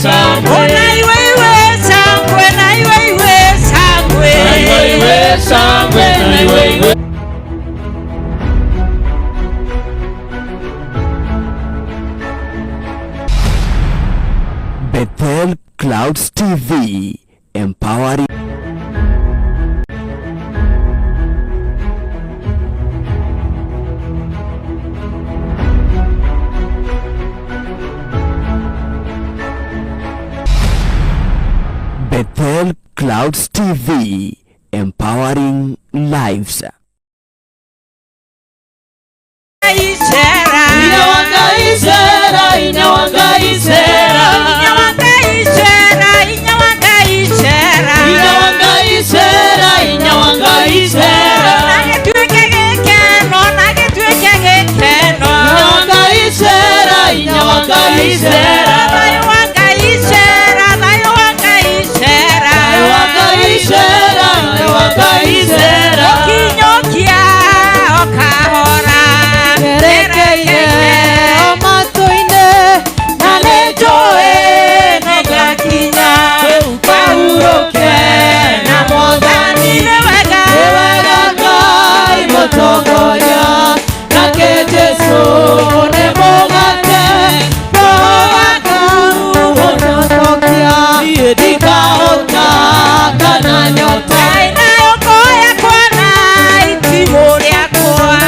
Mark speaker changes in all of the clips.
Speaker 1: shangwe.
Speaker 2: Ona iwe iwe shangwe na iwe iwe shangwe.
Speaker 1: Na iwe iwe shangwe, na iwe iwe.
Speaker 3: Bethel Clouds TV, empowering. Bethel Clouds TV, empowering lives.
Speaker 2: Ishera.
Speaker 1: Inyawangaisera, inyawangaisera.
Speaker 2: Inyawangaishera, inyawangaishera.
Speaker 1: Inyawangaisera, inyawangaisera.
Speaker 2: Nagĩtuĩke gĩkeno, nagĩtuĩke gĩkeno.
Speaker 1: Inyawangaisera, inyawangaisera.
Speaker 2: Thayũ wa Ngai icera, thayũ wa Ngai icera.
Speaker 1: Inyawangaisera, inyawangaisera.
Speaker 2: Ũkinyũkia o kahora.
Speaker 4: Ngerekeire o matũ-inĩ na nĩnjũĩ nĩngakinya
Speaker 1: Kahurũke
Speaker 4: na Mwathani.
Speaker 2: Nĩ wega.
Speaker 4: Nĩ wega Ngai mũtongoria, nake Jesũ nĩ mũgate, Roho waku ũnyotokia,
Speaker 1: Niĩ ndikahũta kana nyota.
Speaker 2: Ngai nayo ngoo yakwa na itimũ rĩakwa.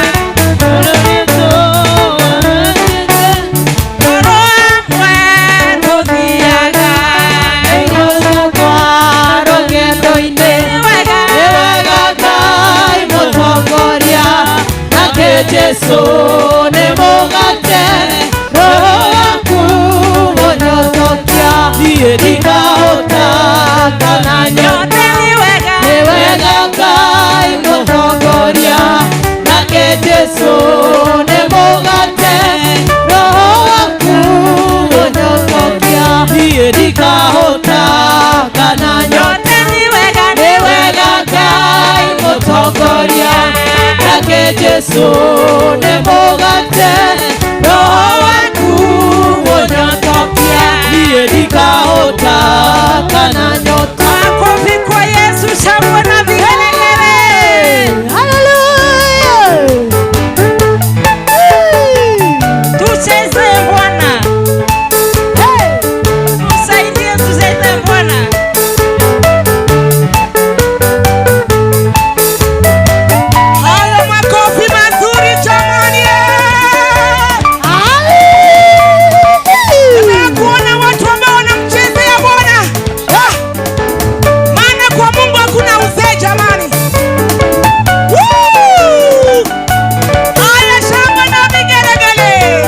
Speaker 2: Toro hamwe tũthiaga.
Speaker 4: Nĩngũcukwa rũgendo-inĩ.
Speaker 2: Nĩ wega.
Speaker 4: Nĩ wega Ngai mũtongoria, nake Jesũ nĩ mũgate, Roho waku ũnyotokia,
Speaker 1: Niĩ ndikahũta kana nyota.
Speaker 2: Yote nĩ wega.
Speaker 4: Nĩ wega Ngai mũtongoria, nake Jesũ nĩ mũgate, Roho waku ũnyotokia,
Speaker 1: Niĩ ndikahũta kana nyota.
Speaker 2: Yote nĩ wega.
Speaker 4: Nĩ wega Ngai mũtongoria, nake Jesũ nĩ mũgate, Roho waku ũnyotokia,
Speaker 1: Niĩ ndikahũta kana nyota.
Speaker 2: Makofi kwa Yesu, shangwe na vigelegele.
Speaker 4: Hallelujah!
Speaker 2: Tucheze Bwana.
Speaker 4: Hey!
Speaker 2: Tusaidie, tucheze Bwana. Hayo makofi mazuri jamani. Nataka kuona watu ambao wanamchezea Bwana. Ah! Maana kwa Mungu hakuna uzee jamani. Woo! Haya, shangwe na vigelegele.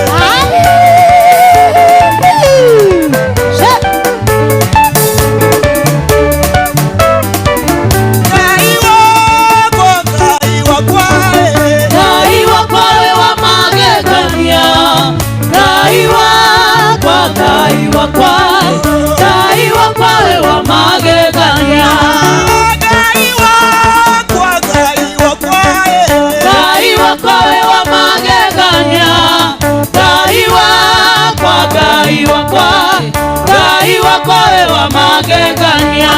Speaker 2: Ngai wakwa, Ngai wakwa, eh.
Speaker 1: Ngai wakwa we wa magegania, Ngai wakwa, Ngai wakwa, Ngai wakwa we wa magegania.
Speaker 2: Ngai wakwa, Ngai wakwa, eh.
Speaker 1: Ngai wakwa we wa magegania, Ngai wakwa, Ngai wakwa, Ngai wakwa we wa magegania.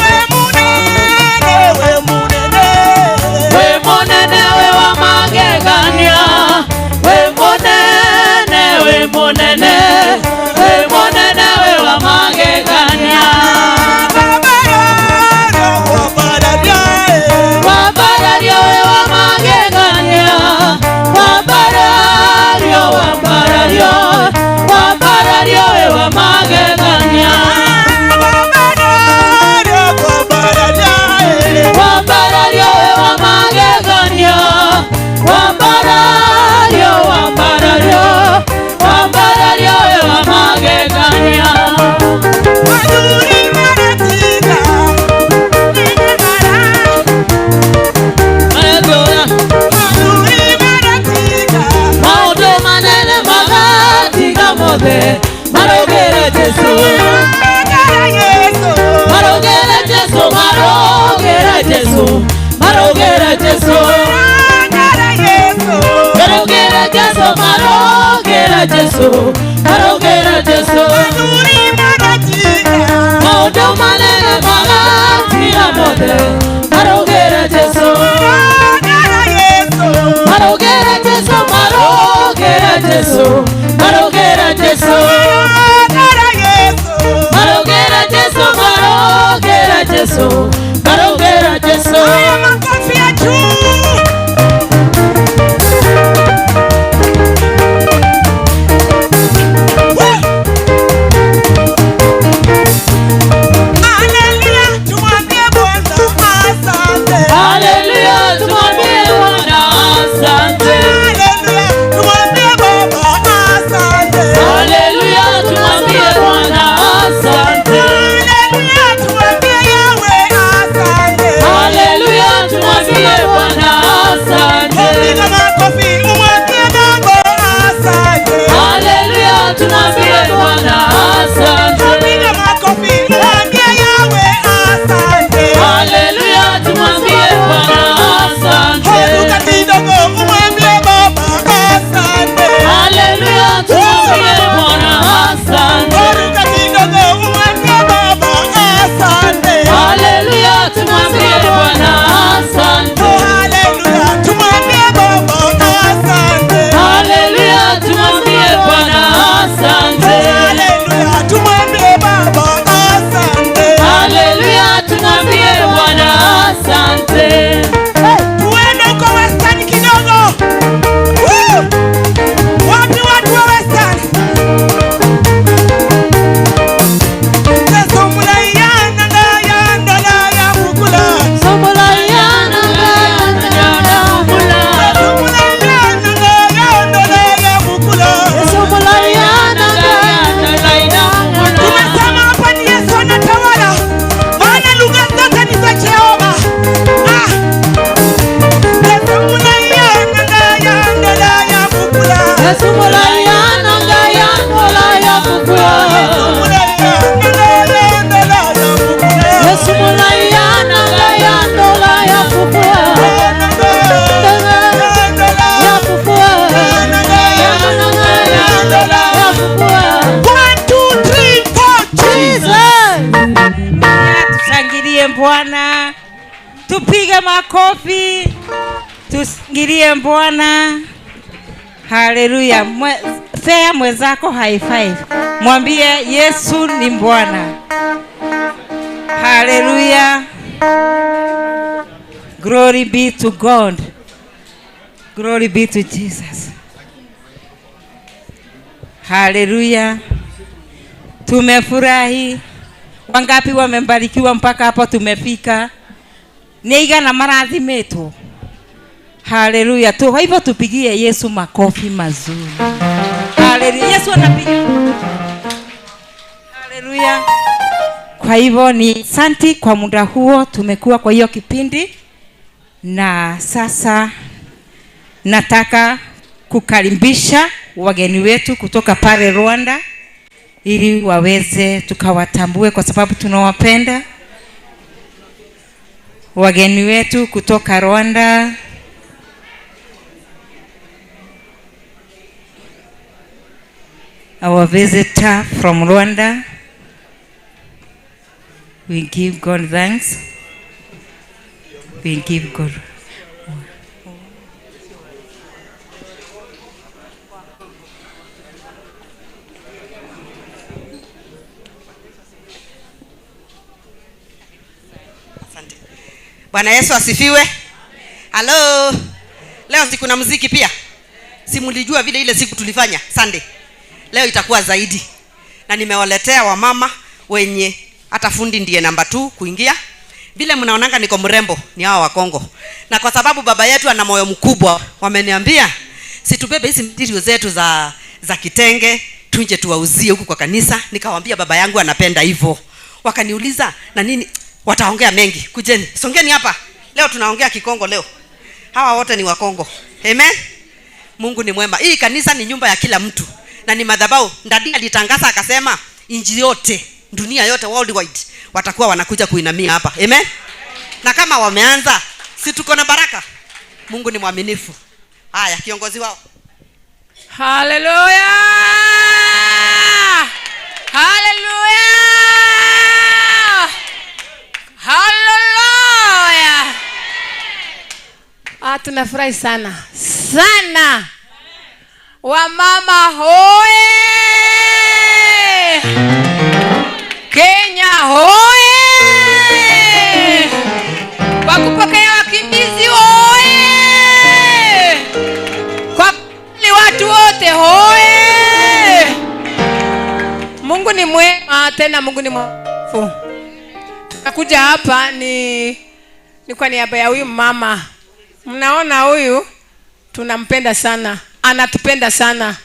Speaker 2: We munene, we munene.
Speaker 1: We munene we wa magegania, we munene, we munene, we munene we wa magegania.
Speaker 2: Baba yaro, wabararia, eh.
Speaker 1: Wambarario we wa magegania, wambarario, wambarario, wambarario we wa magegania.
Speaker 2: Wabararia, wabararia, eh.
Speaker 1: Wambarario we wa magegania, wambarario, wambarario, wambarario we wa magegania.
Speaker 2: Mazuri maratiga, nene mara.
Speaker 1: Maretũra,
Speaker 2: Mazuri maratiga.
Speaker 1: maũndũ manene magatiga mothe, marũgĩre Jesũ.
Speaker 2: Magara Yesu.
Speaker 1: Marũgĩre Jesũ, marũgĩre Jesũ, marũgĩre Jesũ.
Speaker 2: Magara Yesu.
Speaker 1: Marũgĩre Jesũ, marũgĩre Jesũ, marũgĩre Jesũ.
Speaker 2: Mazuri.
Speaker 1: Jesu, marogera Jesu, marogera Jesu, marogera Jesu, marogera Jesu.
Speaker 2: Haya makofi ya juu. Haleluya, tumwambie Bwana asante.
Speaker 1: Haleluya, tumwambie Bwana asante.
Speaker 2: Haleluya, tumwambie Baba asante.
Speaker 1: Haleluya, tumwambie Bwana asante.
Speaker 2: Haleluya, tumwambie Yahweh asante.
Speaker 1: Haleluya, tumwambie Bwana asante.
Speaker 2: Piga makofi, umwambie Baba asante.
Speaker 1: Haleluya, tumwambie Bwana asante.
Speaker 2: Piga makofi, umwambie Yahweh asante.
Speaker 1: Haleluya, tumwambie Bwana asante.
Speaker 2: Ruka kidogo, umwambie Baba asante.
Speaker 1: Haleluya, tumwambie Bwana asante.
Speaker 2: Ruka kidogo, umwambie Baba asante.
Speaker 1: Haleluya, tumwambie Bwana asante.
Speaker 2: Haleluya, tumwambie Baba asante.
Speaker 1: Haleluya, tumwambie Bwana asante.
Speaker 2: Haleluya, tumwambie Baba asante.
Speaker 1: Haleluya, tumwambie Bwana asante.
Speaker 2: Tuende huko Western kidogo. Woo! Wapi watu wa Western? Yesu mulayana ngaya ndola ya mukula.
Speaker 1: Sobolayana ngaya mula.
Speaker 2: Yesu mulayana ngaya ndola ya mukula.
Speaker 1: Sobolayana ngaya mula.
Speaker 2: Tumesema hapa ni Yesu anatawala, maana lugha zote ni za Jehova. Ah! Yesu mulayana ngaya ndola ya mukula.
Speaker 1: Sobolayana ngaya ndola ya mukula.
Speaker 2: Mulayana ngaya ndola ya mukula.
Speaker 1: Sobolayana ngaya ndola ya mukula. Ya mukula. Ya mukula.
Speaker 2: 1, 2, 3, 4,
Speaker 1: Jesus.
Speaker 5: Tushangilie Bwana, tupige makofi, tushangilie Bwana. Haleluya! Fea mwenzako high five, mwambie Yesu ni Bwana. Haleluya! Glory be to God, glory be to Jesus. Haleluya! Tumefurahi. Wangapi wamebarikiwa mpaka hapo tumefika? Nĩ igana marathimĩtwo. Haleluya. Tu kwa hivyo tupigie Yesu makofi mazuri. Haleluya. Yesu anapiga. Haleluya. Kwa hivyo ni santi kwa muda huo tumekuwa kwa hiyo kipindi, na sasa nataka kukaribisha wageni wetu kutoka pale Rwanda ili waweze tukawatambue kwa sababu tunawapenda. Wageni wetu kutoka Rwanda. Our visitor from Rwanda. We give God thanks. We give God.
Speaker 6: Asante. Bwana Yesu asifiwe. Halo. Leo si kuna muziki pia? Si mlijua vile ile siku tulifanya Sunday. Leo itakuwa zaidi. Na nimewaletea wamama wenye hata fundi ndiye namba 2 kuingia. Vile mnaonanga niko mrembo ni hawa wa Kongo. Na kwa sababu baba yetu ana moyo mkubwa, wameniambia situbebe hizi material zetu za kitenge tunje tuwauzie huku kwa kanisa. Nikawaambia baba yangu anapenda hivyo. Wakaniuliza na nini, wataongea mengi. Kujeni, songeni hapa. Leo tunaongea Kikongo leo. Hawa wote ni wa Kongo. Amen. Mungu ni mwema. Hii kanisa ni nyumba ya kila mtu na ni madhabahu. Ndadi alitangaza akasema inji yote, dunia yote, worldwide watakuwa wanakuja kuinamia hapa. Amen. Na kama wameanza, si tuko na baraka. Mungu ni mwaminifu. Haya, kiongozi wao.
Speaker 4: Haleluya! Haleluya! Haleluya! Ah, tunafurahi sana sana. Wamama hoye! Kenya hoye! Kwa kupokea wakimbizi hoye! Kwa kweli watu wote hoye! Mungu ni mwema, tena Mungu ni mwaminifu. Tunakuja hapa ni kwa niaba ya huyu mama. Mnaona huyu tunampenda sana, anatupenda sana.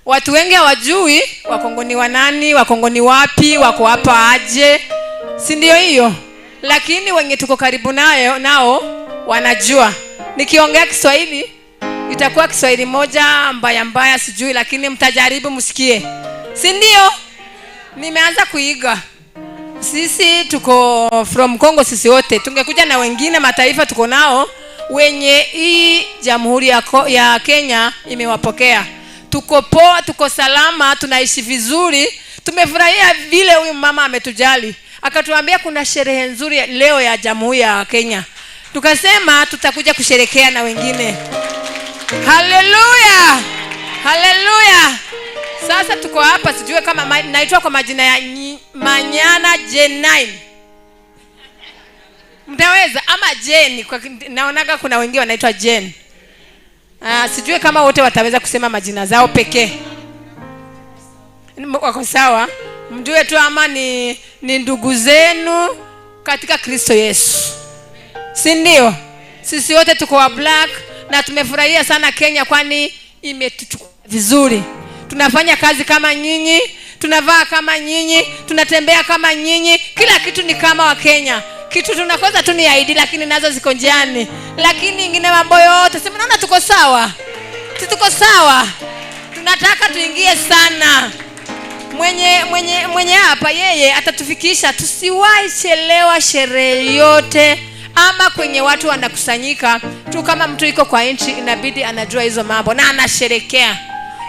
Speaker 4: Watu wengi hawajui Wakongo ni wanani, Wakongo ni wapi, wako hapa aje, si ndio hiyo? Lakini wenye tuko karibu nayo nao wanajua. Nikiongea Kiswahili itakuwa Kiswahili moja mbaya mbaya, sijui, lakini mtajaribu msikie, si ndio? Nimeanza kuiga. Sisi tuko from Congo, sisi wote tungekuja na wengine mataifa tuko nao wenye hii jamhuri ya Kenya imewapokea. Tuko poa, tuko salama, tunaishi vizuri. Tumefurahia vile huyu mama ametujali, akatuambia kuna sherehe nzuri leo ya jamhuri ya Kenya. Tukasema tutakuja kusherekea na wengine. Haleluya, haleluya. Sasa tuko hapa, sijue kama naitwa kwa majina ya Manyana J9. Mtaweza ama Jane, kwa naonaga kuna wengine wanaitwa Jane. Sijue kama wote wataweza kusema majina zao pekee. Wako sawa? Mjue tu ama ni ndugu zenu katika Kristo Yesu. Si ndio? Sisi wote tuko wa black na tumefurahia sana Kenya kwani imetuchukua vizuri. Tunafanya kazi kama nyinyi, tunavaa kama nyinyi, tunatembea kama nyinyi, kila kitu ni kama wa Kenya. Kitu tunakosa tu ni ID, lakini nazo ziko njiani. Lakini ingine mambo yote, si mnaona tuko sawa? Si tuko sawa? Tunataka tuingie sana. Mwenye hapa yeye atatufikisha, tusiwahi chelewa sherehe yote ama kwenye watu wanakusanyika tu. Kama mtu yuko kwa nchi inabidi anajua hizo mambo na anasherekea.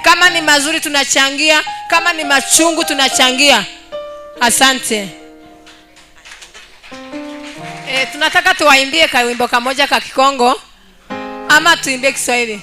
Speaker 4: Kama ni mazuri tunachangia, kama ni machungu tunachangia. Asante. Tunataka tuwaimbie kawimbo kamoja ka Kikongo ama tuimbie Kiswahili?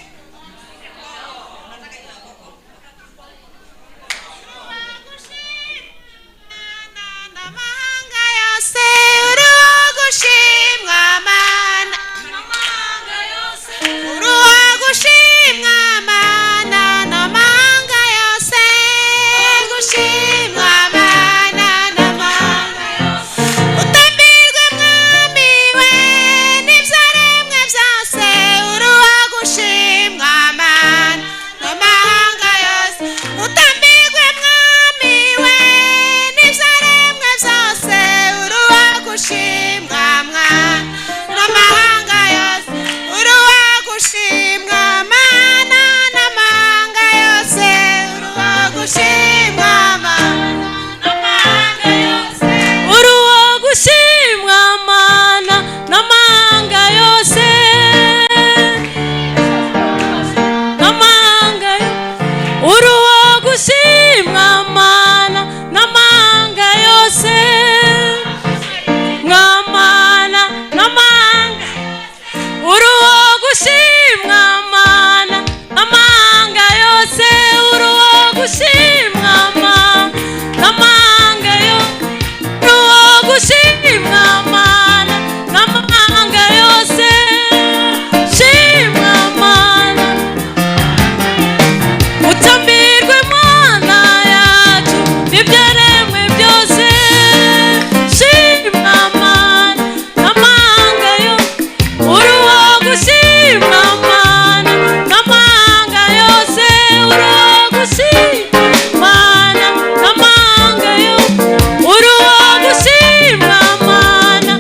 Speaker 1: Mana.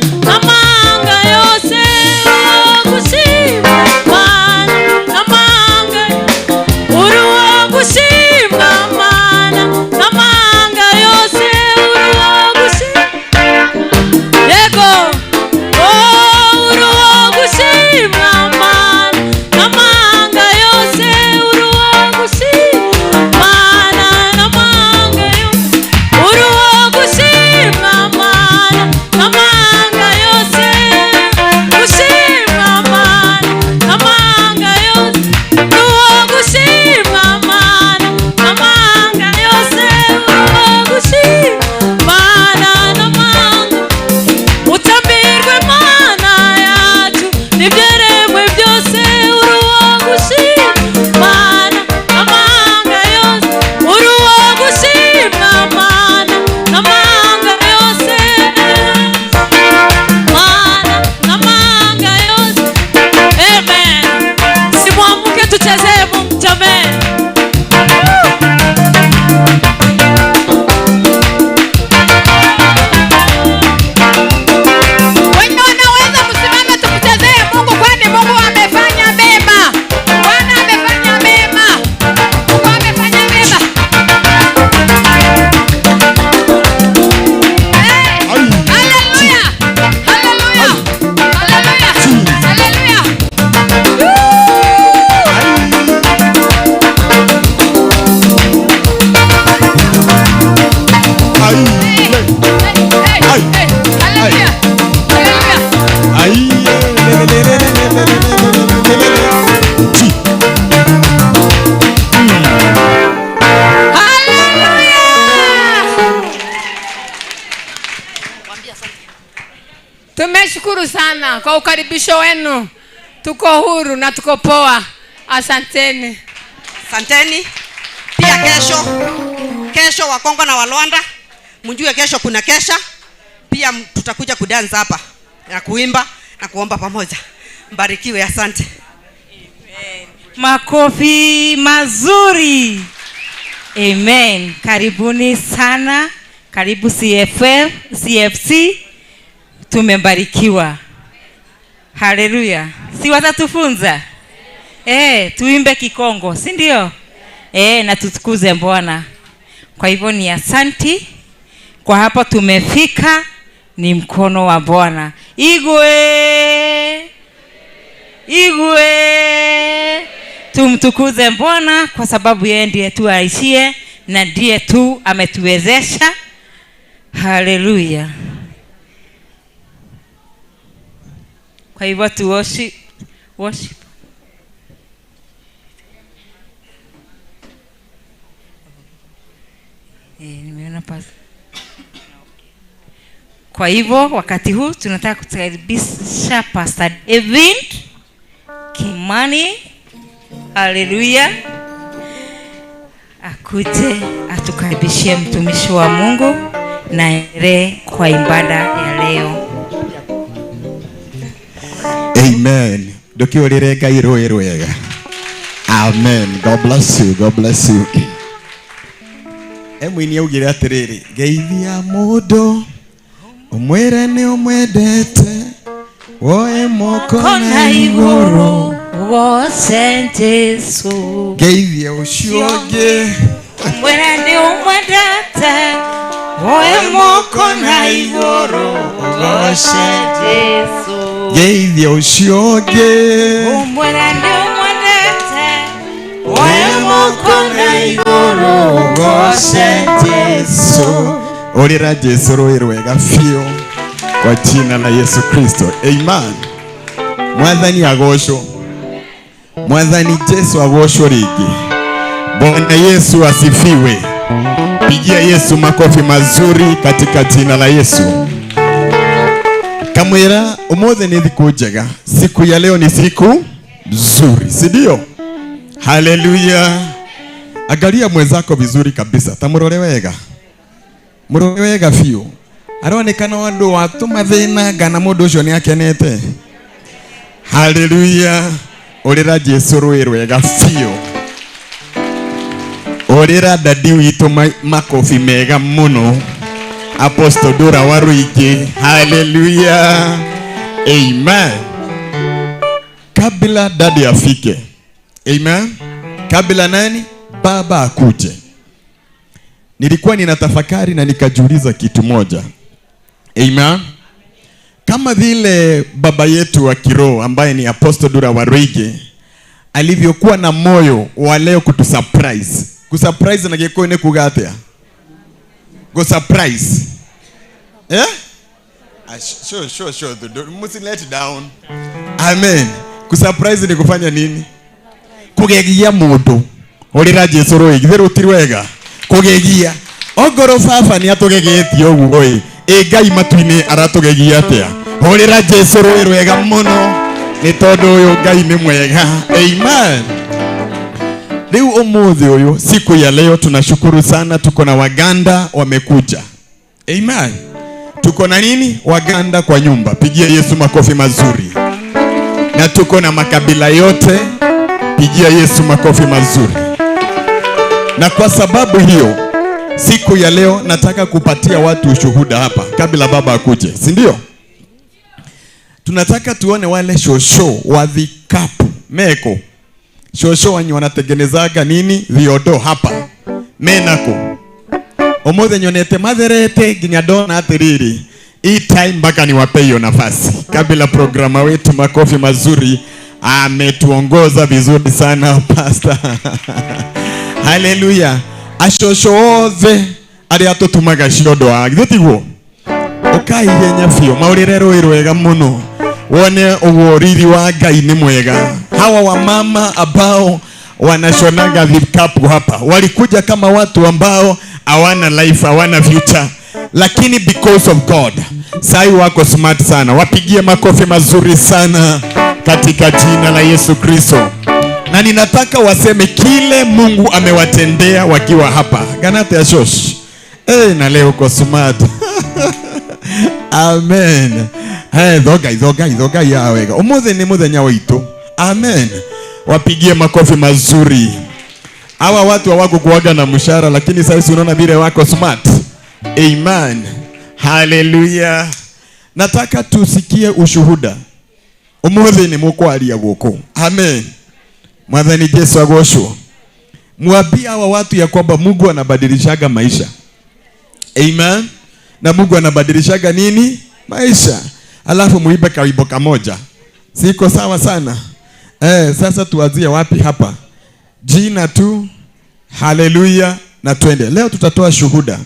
Speaker 4: Hallelujah. Hallelujah. Tumeshukuru sana kwa ukaribisho wenu. Tuko huru na tuko poa. Asanteni.
Speaker 6: Asanteni. Pia kesho Wakongo na Walwanda, mjue kesho kuna kesha. Pia tutakuja kudansa hapa na kuimba na kuomba pamoja. Mbarikiwe, asante.
Speaker 5: Amen. Makofi mazuri. Amen. Karibuni sana. Karibu CFC. Tumebarikiwa. Haleluya. Si watatufunza? Tuimbe Kikongo, si ndio? Na tutukuze Bwana. Kwa hivyo ni asanti. Kwa hapo tumefika, ni mkono wa Bwana. Igwe! Igwe! Tumtukuze Bwana kwa sababu yeye ndiye tu aishie na ndiye tu ametuwezesha. Haleluya. Kwa hivyo tu worship. Nimeona pasi. Kwa hivyo wakati huu tunataka kukaribisha Pastor David Kimani. Haleluya. Akuje atukaribishie mtumishi wa Mungu na endelee kwa ibada ya leo.
Speaker 7: Amen. Ndukiurire Ngai rũĩ rwega. Amen. God bless you. God bless you. Emwini augire atiriri, geithia mundu umwire ni umwendete, woe moko na iguru
Speaker 5: goce Jesu.
Speaker 7: Geithia ucio ungi
Speaker 5: umwire ni umwendete, woe moko na iguru goce Jesu.
Speaker 7: Geithia ucio ungi
Speaker 5: umwire ni umwendete, woe moko na iguru goce Jesu.
Speaker 7: Orera Jesu rũĩ rwega biũ kwa jina la Yesu Kristo. Amen. Mwathani agocwo. Mwathani Jesu agocwo rĩngĩ. Bwana Yesu asifiwe. Pigia Yesu makofi mazuri katika jina la Yesu. Kamwira umuthi ni thiku njega. Siku ya leo ni siku nzuri, si ndio? Haleluya. Angalia mwenzako vizuri kabisa. Tamurore wega. Murore wega biũ. Aronekana andu watu mathina ngana mundu ucio ni akenete. Haleluya. Urira Jesu rũĩ rwega biũ. Urira dadi witũ makofi mega muno. Apostle Dora Waruingi. Haleluya. Amen. Kabla dadi afike. Amen. Kabla nani? Baba akuje. Nilikuwa ninatafakari na nikajiuliza kitu moja. Amen. Kama vile baba yetu wa kiroho ambaye ni Apostle Dora Waruingi alivyokuwa na moyo wa leo kutusurprise. Kusurprise na Gikuyu ni kuga atia? Go surprise. Eh? Sure. Must let down. Amen. Kusurprise ni kufanya nini? Kugegia mundu. Orira Jesu rũĩ, githĩ rũti rwega? Kugegia. Ongorwo baba ni atugegetie ũguo ĩ, ĩ Ngai matu-inĩ aratugegia atia? Hũrĩra Jesu rũĩ rwega mũno nĩ tondũ ũyũ Ngai nĩ mwega. Amen. Rĩu ũmũthĩ ũyũ, siku ya leo tunashukuru sana, tuko na Waganda wamekuja. Amen. Tuko na nini? Waganda kwa nyumba. Pigia Yesu makofi mazuri. Na tuko na makabila yote. Pigia Yesu makofi mazuri. Na kwa sababu hiyo, siku ya leo nataka kupatia watu ushuhuda hapa kabla baba akuje, si ndio? Tunataka tuone wale shosho wa vikapu meko. Shosho wanyu wanatengenezaga nini? Viodo hapa menako. Omothe nyonete matherete nginya ndona atiriri. Hii time mpaka niwape hiyo nafasi. Kabla programa wetu makofi mazuri ametuongoza vizuri sana pastor. Haleluya. Ashosho othe Aria tutumaga ciondo a githĩ tiguo ukai ihenya biũ maũrĩre rũĩ rwega mũno wone ũguo riri wa Ngai nĩ mwega. Hawa wamama ambao wanashonaga vikapu hapa walikuja kama watu ambao hawana life, hawana future, lakini because of God sai wako smart sana. Wapigie makofi mazuri sana katika jina la Yesu Kristo. Na ninataka waseme kile Mungu amewatendea wakiwa hapa. Ganate ya shosh. Na leo uko smart. Amen. Hey, thoga ya wega. Umuthi ni muthenya witu. Amen. Wapigie makofi mazuri. Hawa watu hawakukuaga na mshahara, lakini sasa unaona vile wako smart. Amen. Hallelujah. Nataka tusikie ushuhuda. Umuthi ni mukwaria guku. Amen. Mwathani Yesu agoshwo. Mwambie hawa watu ya kwamba Mungu anabadilishaga maisha. Amen. Na Mungu anabadilishaga nini? Maisha. Alafu muibe kaibo kamoja. Siko sawa sana. Sasa tuanzie wapi hapa? Jina tu. Hallelujah. Na twende. Leo tutatoa shuhuda.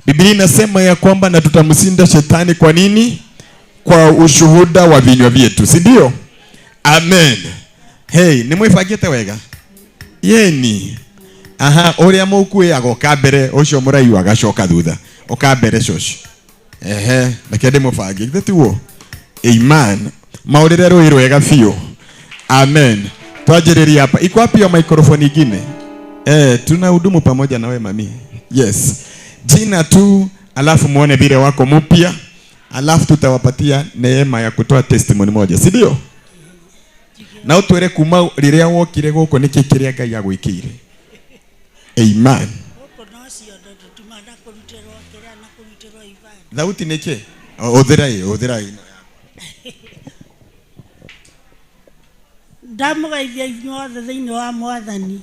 Speaker 7: Biblia inasema ya kwamba na tutamshinda shetani kwa nini? Kwa ushuhuda wa vinywa vyetu, si ndio? Amen. Hey, ni mwifagite wega. Yeni. Aha, uria mukuyaga uka mbere ucio muraihu agacoka thutha. Uka mbere cocio. Ehe, reke ndimubange. Githĩ tiguo? Amen. Maũrĩre rũĩ rwega biũ. Amen. Twanjĩrĩrie hapa. Iko wapi hiyo microphone ingine? Tunahudumu pamoja na we mami. Yes. Jina tu, alafu muone vile wako mpya, alafu tutawapatia neema ya kutoa testimony moja, si ndio? Na utwere kuma riria wokire guku niki kiria Ngai agwikire. Amen. Thauti niki? Uthira ino.
Speaker 8: Ndamugeithia inyuothe thĩinĩ wa Mwathani.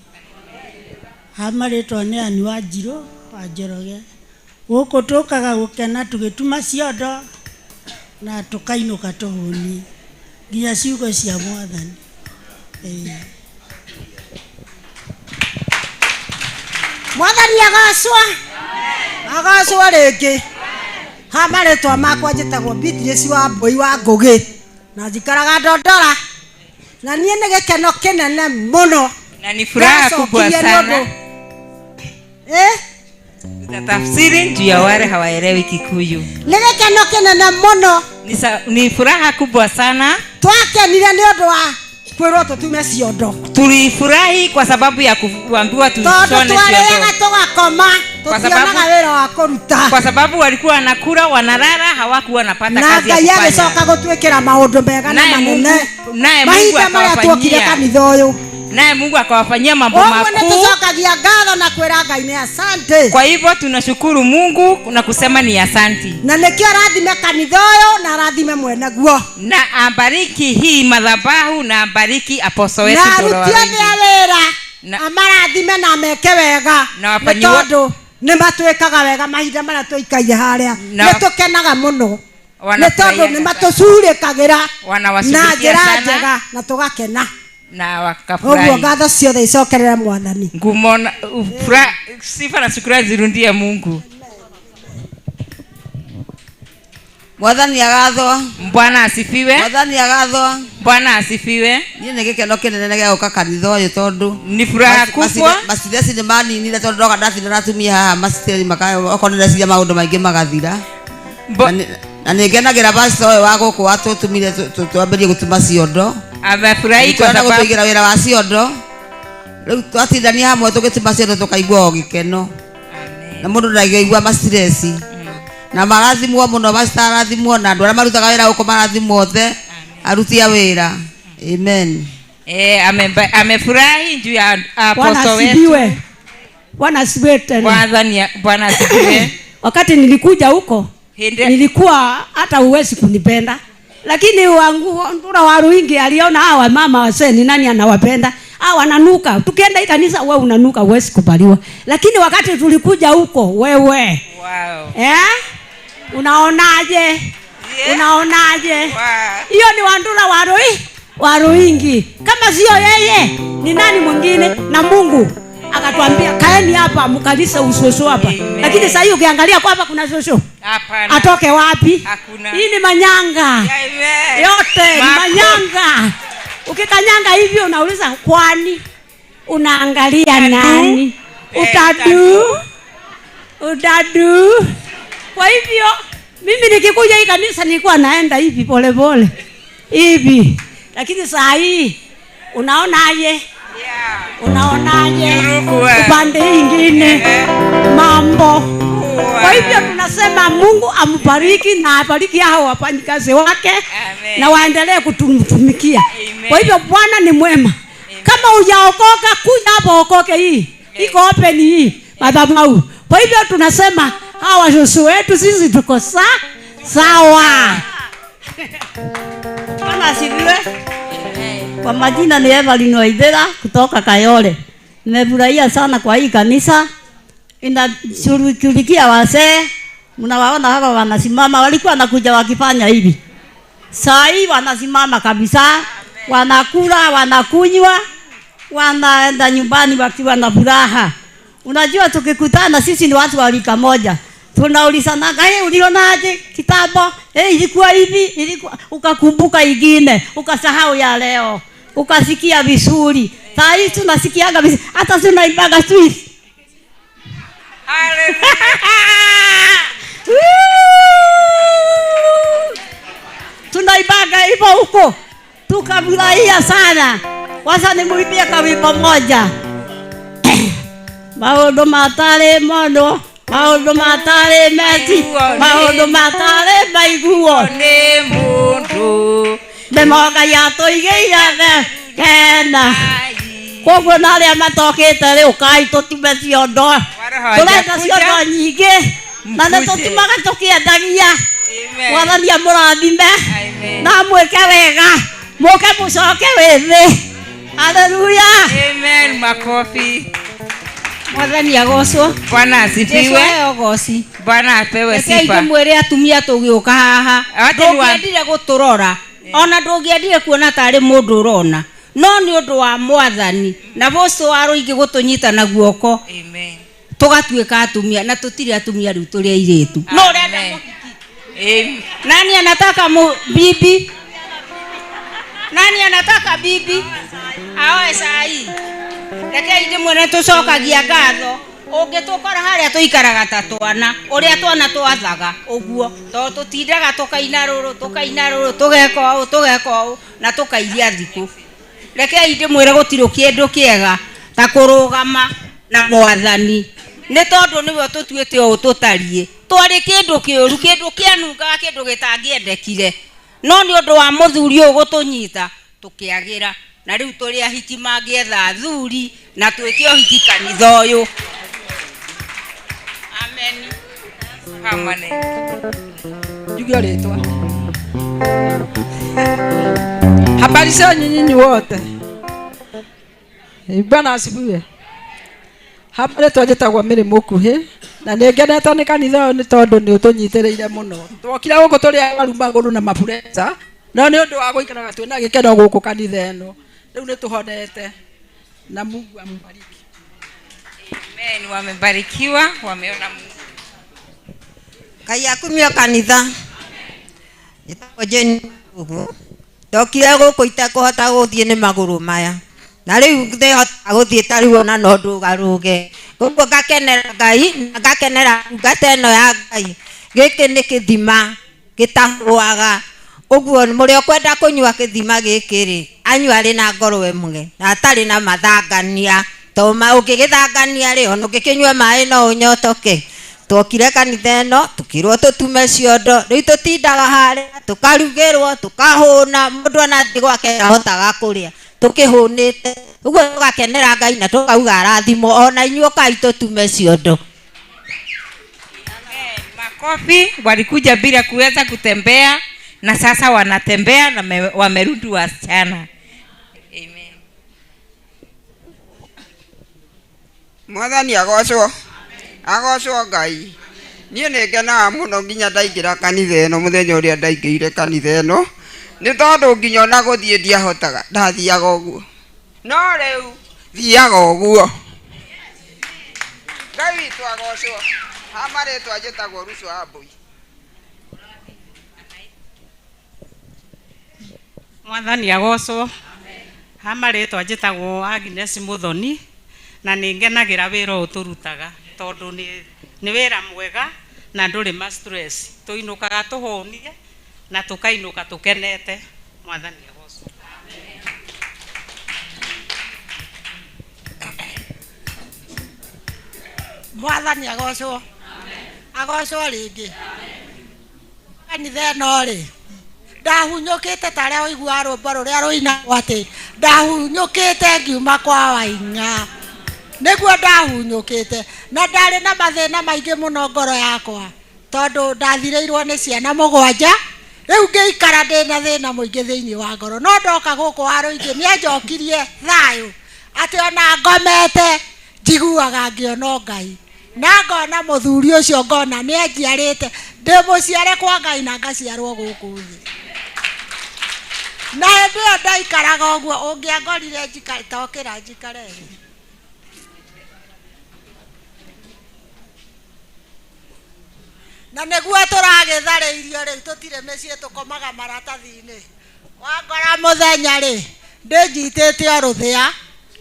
Speaker 8: Ha marĩtwa nĩ Ani wa Njirũ wa Njoroge. Gũkũ tũkaga gũkena tũgĩtuma ciondo na tũkainũka tũhũni nginya ciugo cia Mwathani.
Speaker 9: Mwathani agacwa. Agacwa rĩngĩ. Ha marĩtwa makwa njĩtagwo Beatrice wa Mbui wa Ngũgĩ na njikaraga Ndondora. Na niĩ nĩ gĩkeno kĩnene mũno.
Speaker 5: Na ni furaha kubwa sana. Tafsiri juu ya wale hawaelewi Kikuyu.
Speaker 9: Nĩ gĩkeno kĩnene mũno.
Speaker 5: Ni furaha kubwa sana.
Speaker 9: Twakenire nĩ ũndũ wa kwĩrwo tũtume ciondo.
Speaker 5: Tulifurahi kwa sababu ya kuambiwa tushone ciondo.
Speaker 9: Twarĩaga tũgakoma, tũtionaga wĩra wa kũruta.
Speaker 5: Kwa sababu walikuwa wanakula, wanalala, hawakuwa wanapata kazi ya
Speaker 9: Na
Speaker 5: kufanya.
Speaker 9: Ngai agĩcoka gũtwĩkĩra maũndũ mega na manene.
Speaker 5: Naye Mungu akawafanyia. Naye Mungu akawafanyia mambo makuu. Kwa hivyo tunashukuru Mungu na kusema ni asanti.
Speaker 9: Na nikio arathime kanitha ũyũ na arathime mwene guo.
Speaker 5: Na ambariki hii madhabahu na ambariki aposto wetu
Speaker 9: Na aruti othe a wĩra amarathime na meke wega.
Speaker 5: Na
Speaker 9: tondũ nĩ matwĩkaga wega mahinda marĩa tũikaire harĩa. Nĩ tũkenaga mũno. Nĩ tondũ nĩ matũcurĩkagĩra na njĩra njega na tũgakena.
Speaker 5: Na wakafurahi.
Speaker 9: Ũguo ngatho ciothe icokerere Mwathani.
Speaker 5: Ngumo na sifa na shukrani zirudie Mungu.
Speaker 6: Mwathani agathwo.
Speaker 5: Bwana asifiwe.
Speaker 6: Mwathani agathwo.
Speaker 5: Bwana asifiwe.
Speaker 6: Niĩ nĩ gĩkeno kĩnene gĩa gũka kanitha ũyũ tondũ
Speaker 5: ni furaha kubwa.
Speaker 6: Macitheci nĩ maninire tondũ ndoka ndatinda na atumia haha macitheci okorwo nĩ ndeciria maũndũ maingĩ magathira. Na nĩ ngenagĩra pastor ũyũ wa gũkũ watũtũmire twambĩrĩrie gũtuma ciondo.
Speaker 5: Amefurahi kwa sababu
Speaker 6: gũtũigĩra wĩra wa ciondo. Rĩu twatindania hamwe tũgĩtuma ciondo tũkaigua o gĩkeno. Na mũndũ ndangĩigua macitheci. Na marathimwo mũno, pastor arathimwo na andũ arĩa marutaga wĩra gũkũ marathimwo othe aruti a wĩra. Amen.
Speaker 5: Amefurahi juu ya apostle wetu.
Speaker 10: Bwana asifiwe tena.
Speaker 5: Bwana asifiwe.
Speaker 10: Wakati nilikuja huko nilikuwa hata huwezi kunipenda. Lakini wangu ndura wa Ruingi aliona hawa mama wasee ni nani anawapenda. Hawa wananuka. Tukienda kanisa wewe unanuka huwezi kubaliwa. Lakini wakati tulikuja huko wewe.
Speaker 5: Wow.
Speaker 10: Unaonaje?
Speaker 5: Yeah.
Speaker 10: Unaonaje?
Speaker 5: Hiyo
Speaker 10: wow. Ni Wandura wa Ruingi. Kama sio yeye ni nani mwingine? Na Mungu. Akatuambia kaeni hapa mkalise ushosho hapa. Lakini sasa hii ukiangalia kwa hapa kuna shosho.
Speaker 5: Hapana.
Speaker 10: Atoke wapi?
Speaker 5: Hakuna.
Speaker 10: Hii ni manyanga.
Speaker 5: Amen.
Speaker 10: Yote ni manyanga. Ukikanyanga hivyo unauliza kwani unaangalia nani? Utadu. Utadu. Kwa hivyo mimi nikikuja hii kanisa nilikuwa naenda hivi pole pole. Hivi. Lakini saa hii unaonaje? Unaonaje? Upande ingine mambo. Kwa hivyo tunasema Mungu ambariki na abariki hao wafanyikazi wake.
Speaker 5: Amen.
Speaker 10: Na waendelee kutumikia. Kwa hivyo Bwana ni mwema. Kama hujaokoka kuja hapo okoke hii. Iko open hii madhabahu. Kwa hivyo tunasema hawa shosho wetu sisi tuko sawa.
Speaker 11: Bwana asifiwe. Kwa majina ni Evelyn Waithera kutoka Kayole. Nimefurahia sana kwa hii kanisa. Inashughulikia wazee. Mnawaona hapa wanasimama, walikuwa wanakuja wakifanya hivi. Saa hii wanasimama kabisa. Wanakula, wanakunywa, wanaenda nyumbani wakiwa na furaha. Unajua tukikutana sisi ni watu wa rika moja. Tunaulizana, "Hey, ulionaje kitambo? Hey, ilikuwa hivi, ilikuwa." Ukakumbuka ingine, ukasahau ya leo. Ukasikia vizuri. Saa hii tunasikiaga vizuri, hata tunaimbaga tu. Tunaibaga hivyo huko. Tukafurahia sana. Wacha nimuimbie kawimbo moja. Maũndũ matarĩ mono, maũndũ matarĩ meti, maũndũ matarĩ maiguo
Speaker 5: nĩ mũndũ.
Speaker 11: Nĩmo Ngai atũigĩire kena. Koguo na arĩa matokĩte rĩ, ũkai tũtume ciondo. Tũrenda ciondo nyingĩ na nĩ tũtumaga tũkĩendagia. Mwathani amũrathime na amwĩke wega, mũke mũcoke wĩthĩ. Haleluya.
Speaker 5: Amen. Makofi.
Speaker 12: Mwathani agocwo.
Speaker 5: Bwana asifiwe.
Speaker 12: Jesu aheo goci.
Speaker 5: Bwana apewe
Speaker 12: Reke
Speaker 5: sifa.
Speaker 12: ithe atumia tũgĩũka haha.
Speaker 5: Acha ni wa-
Speaker 12: Ndũngĩendire gũtũrora. Ona ndũngĩendire kuona tarĩ mũndũ ũrona. No nĩ ũndũ wa Mwathani na bũcũ wa rũingĩ gũtũnyita na guoko.
Speaker 5: Amen.
Speaker 12: Tũgatuĩka atumia na tũtirĩ atumia rĩu tũrĩ airĩtu. No ũrenda
Speaker 5: Amen.
Speaker 12: Nani anataka bibi? Nani anataka bibi? Aoe saa hii. Reke ithe mwene tũcokagia ngatho. Ũngĩtũkora harĩa tũikaraga ta twana, ũrĩa twana twathaga ũguo, tondũ tũtindaga tũkaina rũrũ, tũkaina rũrũ, tũgeka ũũ, tũgeka ũũ, na tũkairia thikũ. Reke ndĩmwĩre gũtirĩ kĩndũ kĩega ta kũrũgama na Mwathani. Nĩ tondũ nĩwe tũtuĩte ũũ tũtariĩ. Twarĩ kĩndũ kĩũru, kĩndũ kĩanungaga, kĩndũ gĩtangĩendekire. No nĩ ũndũ wa mũthuri ũyũ gũtũnyita, tũkĩagĩra. Na rĩu tũrĩ ahiki mangĩetha athuri na twĩke ũhiki kanitha ũyũ. Amen.
Speaker 5: Permanent.
Speaker 4: Njuge rĩtwa. Habari zenu nyinyi wote. Bwana asifiwe. Hapa rĩtwa njĩtagwo Mary Mũkuhĩ na nĩ ngenetwo nĩ kanitha ũyũ nĩ tondũ nĩ ũtũnyitĩrĩire mũno. Twokire gũkũ tũrĩ arwaru magũrũ na mabureza, no nĩ ũndũ wa gũikaraga twĩna gĩkeno gũkũ kanitha ĩno. Rĩu nĩ tũhonete na Mungu ambariki.
Speaker 5: Amen. Wamebarikiwa, wameona Mungu.
Speaker 13: Ngai akumio kanitha. Njĩtagwo Jane Ũguo. Ndokire gũkũ itekũhota gũthiĩ nĩ magũrũ maya. Na rĩu ndĩhotaga gũthiĩ ta rĩu ona no ndũgarũge. Koguo ngakenera Ngai na ngakenera ndungata ĩno ya Ngai. Gĩkĩ nĩ kĩthima gĩtahũaga. Ũguo mũrĩa ũkwenda kũnyua kĩthima gĩkĩ rĩ, anyua arĩ na ngoro ĩmwe na atarĩ na mathangania. Tondũ ũngĩgĩthangania rĩ, ona ũngĩkĩnyua maĩ no ũnyotoke. Twokire kanitha ĩno tũkĩrwo tũtume ciondo, rĩu tũtindaga harĩa tũkarugĩrwo tũkahũna, mũndũ ona athiĩ gwake ndahotaga kũrĩa tũkĩhũnĩte. Ũguo tũgakenera Ngai na tũkauga arathimwo, ona inyuĩ ũkai tũtume ciondo.
Speaker 5: Makofi. Walikuja bila kuweza kutembea na sasa wanatembea na wamerudi wasichana. Amen.
Speaker 14: Mwathani agocwo. Agocwo Ngai. Niĩ nĩ ngenaga mũno nginya ndaingĩra kanitha ĩno mũthenya ũrĩa ndaingĩire kanitha ĩno, nĩ tondũ nginya ona gũthiĩ ndiahotaga, ndathiaga ũguo. No rĩu thiaga ũguo. Ngai witũ agocwo. Ha marĩtwa njĩtagwo Rucu wa Mbui.
Speaker 15: Mwathani agocwo. Ha marĩtwa njĩtagwo Agnes Muthoni na nĩ ngenagĩra wĩra ũyũ tũrutaga tondũ nĩ wĩra mwega na ndũrĩ ma stress. Tũinũkaga tũhũnie na tũkainũka tũkenete. Mwathani agocwo.
Speaker 9: Mwathani agocwo. Agocwo rĩngĩ. Kanitha ĩno rĩ, ndahunyũkĩte ta arĩa ũiguaga rwĩmbo rũrĩa rũinagwo atĩ ndahunyũkĩte ngiuma kwa Waing'a. Nĩguo ndahunyũkĩte na ndarĩ na mathĩna maingĩ mũno ngoro yakwa tondũ ndathirĩirwo nĩ ciana 7. Rĩu ngĩikara ndĩna thĩna mũingĩ thĩinĩ wa ngoro, no ndoka gũkũ Warũingĩ nĩanjokirie thayũ atĩ ona ngomete njiguaga ngĩona Ngai na ngona mũthuri ũcio, ngona nĩanjiarĩte, ndĩ mũciare kwa Ngai na ngaciarwo gũkũ thĩ. Na hĩndĩ ĩyo ndaikaraga ũguo, ũngĩangorire tokĩra njikare thĩ. Na nĩguo tũragĩtharĩirio rĩu, tũtirĩ mĩciĩ, tũkomaga maratathi-inĩ. Wangora mũthenya rĩ, ndĩnjitĩte o rũthĩa,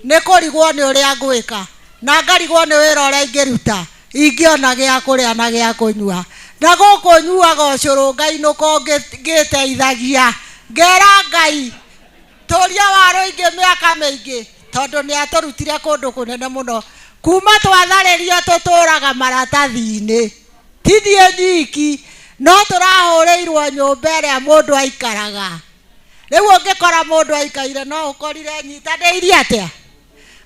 Speaker 9: nĩ kũrigwo nĩ ũrĩa ngwĩka, na ngarigwo nĩ wĩra ũrĩa ingĩruta, ingĩona gĩa kũrĩa na gĩa kũnyua. Na gũkũ nyuaga ũcũrũ ngainũka ngĩteithagia, ngera Ngai tũria Warũingĩ mĩaka mĩingĩ, tondũ nĩ atũrutire kũndũ kũnene mũno. Kuma twatharĩrio tũtũraga maratathi-inĩ, ti niĩ nyiki, no tũrahũrĩirwo nyũmba ĩrĩa mũndũ aikaraga. Rĩu ũngĩkora mũndũ aikaire no ũkorire nyitanĩirie atĩa.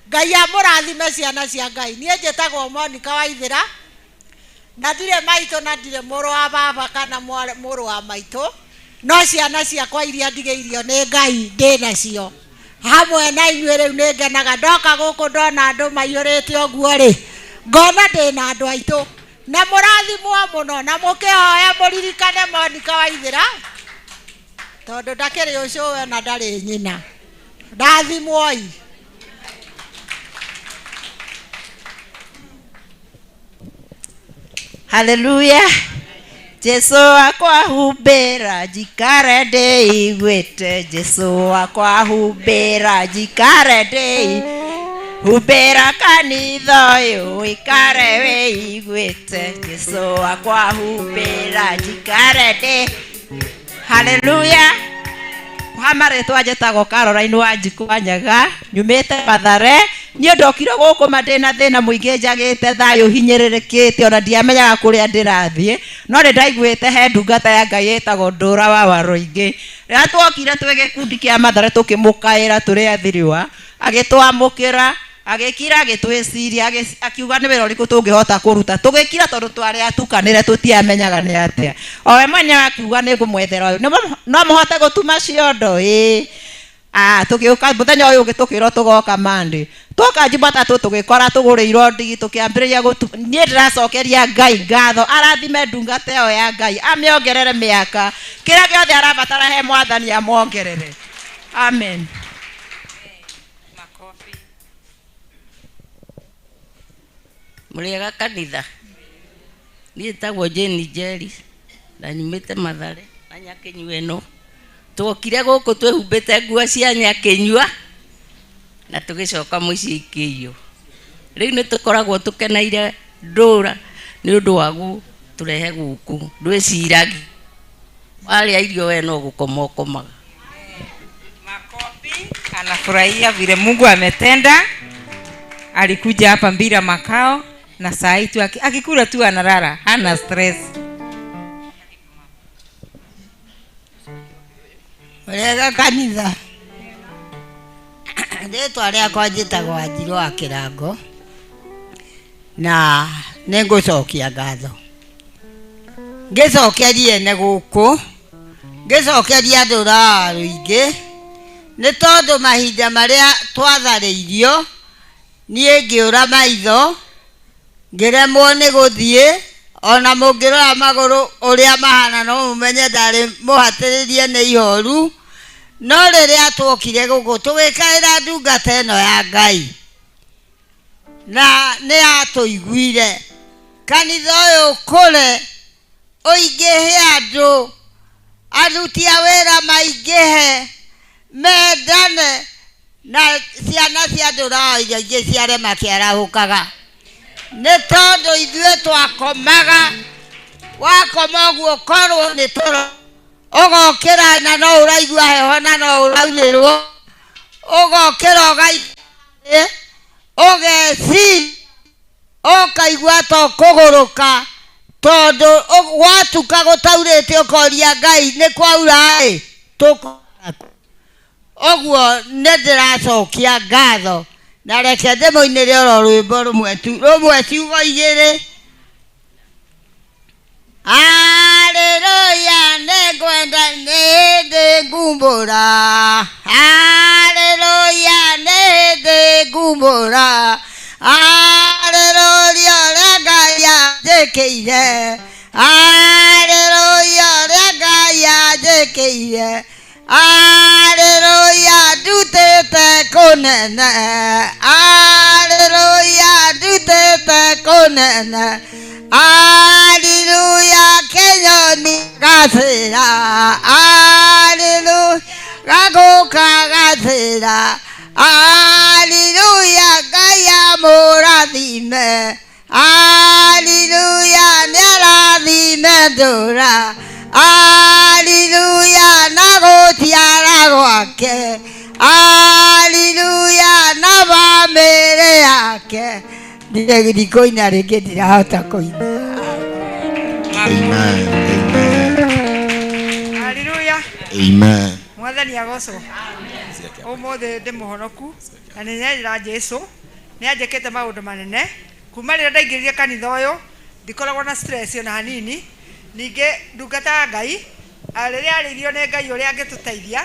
Speaker 9: Ngai amũrathime ciana cia Ngai. Niĩ njĩtagwo Monica Waithĩra, na ndirĩ maitũ na ndirĩ mũrũ wa baba kana mũrũ wa maitũ, no ciana ciakwa iria ndigĩirio nĩ Ngai ndĩ nacio hamwe na inyuĩ. Rĩu nĩ ngenaga ndoka gũkũ ndona andũ maiyũrĩte ũguo rĩ, ngona ndĩ na andũ aitũ, na mũrathimwo mũno, na mũkĩhoya mũririkane Monica Waithĩra tondũ ndakĩrĩ ũcũwe na ndarĩ nyina. Ndathimwoi.
Speaker 16: Haleluya. Jesu akwahumbĩra njikare ndĩiguĩte, Jesu akwahumbĩra njikare ndĩ humbĩra kanitha ũyũ ũikare wĩiguĩte, Jesu akwahumbĩra njikare ndĩ. Haleluya. Kwa marĩtwa njĩtagwo Caroline Wanjikũ Wanyaga, nyumĩte Mathare. Niĩ ndokire gũkũ ma ndĩna thĩna mũingĩ, njagĩte thayũ, hinyĩrĩrĩkĩte, ona ndiamenyaga kũrĩa ndĩrathiĩ, no nĩ ndaiguĩte he ndungata ya Ngai ĩtagwo Ndũra wa Warũingĩ. Rĩrĩa twokire twĩ gĩkundi kĩa Mathare tũkĩmũkaĩra tũrĩ athiriwa, agĩtwamũkĩra, agĩkira, agĩtwĩciria, akiuga nĩ wĩra ũrĩkũ tũngĩhota kũruta. Tũgĩkira tondũ twarĩ atukanĩre, tũtiamenyaga nĩ atĩa. O we mwenyewe akiuga nĩ ngũmwethera ũyũ, no mũhote gũtuma ciondo? Ĩĩ. Tũgĩũka mũthenya ũyũ ũngĩ tũkĩrwo tũgoka Monday. Twoka Jumatatũ tũgĩkora tũgũrĩirwo ndigi, tũkĩambĩrĩria gũtu. Niĩ ndĩracokeria Ngai ngatho, arathime ndungata ĩyo ya Ngai, amĩongerere mĩaka, kĩrĩa gĩothe arabatara he Mwathani amuongerere. Amen.
Speaker 17: Mũrĩega kanitha. Niĩ njĩtagwo Jane Njeri na nyumĩte Mathare na Nyakĩnyua ĩno. Twokire gũkũ twĩhumbĩte nguo cia Nyakĩnyua na tũgĩcoka mũciĩ ikĩiywo. Rĩu nĩ tũkoragwo tũkeneire ndũra nĩ ũndũ wa gũtũrehe gũkũ. Ndwĩciragia warĩa irio we no gũkoma ũkomaga.
Speaker 5: Makofi. Anafurahia vile Mungu ametenda. Alikuja hapa bila makao na saa hii tu akikula tu analala, hana stress.
Speaker 18: Wega kanitha. Rĩtwa rĩakwa njĩtagwo Wanjirũ wa Kĩrango na nĩngũcokia ngatho. Ngĩcokerie ene gũkũ, ngĩcokeria andũ ra rũingĩ, nĩ tondũ mahinda marĩa twatharĩirio niĩ ngĩũra maitho, ngĩremwo nĩ gũthiĩ, ona mũngĩrora magũrũ ũrĩa mahana no mũmenye ndarĩ mũhatĩrĩrie nĩ ihoru. No rĩrĩa twokire gũkũ tũgĩkaĩra ndungata ĩno ya Ngai, Na nĩ atũiguire. Kanitha ũyũ ũkũre, ũingĩhe andũ, aruti a wĩra maingĩhe, mendane, na ciana cia ndũrawa iria ingĩ ciare makĩarahũkaga. Nĩ tondũ ithuĩ twakomaga, wakoma ũguo ũkorwo nĩ toro, ũgokĩra na no ũraigua heho na no ũraurĩrwo, ũgokĩra ũgaikara ũgeci ũkaigua ta ũkũgũrũka tondũ gwatuka gũtaurĩte ũkoria Ngai nĩ kwaura ĩ tũkora ũguo. Nĩ ndĩracokia ngatho na reke ndĩmũinĩre oro rwĩmbo rũmwe tu, rũmwe ciugo igĩrĩ. Haleluya, nĩngwenda nĩ ngumbũra. Haleluya, nĩ ngumbũra. Haleluya, ũrĩa Ngai anjĩkĩire. Haleluya, ũrĩa Ngai anjĩkĩire. Haleluya, ndutĩte kũnene. Haleluya, ndutĩte kũnene. Haleluya, kĩnyoni gacĩra. Haleluya, gagũka gacĩra. Haleluya, Ngai amũrathime. Haleluya, nĩarathime ndũra. Haleluya, na gũciara gwake. Haleluya, na bamĩrĩ yake. Ndirĩ ndikũina rĩngĩ, ndirahota kũina.
Speaker 7: Amen. Amen.
Speaker 2: Haleluya.
Speaker 7: Amen.
Speaker 2: Mwathani agocwo. Ũmũthĩ ndĩ mũhonoku na nĩ nyendera Jesu nĩ anjĩkĩte maũndũ manene kuma rĩrĩa ndaingĩrire kanitha ũyũ. Ndikoragwo na stress ona hanini. Ningĩ ndungata ya Ngai, rĩrĩa arĩirio nĩ Ngai ũrĩa angĩtũteithia,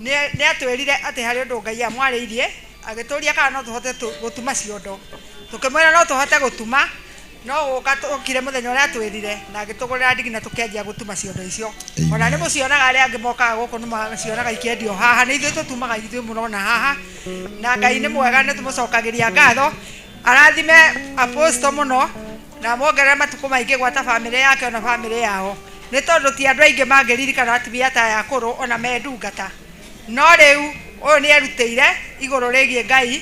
Speaker 2: nĩ atwĩrire atĩ harĩ ũndũ Ngai amwarĩirie, agĩtũria kana no tũhote gũtuma ciondo. Tũkĩmwĩra no tũhote gũtuma, no gũka tũkire mũthenya ũrĩa atwĩrire na agĩtũgũrĩra ndigi na tũkĩanjia gũtuma ciondo icio. Ona nĩ mũcionaga, arĩa angĩ mokaga gũkũ nĩ macionaga ikĩendio haha. Nĩ ithuĩ tũtumaga, ithuĩ mũrona haha. Na Ngai nĩ mwega, nĩ tũmũcokagĩria ngatho. Arathime apostle mũno na mongerere matukũ maingĩ gwata bamĩrĩ yake ona bamĩrĩ yao, nĩ tondũ ti andũ aingĩ mangĩririkana atumia ta aya akũrũ ona me ndungata. No rĩu ũyũ nĩ erutĩire igũrũ rĩgiĩ Ngai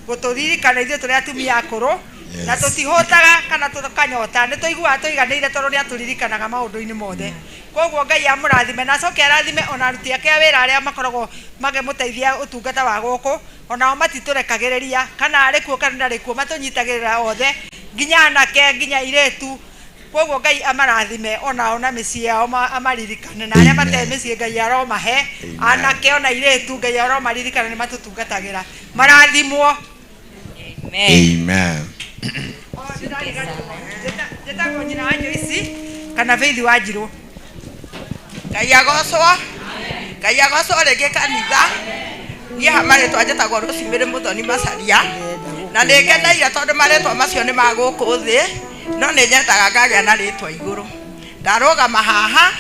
Speaker 2: gũtũririkana ithuĩ tũrĩ atumia akũrũ, na tũtihũtaga kana tũkanyota, nĩ tũiguaga tũiganĩire tondũ nĩ atũririkanaga maũndũ-inĩ mothe. Koguo Ngai amũrathime na acoke arathime ona aruti ake a wĩra arĩa makoragwo makĩmũteithia ũtungata wa gũkũ. Onao matitũrekagĩrĩria, kana arĩ kuo kana ndarĩ kuo, matũnyitagĩrĩra othe, nginya anake nginya airĩtu. Koguo Ngai amarathime onao na mĩciĩ yao, amaririkane, na arĩa matarĩ mĩciĩ Ngai aromahe anake ona airĩtu. Ngai aromaririkana, nĩ matũtungatagĩra, marathimwo.
Speaker 7: Amen.
Speaker 2: Njĩtagwo nyina wa Joyce kana Faith wa Njirũ.
Speaker 14: Ngai agocwo. Ngai agocwo rĩngĩ kanitha. Niĩ ha marĩtwa njĩtagwo Rosemary Mũthoni Macaria, na nĩ ngeneire tondũ marĩtwa macio nĩ ma gũkũ thĩ, no nĩ nyendaga ngagĩa na rĩtwa igũrũ. Ndarũgama haha,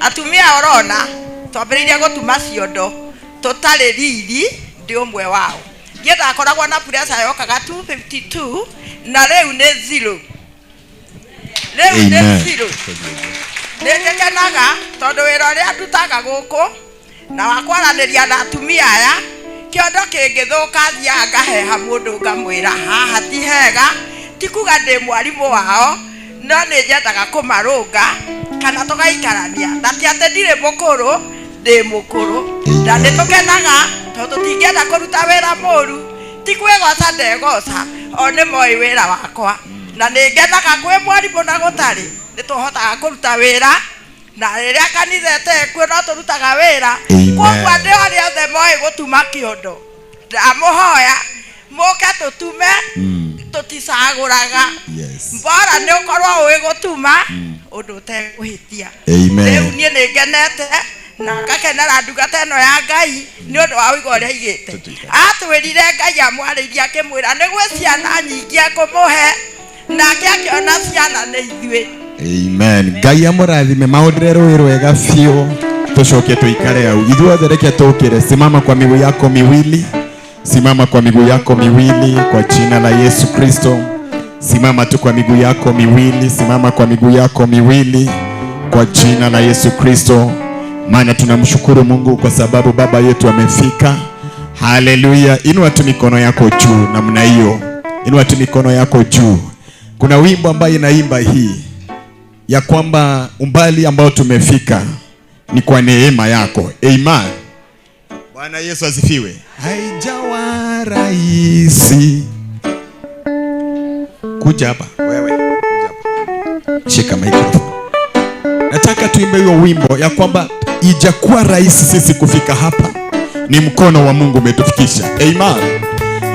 Speaker 14: atumia ũrona twambĩrĩirie gũtuma ciondo tũtarĩ riri. Ndĩ ũmwe wao. Niĩ ndakoragwo na pressure yokaga 252, na rĩu nĩ zero, rĩu nĩ
Speaker 7: Amen.
Speaker 14: zero. Nĩ ngĩkenaga tondũ wĩra ũrĩa ndutaga gũkũ na wa kwaranĩria na atumia aya, kĩondo kĩngĩthũka thiaga ngaheha mũndũ ngamwĩra haha ti hega. Ti kuga ndĩ mwarimũ wao, no nĩ nyendaga kũmarũnga kana tũgaikarania, na ti atĩ ndirĩ mũkũrũ, ndĩ mũkũrũ. Na nĩ tũkenaga tondũ tũtingĩenda kũruta wĩra mũru. Ti kwĩgoca ndegoca, o nĩ moĩ wĩra wakwa, na nĩ ngenaga kwĩ mwarimũ na gũtarĩ nĩ tũhotaga kũruta wĩra, na rĩrĩa kanitha ĩtekuo no tũrutaga wĩra. Koguo andũ arĩa othe moĩ gũtuma kĩondo, ndamũhoya mũke tũtume. Tũticagũraga, bora nĩ ũkorwo ũĩ gũtuma ũndũ ũtekũhĩtia.
Speaker 7: Amen.
Speaker 14: Rĩu niĩ nĩ ngenete na ngakenera ndungata ĩno ya Ngai nĩ ũndũ wa ũiga ũrĩa aigĩte. Atwĩrire Ngai amwarĩirie akĩmwĩra nĩ gwĩ ciana nyingĩ ekũmũhe, nake akĩona ciana nĩ ithuĩ.
Speaker 7: Amen. Ngai amũrathime. Maũndĩre rũĩ rwega biũ. Tũcoke tũikare hau ithuothe. Reke tũkĩre. Simama kwa miguu yako miwili. Simama kwa miguu yako miwili kwa jina la Yesu Kristo. Simama tu kwa miguu yako miwili, simama kwa miguu yako miwili kwa jina la Yesu Kristo. Maana tunamshukuru Mungu kwa sababu baba yetu amefika. Haleluya. Inua tu mikono yako juu namna hiyo. Inua tu mikono yako juu. Kuna wimbo ambaye inaimba hii ya kwamba umbali ambao tumefika ni kwa neema yako. Amen. Bwana Yesu asifiwe. Haijawa rahisi. Kuja hapa wewe, kuja hapa. Shika microphone. Nataka tuimbe hiyo wimbo ya kwamba ijakuwa rahisi sisi kufika hapa, ni mkono wa Mungu umetufikisha. Amen.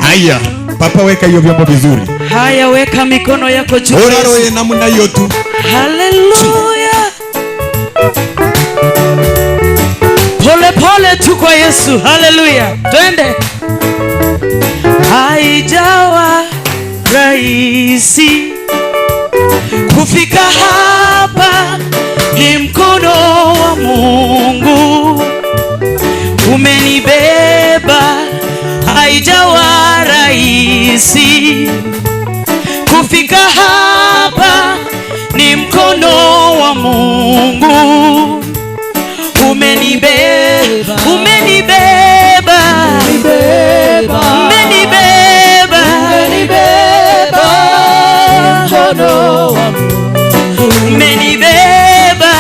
Speaker 7: Haya, papa weka hiyo vyombo vizuri.
Speaker 19: Haya, weka mikono yako juu.
Speaker 7: Ora roe namna hiyo tu.
Speaker 19: Haleluya. Pole pole tu kwa Yesu. Haleluya. Twende. Haijawa rahisi kufika hapa, ni mkono wa Mungu umenibeba. Haijawa rahisi kufika hapa, ni mkono wa Mungu umenibeba, umenibeba, umenibeba, umenibeba, mkono wa Mungu umenibeba,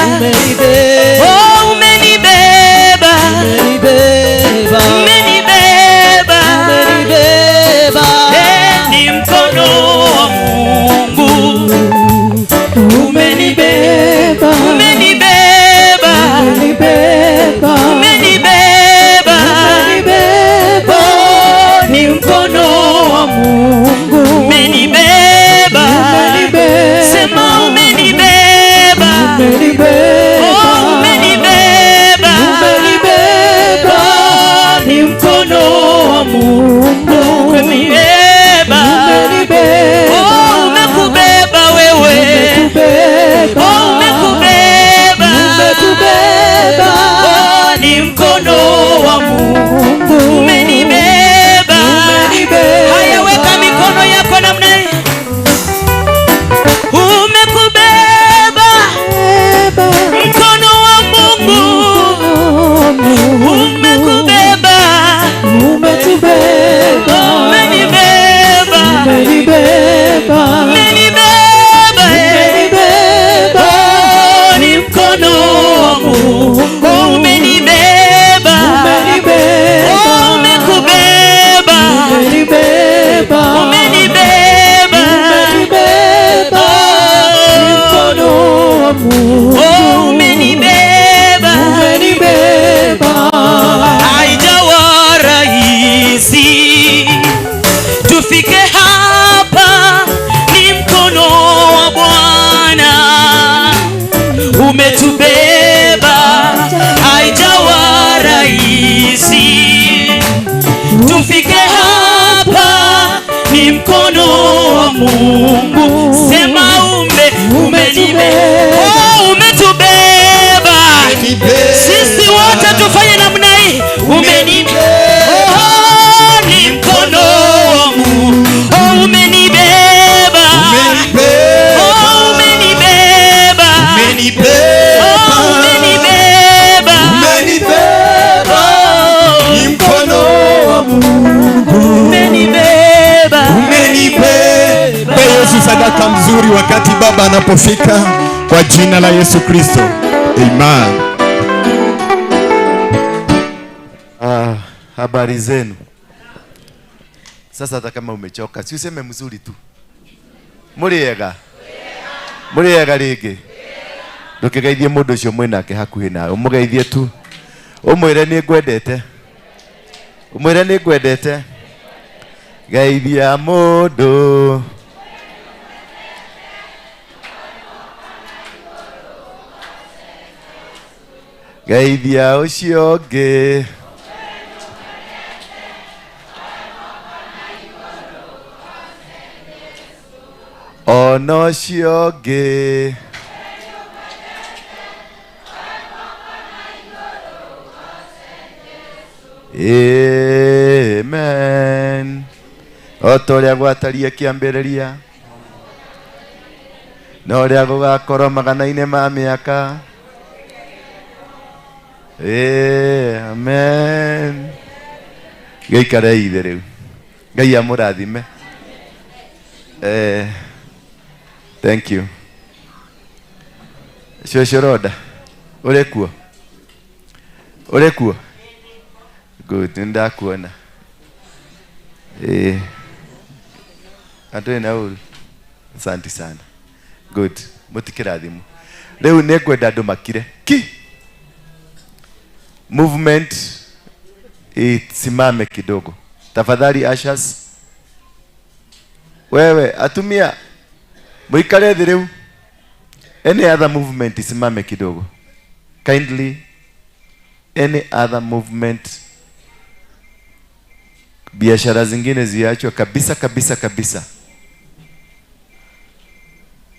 Speaker 19: oh umenibeba, umenibeba, umenibeba, ni mkono wa Mungu umenibeba, umenibeba, umenibeba, umenibeba, oh ni mkono wa Mungu umenibeba, sema umenibeba, oh umenibeba, oh ni mkono wa Mungu umenibeba, oh umekubeba wewe, oh umekubeba, oh ni mkono wa Mungu umenibeba. Haya, weka mikono yako namna hii. Umekubeba mkono wa Mungu, umekubeba, umetubeba, umenibeba, umenibeba, umenibeba, oh ni mkono wa Mungu umenibeba, oh umekubeba, umenibeba, oh umenibeba, haijawa rahisi tufike hapa, ni mkono wa Bwana umetubeba. Haijawa rahisi tufike hapa, ni mkono wa Mungu. Sema umenibeba, oh umetubeba. Sisi wote tufanye namna hii. Umenibeba, oh ni mkono wa Mungu, oh umenibeba, oh umenibeba, oh umenibeba, oh
Speaker 7: ni mkono wa Mungu
Speaker 19: umenibeba,
Speaker 7: umenibeba. Yesu sadaka mzuri wakati baba anapofika kwa jina la Yesu Kristo. Amen.
Speaker 20: Habari zenu. Sasa hata kama umechoka, si useme mzuri tu. Muriega. Muriega rĩngĩ. Ndũkĩgeithie mũndũ ũcio mwĩnake hakuhĩ nawe, ũmũgeithie tu. Ũmwĩre nĩ ngwendete. Ũmwĩre nĩ ngwendete. Geithia mũndũ. Geithia ũcio ũngĩ. Ona ũcio ũngĩ. Amen. O ta ũrĩa gwatariĩ kĩambĩrĩria na ũrĩa gũgakorwo magana-inĩ ma mĩaka. Amen. Gĩikarei thĩ rĩu. Ngai amũrathime. Thank you. Cũcũ Rhoda, ũrĩ kuo? Ũrĩ kuo? Good, nĩ ndakuona. Andũ na ũru. Asante sana. Good. Mũtikĩrathimwo. Rĩu nĩ ngwenda andũ makire. Ki. Movement isimame kidogo. Tafadhali ushers. Wewe atumia muikare thĩ rĩu. Any other movement isimame kidogo. Kindly, any other movement, biashara zingine ziachwe kabisa kabisa kabisa.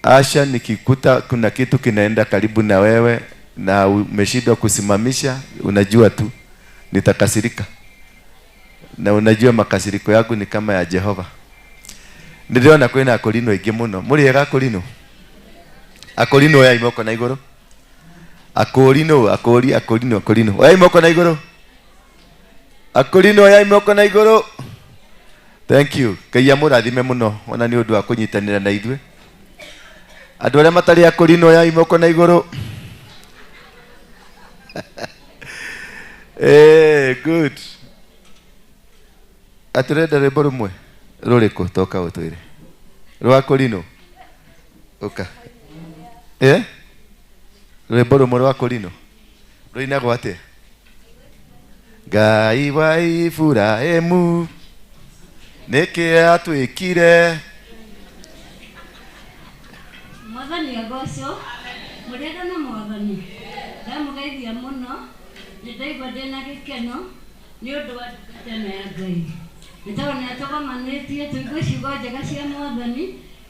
Speaker 20: Asha, nikikuta kuna kitu kinaenda karibu na wewe na umeshindwa kusimamisha, unajua tu nitakasirika. Na unajua makasiriko yangu ni kama ya Jehova. Ndirona kwina akorino aingĩ mũno. Mũrĩ ega akorino? Akorino oyai moko na igũrũ. Akorino, akori, akorino, akorino. Oyai moko na igũrũ. Akorino oyai moko na igũrũ. Thank you. Ngai amũrathime mũno ona nĩ ũndũ wa kũnyitanĩra na ithuĩ. Andũ arĩa matarĩ akorino oyai moko na igũrũ. Good. Atũrenda rwĩmbo rũmwe rũrĩkũ? Toka ũtwĩre. Rwa Akorino. Ũka. Rwĩmbo rũmwe rwa Akorino. Rũinagwo atĩa? Ngai wa Iburahĩmu nĩkĩ atwĩkire?
Speaker 21: Mwathani agocwo. Mũrĩega na Mwathani. Ndamũgeithia mũno. Nĩ ndaigua ndĩna gĩkeno nĩ ũndũ wa ndungata ĩno ya Ngai. Nĩ tondũ nĩ atũgomanĩtie tũigue ciugo njega cia Mwathani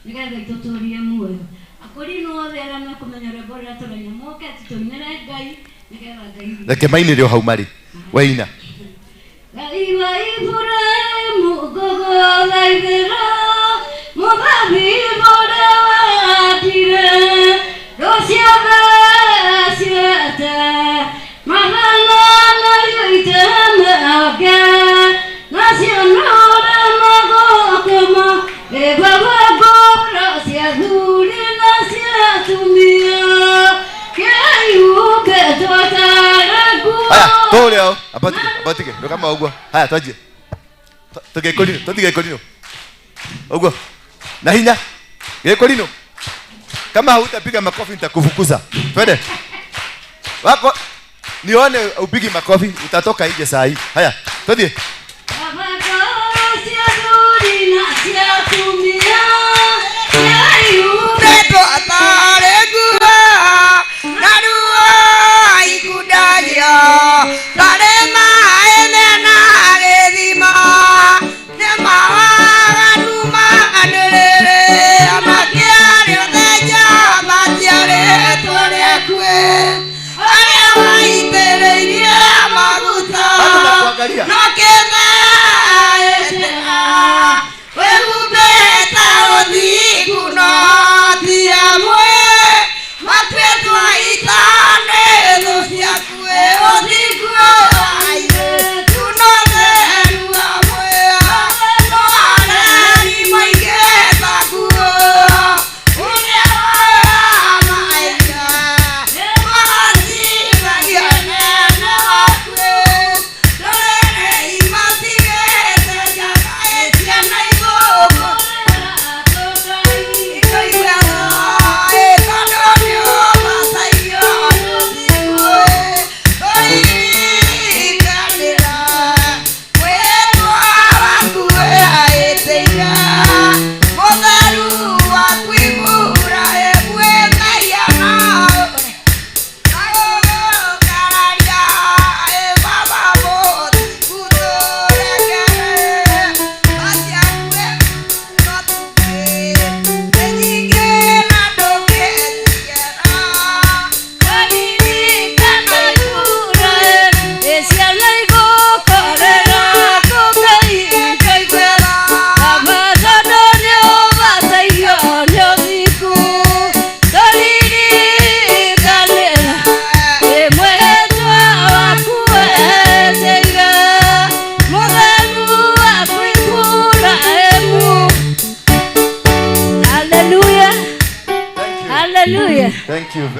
Speaker 21: nĩgetha itũtũrie muoyo. Akorino othe arĩa mekũmenya rwĩmbo rũrĩa tũraina moke tũinĩre Ngai nĩgetha Ngai witũ.
Speaker 20: Reke mainĩre o hau marĩ. Waina.
Speaker 21: Ngai wa Iburahĩmu ngũgũthaithĩra, mũthabibũ ũrĩa wahandire, rũciaro ciete, mathana nario itemeange, nacio nũre magũkũma, ĩgwagwagũra cia athuri na cia atumia, kĩhumbĩtwo tarĩ nguo.
Speaker 20: Haya, tũrĩa o. Amba tige, ndũkama ũguo. Haya, twanjie. Tũgĩkũrinũ, tũtige gĩkũrinũ. Ũguo. Na hinya. Gĩkũrinũ. Kama hautapiga makofi nitakufukuza. Twende. Wako nione upigi makofi utatoka nje saa hii. Haya, twende.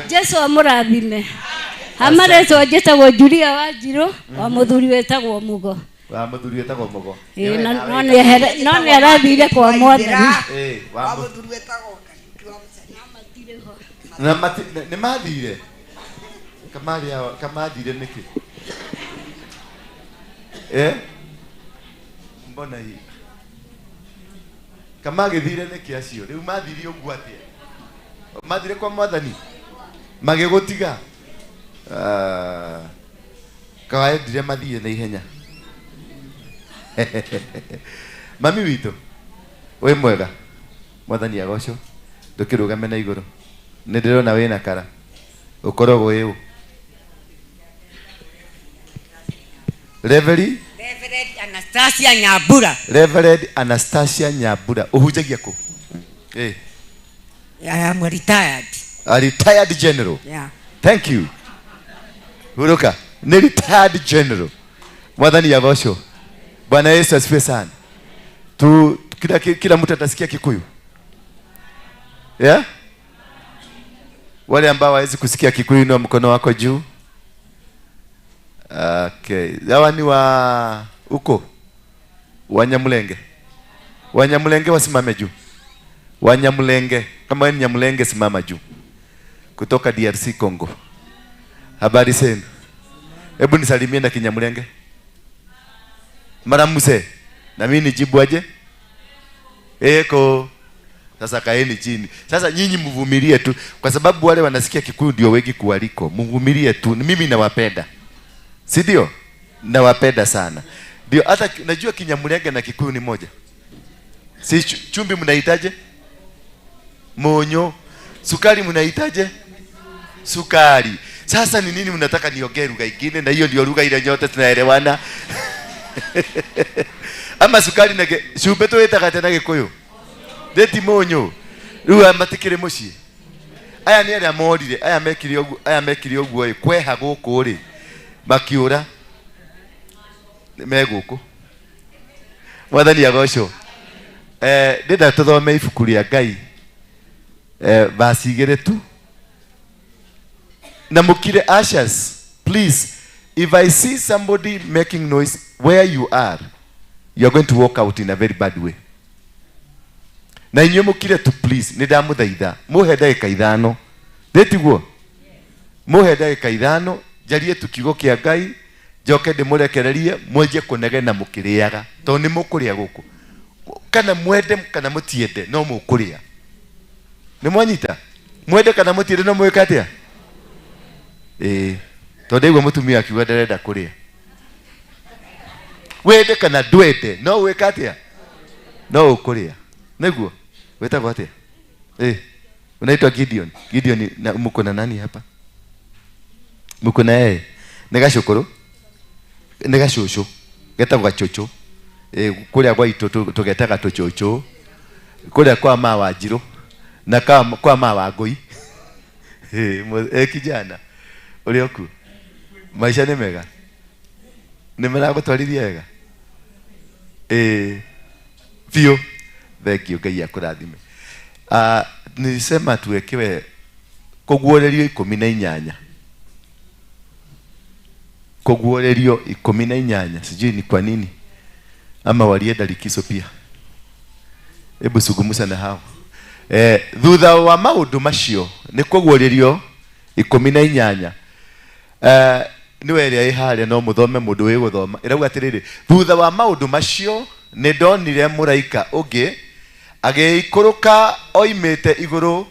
Speaker 21: Jesu amũrathime. Amarĩtwa njĩtagwo Julia Wanjirũ wa mũthuri wĩtagwo Mugo.
Speaker 20: Wa mũthuri wĩtagwo Mugo.
Speaker 21: Ĩĩ, no no nĩ arathire kwa Mwathani.
Speaker 20: Ĩĩ, wa na mati nĩ mathire kamarĩ ao kamathire nĩkĩ? Eh, mbona hii kamagĩthire nĩkĩ? Acio rĩu mathire ũguo atĩa? Mathire kwa Mwathani magĩgũtiga. Ah, kawaendire mathiĩ na ihenya. Mami witũ wĩ mwega, Mwathani agocwo. Ndũkĩrũgame na igũrũ, nĩ ndĩrona wĩna kara ũkoragwo wĩ ũ? Reverend
Speaker 3: Reverend Anastasia Nyambura.
Speaker 20: Reverend Anastasia Nyambura, ũhunjagia kũ? Eh.
Speaker 3: I am retired.
Speaker 20: A retired general.
Speaker 3: Yeah.
Speaker 20: Thank you. Huruka nĩ retired general. Mwathani agocwo. Bwana Yesu asifiwe sana. Tu kila mtu atasikia Kikuyu, yeah? Wale ambao hawezi kusikia Kikuyu, inua mkono wako juu. Okay, hawa ni wa huko Wanyamulenge. Wanyamulenge wasimame juu. Wanyamulenge, kama wewe ni Nyamulenge simama juu. Kutoka DRC Congo. Habari zenu? Hebu nisalimie na Kinyamulenge. Maramuse. Na mimi nijibu aje? Eko. Sasa kaeni chini. Sasa nyinyi mvumilie tu, kwa sababu wale wanasikia Kikuyu ndio wengi kuwaliko. Mvumilie tu. Mimi nawapenda. Si ndio? Nawapenda sana. Ndio hata najua Kinyamulenge na Kikuyu ni moja. Si chumvi mnahitaje? Monyo. Sukari mnahitaje? Sukari. Sasa ni nini mnataka niongee lugha ingine, na hiyo ndio lugha ile nyote tunaelewana? Ama sukari na cumbi twĩtaga atĩa na Gĩkũyũ? Thĩti mũnyũ. Rĩu aya matikĩrĩ mũciĩ. Aya nĩ arĩa morire, aya mekire ũguo, aya mekire ũguo ĩ, kweha gũkũ rĩ, makiũra me gũkũ. Mwathani agocwo. Eh, ndĩrenda tũthome ibuku rĩa Ngai, eh, verse 2 tu na mukire. Ushers, please, if I see somebody making noise where you are, you are going to walk out in a very bad way. Na inyuĩ mũkire tu, please, nĩ ndamũthaitha mũhe ndagĩka 5, ndĩtiguo mũhe ndagĩka 5 njarie tu kiugo kĩa Ngai, njoke ndĩmũrekererie mwenje kũnegena mũkĩrĩaga, tondũ nĩ mũkũrĩa gũkũ, kana mwende kana mũtiende, no mũkũrĩa. Nĩ mwanyita? Mwende kana mũtiende, no mwĩke atĩa? Ĩĩ, tondũ ndaigua mũtumia akiuga ndarenda kũrĩa. Wende kana ndwende, no wĩke atĩa? No ũkũrĩa. Nĩguo wĩtagwo atĩa? Eh, unaitwa Gideon. Gideon, na mko na nani hapa? Mko na yeye? Nĩ gacũkũrũ, nĩ gacũcũ, getagwo gacũcũ. Eh, kũrĩa gwa itũ tũgetaga tũcũcũ, kũrĩa kwa ma Wanjirũ na kwa ma Wangũi. Eh, eh, kijana ũrĩ okuo, maica nĩ mega, nĩ maragũtwarithia wega? Eh, biũ. Thank you. Ngai akũrathime. Ah, nilisema tuwekewe kũguũrĩrio 18, kũguũrĩrio 18. Sijui ni kwa nini ama walienda likizo pia. Hebu zungumza na hao. Eh, thutha wa maũndũ macio nĩ kũguũrĩrio 18. Eh, nĩwe ĩrĩa ĩ harĩa, no mũthome mũndũ wĩ gũthoma. Ĩrauga atĩrĩrĩ, thutha wa maũndũ macio nĩ ndonire mũraika ũngĩ agĩikũrũka oimĩte igũrũ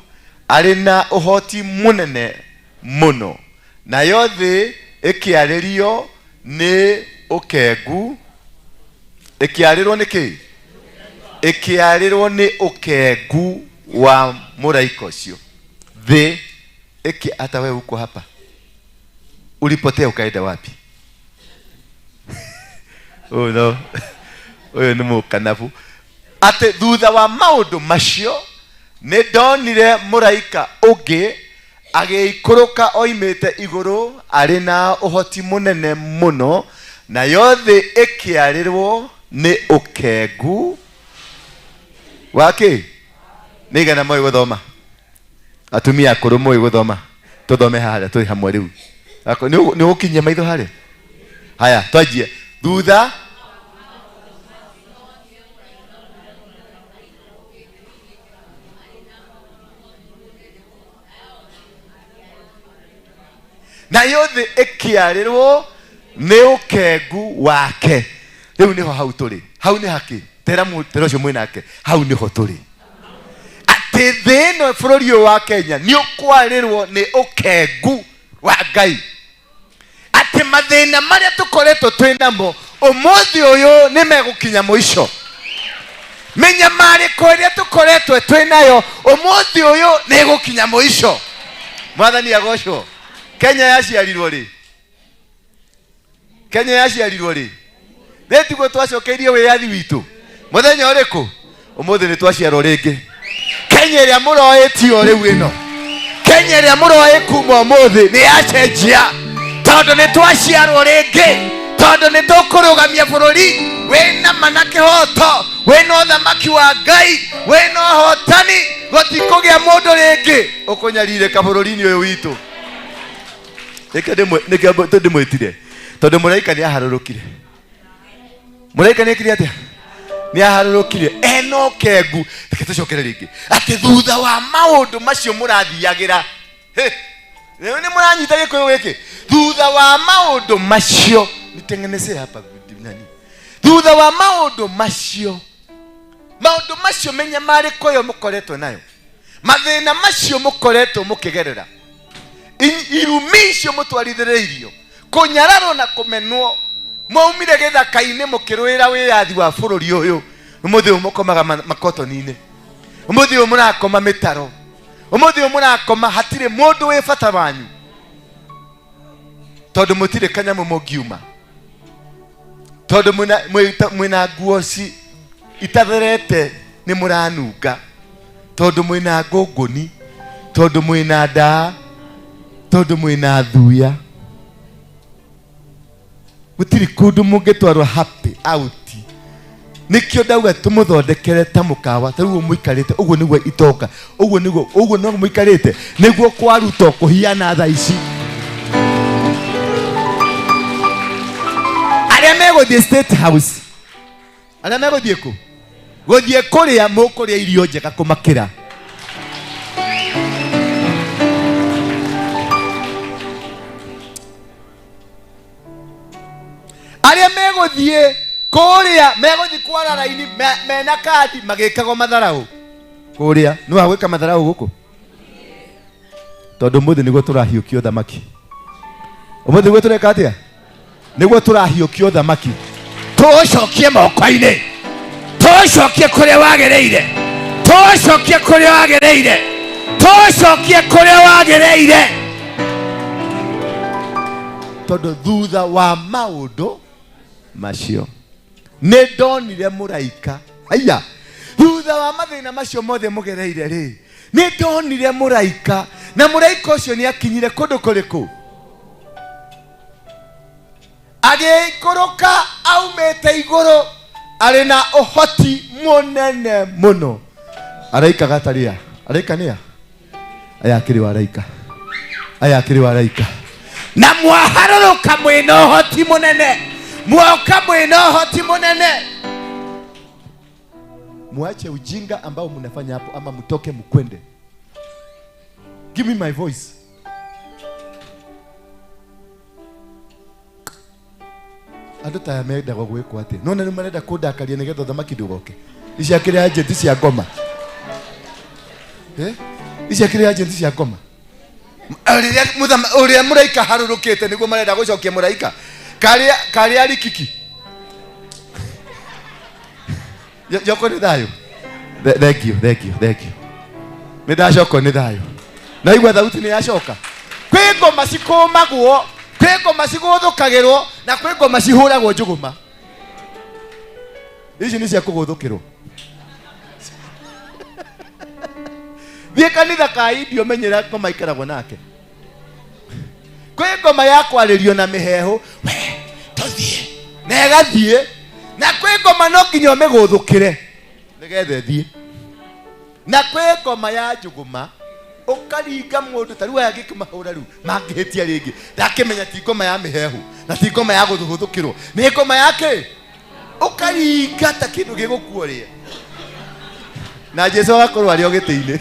Speaker 20: arĩ na ũhoti mũnene mũno, nayo thĩ ĩkĩarĩrio nĩ ũkengu. Ĩkĩarĩrwo nĩ kĩ? Ĩkĩarĩrwo nĩ ũkengu wa mũraika ũcio. Thĩ ĩkĩ, hata wewe uko hapa, ulipotea ukaenda wapi? Oh no, ũyũ nĩ mũkanabu. Atĩ thutha wa maũndũ macio nĩ ndonire mũraika ũngĩ agĩikũrũka oimĩte igũrũ arĩ na ũhoti mũnene mũno, nayo thĩ ĩkĩarĩrwo nĩ ũkengu wa kĩ? Nĩ igana moĩ gũthoma? Atumia akũrũ moĩ gũthoma? Tũthome harĩa tũrĩ hamwe rĩu. Nĩ ũgũkinyia maitho harĩa? Haya, twanjie. Thutha nayo thĩ ĩkĩarĩrwo nĩ ũkengu wake. Rĩu nĩho hau tũrĩ. Hau nĩ hakĩ? Tera tera ũcio mwĩnake. Hau nĩho tũrĩ. Atĩ thĩ ĩno bũrũri ũyũ wa Kenya nĩ ũkwarĩrwo nĩ ũkengu wa Ngai. Atĩ mathĩna marĩa tũkoretwo twĩ namo ũmũthĩ ũyũ nĩ megũkinya mũico. Mĩnyamarĩko ĩrĩa tũkoretwo twĩ nayo ũmũthĩ ũyũ nĩ ĩgũkinya mũico. Mwathani agocwo. Kenya yaciarirwo rĩ? Kenya yaciarirwo rĩ? Rĩ tiguo twacokeirie wĩyathi witũ mũthenya ũrĩkũ? Ũmũthĩ nĩ twaciarwo rĩngĩ. Kenya ĩrĩa mũroĩtio rĩu ĩno, Kenya ĩrĩa mũroĩ kuma ũmũthĩ nĩ yacenjia, tondũ nĩ twaciarwo rĩngĩ, tondũ nĩ tũkũrũgamia bũrũri wĩna ma na kĩhoto, wĩna ũthamaki wa Ngai, wĩna ũhotani. Gũtikũgĩa mũndũ rĩngĩ ũkũnyarirĩka bũrũri-inĩ ũyũ witũ. Nĩkĩo ndĩmwĩtire, tondũ mũraika nĩ aharũrũkire. Mũraika nĩ ekire atĩa? Nĩ aharũrũkire ena ũkengu. Reke tũcokere rĩngĩ atĩ thutha wa maũndũ macio mũrathiagĩra, rĩu nĩ mũranyita gĩkũyũ gĩkĩ. Thutha wa maũndũ macio, nitengenezee hapa nani, thutha wa maũndũ macio, maũndũ macio mĩnyamarĩko ĩyo mũkoretwo nayo, mathĩna macio mũkoretwo mũkĩgerera, irumi icio mũtwarithĩrĩirio, kũnyararwo na kũmenwo, mwaumire gĩthaka-inĩ mũkĩrũĩra wĩyathi wa bũrũri ũyũ. Ũmũthĩ ũyũ mũkomaga makotoni-inĩ, ũmũthĩ ũyũ mũrakoma mĩtaro, ũmũthĩ ũyũ mũrakoma hatirĩ mũndũ wĩ bata wanyu, tondũ mũtirĩ kanyamũ mũngiuma, tondũ mwĩna nguo itatherete nĩ mũranunga, tondũ mwĩna ngũngũni, tondũ mwĩna ndaa, tondũ mwĩna thuya. Gũtirĩ kũndũ mũngĩtwarwo happy out. Nĩkĩo ndauga tũmũthondekere ta mũkawa, ta rĩu mũikarĩte ũguo nĩguo itonga, ũguo nĩguo, ũguo no mũikarĩte nĩguo kwarutwo kũhiana thaa ici. Arĩa megũthiĩ State House, arĩa megũthiĩ kũ? Gũthiĩ kũrĩa, mũkũrĩa irio njega kũmakĩra. Arĩa megũthiĩ kũrĩa, megũthiĩ kwara raini mena kandi magĩkagwo matharau kũrĩa. Nĩ wa gwĩka matharau gũkũ, tondũ ũmũthĩ nĩguo tũrahiũkio thamaki. Ũmũthĩ nĩguo tũreka atĩa? Nĩguo tũrahiũkio thamaki, tũũcokie moko-inĩ, tũũcokie kũrĩa wagĩrĩire, tũũcokie kũrĩa wagĩrĩire, tũũcokie kũrĩa wagĩrĩire, tondũ thutha wa maũndũ macio nĩ ndonire mũraika. Haiya, thutha wa mathĩna macio mothe mũgereire rĩ, nĩ ndonire mũraika, na mũraika ũcio nĩ akinyire kũndũ kũrĩkũ? Agĩikũrũka aumĩte igũrũ arĩ na ũhoti mũnene mũno. Araika gataria, araika nĩa? Aya akĩrĩ wa araika, aya akĩrĩ wa araika. Na mwaharũrũka mwĩna ũhoti mũnene, mwoka mwĩna ũhoti mũnene. Muache ujinga ambao mnafanya hapo, ama mtoke mkwende. Give me my voice. Andũ ta aya mendaga gwĩkwo atĩa? Nona nĩ marenda kũndakaria nĩgetha ũthamaki ndũgoke. Ici akĩrĩ agent cia ngoma. Ici akĩrĩ agent cia ngoma. Rĩrĩa ũrĩa mũraika harũrũkĩte nĩguo marenda gũcokia mũraika. Karĩa rikiki. Joko nĩ thayũ. Thank you, thank you, thank you. Nĩ ndacokwo nĩ thayũ. Naigua thauti nĩ yacoka. Kwĩ ngoma cikũmagwo, kwĩ ngoma cigũthũkagĩrwo, na kwĩ ngoma cihũragwo njũgũma. Ici nĩ cia kũgũthũkĩrwo. Thiĩ kanitha ka India ũmenyere ngoma ikaragwo nake. Kwĩ ngoma ya kwarĩrio na mĩheehũ, we tũthiĩ, na ĩgathiĩ. Na kwĩ ngoma no nginya ũmĩgũthũkĩre nĩgetha ĩthiĩ. Na kwĩ ngoma ya njũgũma. Ũkaringa mũndũ ta rĩu aya ngĩkĩmahũra rĩu mangĩhĩtia rĩngĩ ndakĩmenya ti ngoma ya mĩhehu na ti ngoma ya gũthũthũkĩrwo nĩ ngoma ya kĩ ũkaringa ta kĩndũ gĩgũkuoria na Jesu agakorwo arĩ o gĩtĩ-inĩ.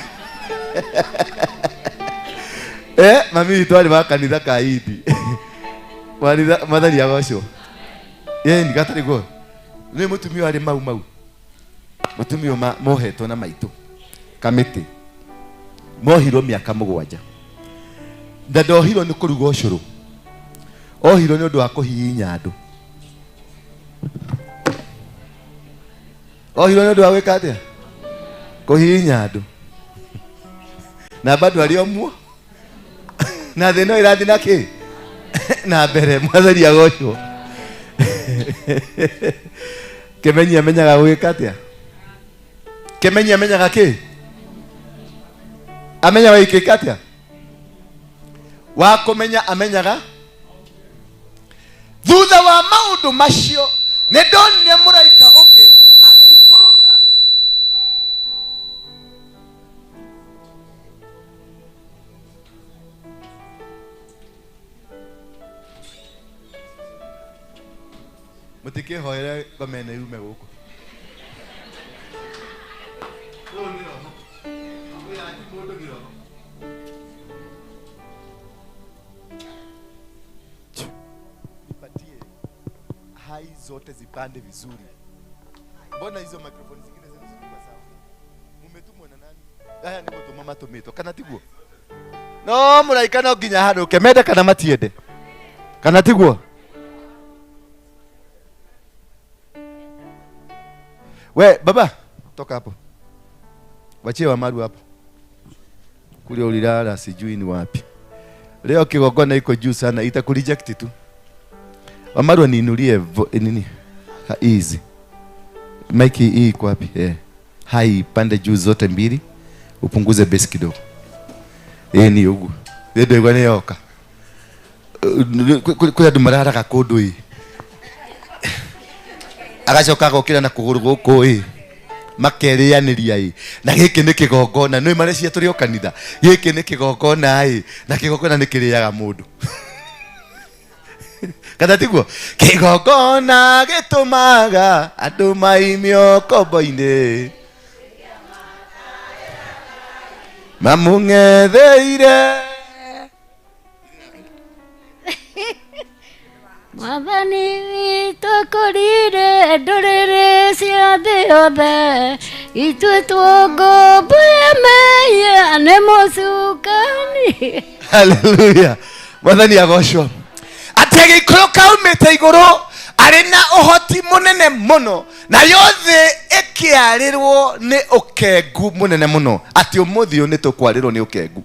Speaker 20: Mami witũ arĩ wa kanitha ka Indi. Mwathani agocwo. Ĩni gatarĩ guo nĩ mũtumia arĩ mau mau mũtumia mohetwo na maitũ kamĩtĩ mohirwo mĩaka 7 na ndohirwo nĩ kũruga ũcũrũ ohirwo nĩ ũndũ wa kũhihinya andũ ohirwo nĩ ũndũ wa gwĩka atĩa kũhihinya andũ na bado arĩ o muo na thĩ no ĩrathiĩ na kĩ na mbere. Mwathani agocwo. Kĩmenyi amenyaga gwĩka atĩa? Kĩmenyi amenyaga kĩ? Amenyaga gĩkĩka atĩa? Wa kũmenya amenyaga. Thutha wa maũndũ macio nĩ ndonire mũraika ũngĩ agĩikũrũka mũtikĩhoere ngoma ĩno yume gũkũ. Ũyũ nĩ roho. Ũyũ ti mũndũ nĩ roho. Nipatie hai zote zipande vizuri. Mbona hizo microphone zingine zenu zilikuwa sawa? Mumetumwa na nani? Haya ni gũtũma matũmĩtwo kana tiguo? No mũraika no nginya harũke mende kana matiende. Kana tiguo? We baba toka hapo. Wachie wa maru hapo. Kule ulilala sijui ni wapi. Leo kigongona iko juu sana itakureject tu. Wamaru niinulie nini? Easy. Mike hii iko wapi? Hai pande juu zote mbili. Upunguze bass kidogo. Ni ugu. Ndio igwa yoka. Kule andu mararaga kundu ii. Agacoka agokĩra na kũgũrũ gũkũ ĩ makerĩanĩria ĩ na gĩkĩ nĩ kĩgongona nĩ marecia tũrĩ o kanitha gĩkĩ nĩ kĩgongona ĩ na kĩgongona nĩ kĩrĩaga mũndũ kana tiguo kĩgongona gĩtũmaga andũ maimio kombo-inĩ mamũng'etheire.
Speaker 21: Mwathani witũ akũrire ndũrĩrĩ cia thĩ yothe ithuĩ tuongombo ya mehia nĩ mũcukani.
Speaker 20: Haleluya. Mwathani agocwo. Atĩ agĩikũrũka aumĩte igũrũ arĩ na ũhoti mũnene mũno nayo thĩ ĩkĩarĩrwo nĩ ũkengu mũnene mũno. Atĩ ũmũthĩ ũyũ nĩ tũkwarĩrwo nĩ ũkengu.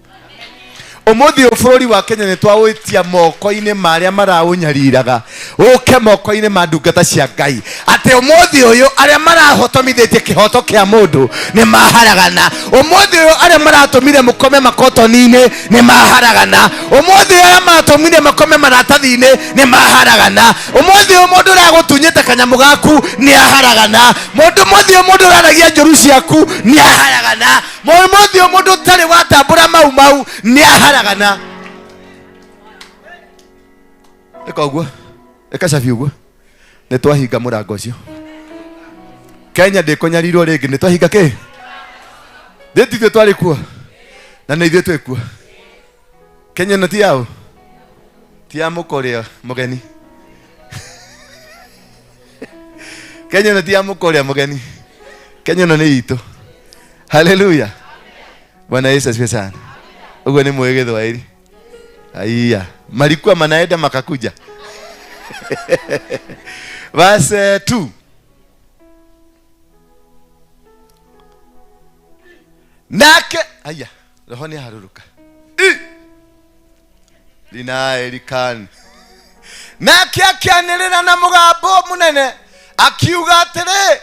Speaker 20: Ũmũthĩ ũyũ bũrũri wa Kenya nĩ twaũitia moko-inĩ ma arĩa maraũnyariraga ũke moko-inĩ ma ndungata cia Ngai. Atĩ ũmũthĩ ũyũ arĩa marahotomithĩtie kĩhoto kĩa mũndũ nĩ maharagana. Ũmũthĩ ũyũ arĩa maratũmire mũkome makotoni-inĩ nĩ maharagana. Ũmũthĩ ũyũ arĩa maratũmire makome maratathi-inĩ nĩ maharagana. Ũmũthĩ ũyũ mũndũ ũragũtunyĩte kanyamũ gaku nĩ aharagana. Mũndũ ũmũthĩ ũyũ mũndũ ũraragia njũru ciaku nĩ aharagana. Mũmũthĩ ũyũ mũndũ ũtarĩ watambũra mau mau nĩ aharagana. Ĩka ũguo, ĩka cabi ũguo, nĩ twahinga mũrango ũcio. Kenya ndĩkũnyarirwo rĩngĩ, nĩ twahinga kĩ? Thĩ ti ithuĩ twarĩ kuo na nĩ ithuĩ twĩ kuo. Kenya ĩno ti yaũ? Ti ya mũka ũrĩa mũgeni. Kenya ĩno ti ya mũka ũrĩa mũgeni. Kenya ĩno nĩ itũ. Haleluya. Bwana Yesu asifiwe sana. Ugo ni mwege Kiswahili. Aiya, malikuwa manaenda makakuja. Verse 2. Nake aya, roho ni haruruka. Lina elikan. Nake akianĩrĩra na mũgambo mũnene akiuga atĩrĩ,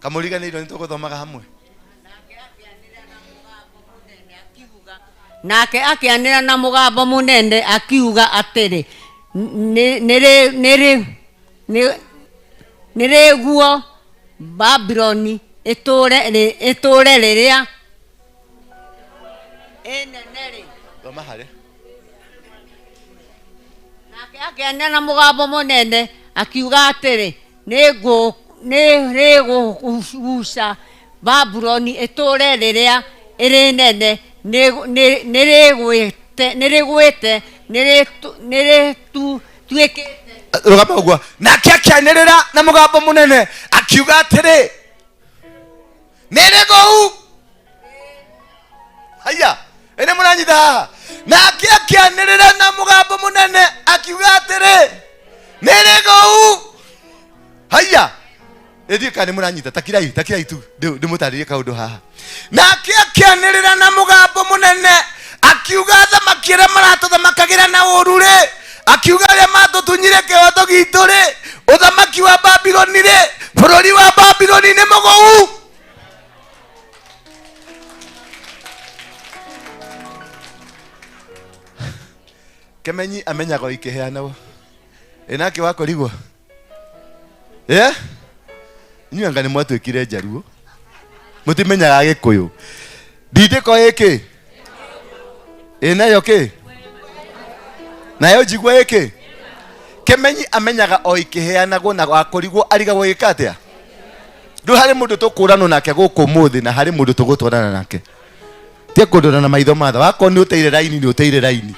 Speaker 20: kamũriganĩirwo nĩ tũgũthomaga hamwe.
Speaker 3: Nake akĩanĩrĩra na mũgambo mũnene akiuga atĩrĩ, nĩ rĩguo Babuloni Ĩtũũre rĩrĩa ĩnene rĩ.
Speaker 20: Thoma harĩa.
Speaker 3: Nake akĩaria na mũgambo mũnene akiuga atĩrĩ, nĩrĩgũguca Babuloni ĩtũũre rĩrĩa ĩrĩ nene, nĩrĩgwĩte, nĩrĩtuĩkĩte.
Speaker 20: Rũgama ũguo. Nake akĩanĩrĩra na mũgambo mũnene akiuga atĩrĩ, nĩrĩgũu. Haya, ĩnĩ mũranyita haha. Nake akĩanĩrĩra na mũgambo mũnene akiuga atĩrĩ, nĩrĩgũu. Haya, ĩthiĩ kana nĩ mũranyita, takirai, takirai tu ndĩmũtarĩrie kaũndũ haha. Nake akĩanĩrĩra na mũgambo mũnene akiuga athamaki arĩa maratũthamakagĩra na ũũru rĩ, akiuga arĩa matũtunyire kĩhoto gitũ rĩ, ũthamaki wa Babuloni rĩ, bũrũri wa Babuloni nĩ mũgũu. Kemenyi amenyaga ikĩheanagwo. Ĩ nake wakorigwo. Ĩ? Inyuĩ anga nĩ mwatuĩkire njaruo. Mũtimenyaga Gĩkũyũ. Ndindĩko ĩkĩ? Ĩ nayo kĩ? Nayo njigua ĩkĩ? Kemenyi amenyaga o ikĩheanagwo na wakorigwo arigagwo ĩka atĩa? Rĩu harĩ mũndũ tũkũranwo nake gũkũ ũmũthĩ na harĩ mũndũ tũgũtwarana nake. Tie kũndora na maitho matha. Wakorwo nĩ ũteire raini, nĩ ũteire raini.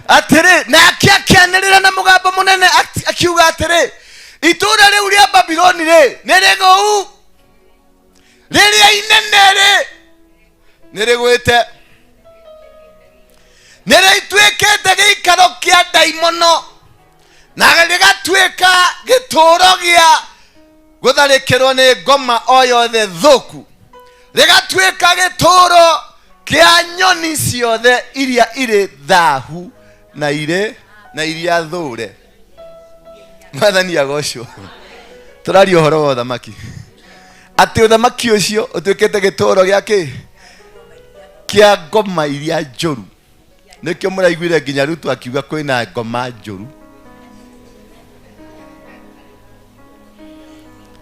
Speaker 20: Atĩrĩ, nake akĩanĩrĩra na mũgambo mũnene akiuga atĩrĩ, itũũra rĩu rĩa Babuloni rĩ, nĩ rĩgũu. Rĩrĩa inene rĩ, nĩ rĩgwĩte. Nĩ rĩtuĩkĩte gĩikaro kĩa ndaimono na rĩgatuĩka gĩtũũro gĩa gũtharĩkĩrwo nĩ ngoma o yothe thũku, rĩgatuĩka gĩtũũro kĩa nyoni ciothe iria irĩ thahu na irĩ na iria thũre. Mwathani agocwo. Tũraria ũhoro wa ũthamaki, atĩ ũthamaki ũcio ũtuĩkĩte gĩtũũro gĩa kĩ? Kĩa ngoma iria njũru. Nĩkĩo mũraiguire nginya Ruto akiuga kwĩna ngoma njũru.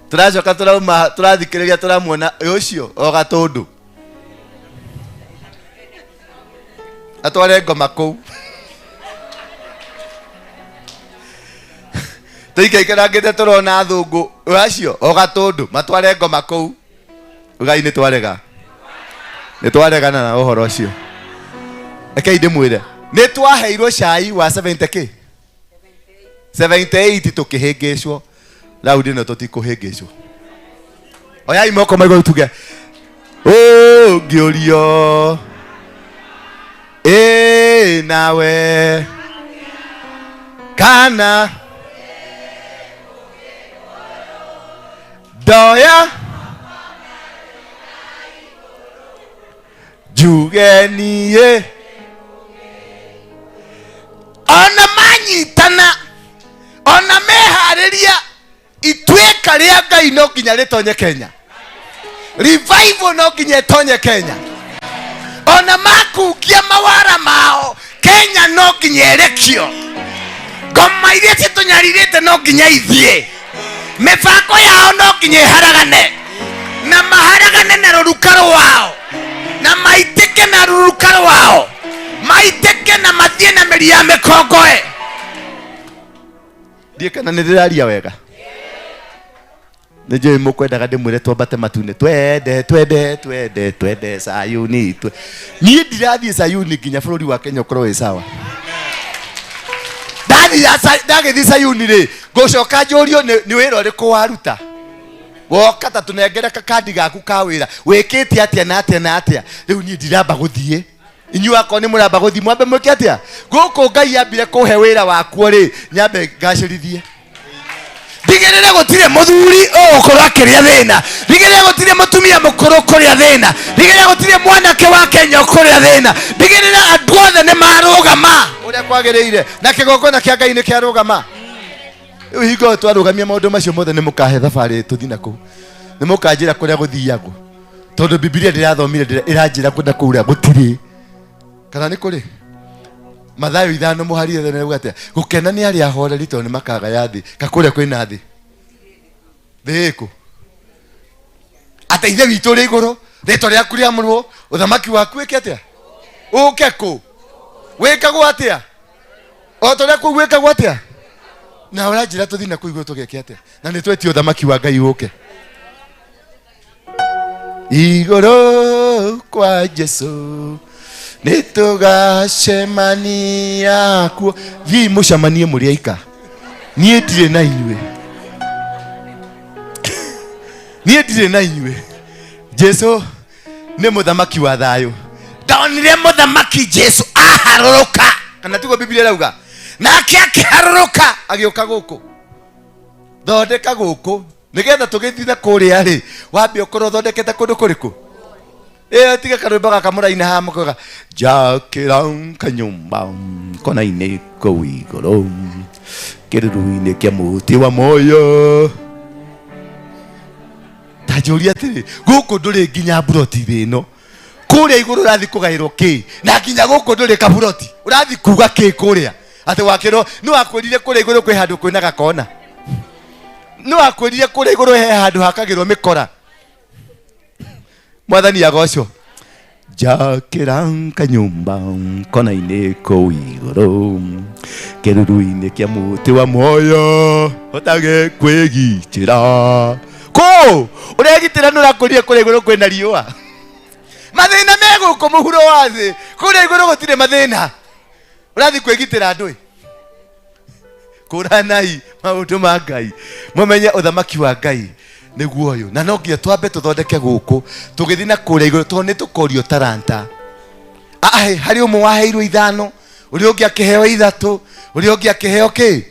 Speaker 20: Tũracoka tũrauma tũrathikĩrĩria tũramuona ũcio o gatũndũ atware ngoma kũu. Tũikaikarangĩte tũrona athũngũ acio o gatũndũ matware ngoma kũu. Ugai nĩ twarega, nĩ twaregana na ũhoro ũcio. Rekei ndĩmwĩre, nĩ twaheirwo cai wa 70 kĩ? 78 tũkĩhĩngĩcwo. Raundi ĩno tũtikũhĩngĩcwo. Oyai moko maigũ tuge ũngĩũrio ĩ nawe kana ndoya njuge niĩ ona manyitana ona meharĩria ituĩka rĩa Ngai no nginya rĩtonye Kenya. Revival no nginya ĩtonye Kenya. Ona makungia mawara mao Kenya no nginya ĩrekio. Ngoma iria citũnyarirĩte no nginya ithiĩ. Mĩbango yao no nginya ĩharagane, na maharagane na rũruka rwao, na maitĩke na rũruka rwao, maitĩke na mathiĩ na mĩri ya mĩkongoe. Ndiĩ kana nĩ ndĩraria wega. Nĩ njũĩ mũkwendaga ndĩmwĩre twambate matu-inĩ, twende twende twende twende Sayuni twe. Niĩ ndirathiĩ Sayuni nginya bũrũri wa Kenya ũkorwo wĩ sawa. Ndagĩthiĩ Sayuni rĩ, ngũcoka njũrio nĩ wĩra ũrĩkũ waruta. Woka ta tũnengere kakandi gaku ka wĩra, wĩkĩte atĩa na atĩa na atĩa. Rĩu niĩ ndiramba gũthiĩ. Inyuĩ akorwo nĩ mũramba gũthiĩ, mwambe mwĩke atĩa? Gũkũ Ngai ambire kũhe wĩra wakuo rĩ, nyambe ngacĩrithie. Ndigĩrĩre gũtirĩ mũthuri ũgũkorwo akĩrĩa thĩna, ndigĩrĩre gũtirĩ mũtumia mũkũrũ ũkũrĩa thĩna, ndigĩrĩre gũtirĩ mwanake wa Kenya ũkũrĩa thĩna, ndigĩrĩre andũ othe nĩ marũgama ũrĩa kwagĩrĩire, na kĩgongona kĩa Ngai nĩ kĩarũgama. Rĩu hingo ĩyo twarũgamia maũndũ macio mothe, nĩ mũkahe thabarĩ tũthiĩ na kũu, nĩ mũkanjĩra kũrĩa gũthiagwo, tondũ Bibilia ndĩrathomire ĩranjĩra kwenda kũu ũrĩa gũtirĩ, kana nĩ kũrĩ? Mathayo 5 mũhari ĩthano nĩ atĩa? Gũkena nĩ arĩa ahoreri tondũ nĩ makagaya thĩ. Ka kũrĩa kwĩna thĩ? Thĩ ĩkũ? Atĩ ithe witũ ũrĩ igũrũ, rĩtwa rĩaku rĩamũrwo, ũthamaki waku wĩke atĩa? Ũke kũ? Wĩkagwo atĩa? O ta ũrĩa kũu gwĩkagwo atĩa? Na ũranjĩra tũthiĩ na kũu igũrũ tũgeke atĩa? Na nĩ twetie ũthamaki wa Ngai ũke. Igũrũ kwa Jesu nĩ tũgacemania kuo. Thiĩi mũcemanie mũrĩ aika. Niĩ ndirĩ na inyuĩ. Niĩ ndirĩ na inyuĩ. Jesu nĩ mũthamaki wa thayũ. Ndonire mũthamaki Jesu aharũrũka, kana tiguo Biblia ĩrauga? Nake akĩharũrũka agĩũka gũkũ. Thondeka gũkũ nĩgetha tũgĩthiĩ na kũrĩa rĩ, wambe ũkorwo ũthondekete kũndũ kũrĩkũ? Ĩyo tiga karwĩmbo gaka mũraina haha mũkoiga njakĩra kanyũmba kona-inĩ kũu igũrũ kĩruru-inĩ kĩa mũtĩ wa muoyo. Ta njũria atĩrĩ, gũkũ ndũrĩ nginya mburoti thĩ ĩno, kũrĩa igũrũ ũrathiĩ kũgaĩrwo kĩ? Na nginya gũkũ ndũrĩ kaburoti, ũrathiĩ kuga kĩ kũrĩa? Atĩ wakĩrwo nĩ wakwĩrire kũrĩa igũrũ kwĩ handũ kwĩna gakona, nĩ wakwĩrire kũrĩa igũrũ he handũ hakagĩrwo mĩkora. Mwathani agocwo. Njakĩra kanyũmba kona-inĩ kũu igũrũ kĩruru-inĩ kĩa mũtĩ wa muoyo hotage kwĩgitĩra. Kũ ũregitĩra nĩ ũrakũrire kũrĩa igũrũ kwĩna riũa. Mathĩna me gũkũ mũhuro wa thĩ, kũrĩa igũrũ gũtirĩ mathĩna. Ũrathiĩ kwĩgitĩra ndũĩ? Kũranai maũndũ ma Ngai, mũmenye ũthamaki wa Ngai nĩguo ũyũ. Na no nginya twambe tũthondeke gũkũ tũgĩthiĩ na kũrĩa igũrũ, tondũ nĩ tũkorio taranta. Ahe, harĩ ũmwe waheirwo 5, ũrĩa ũngĩ akĩheo 3, ũrĩa ũngĩ akĩheo kĩ?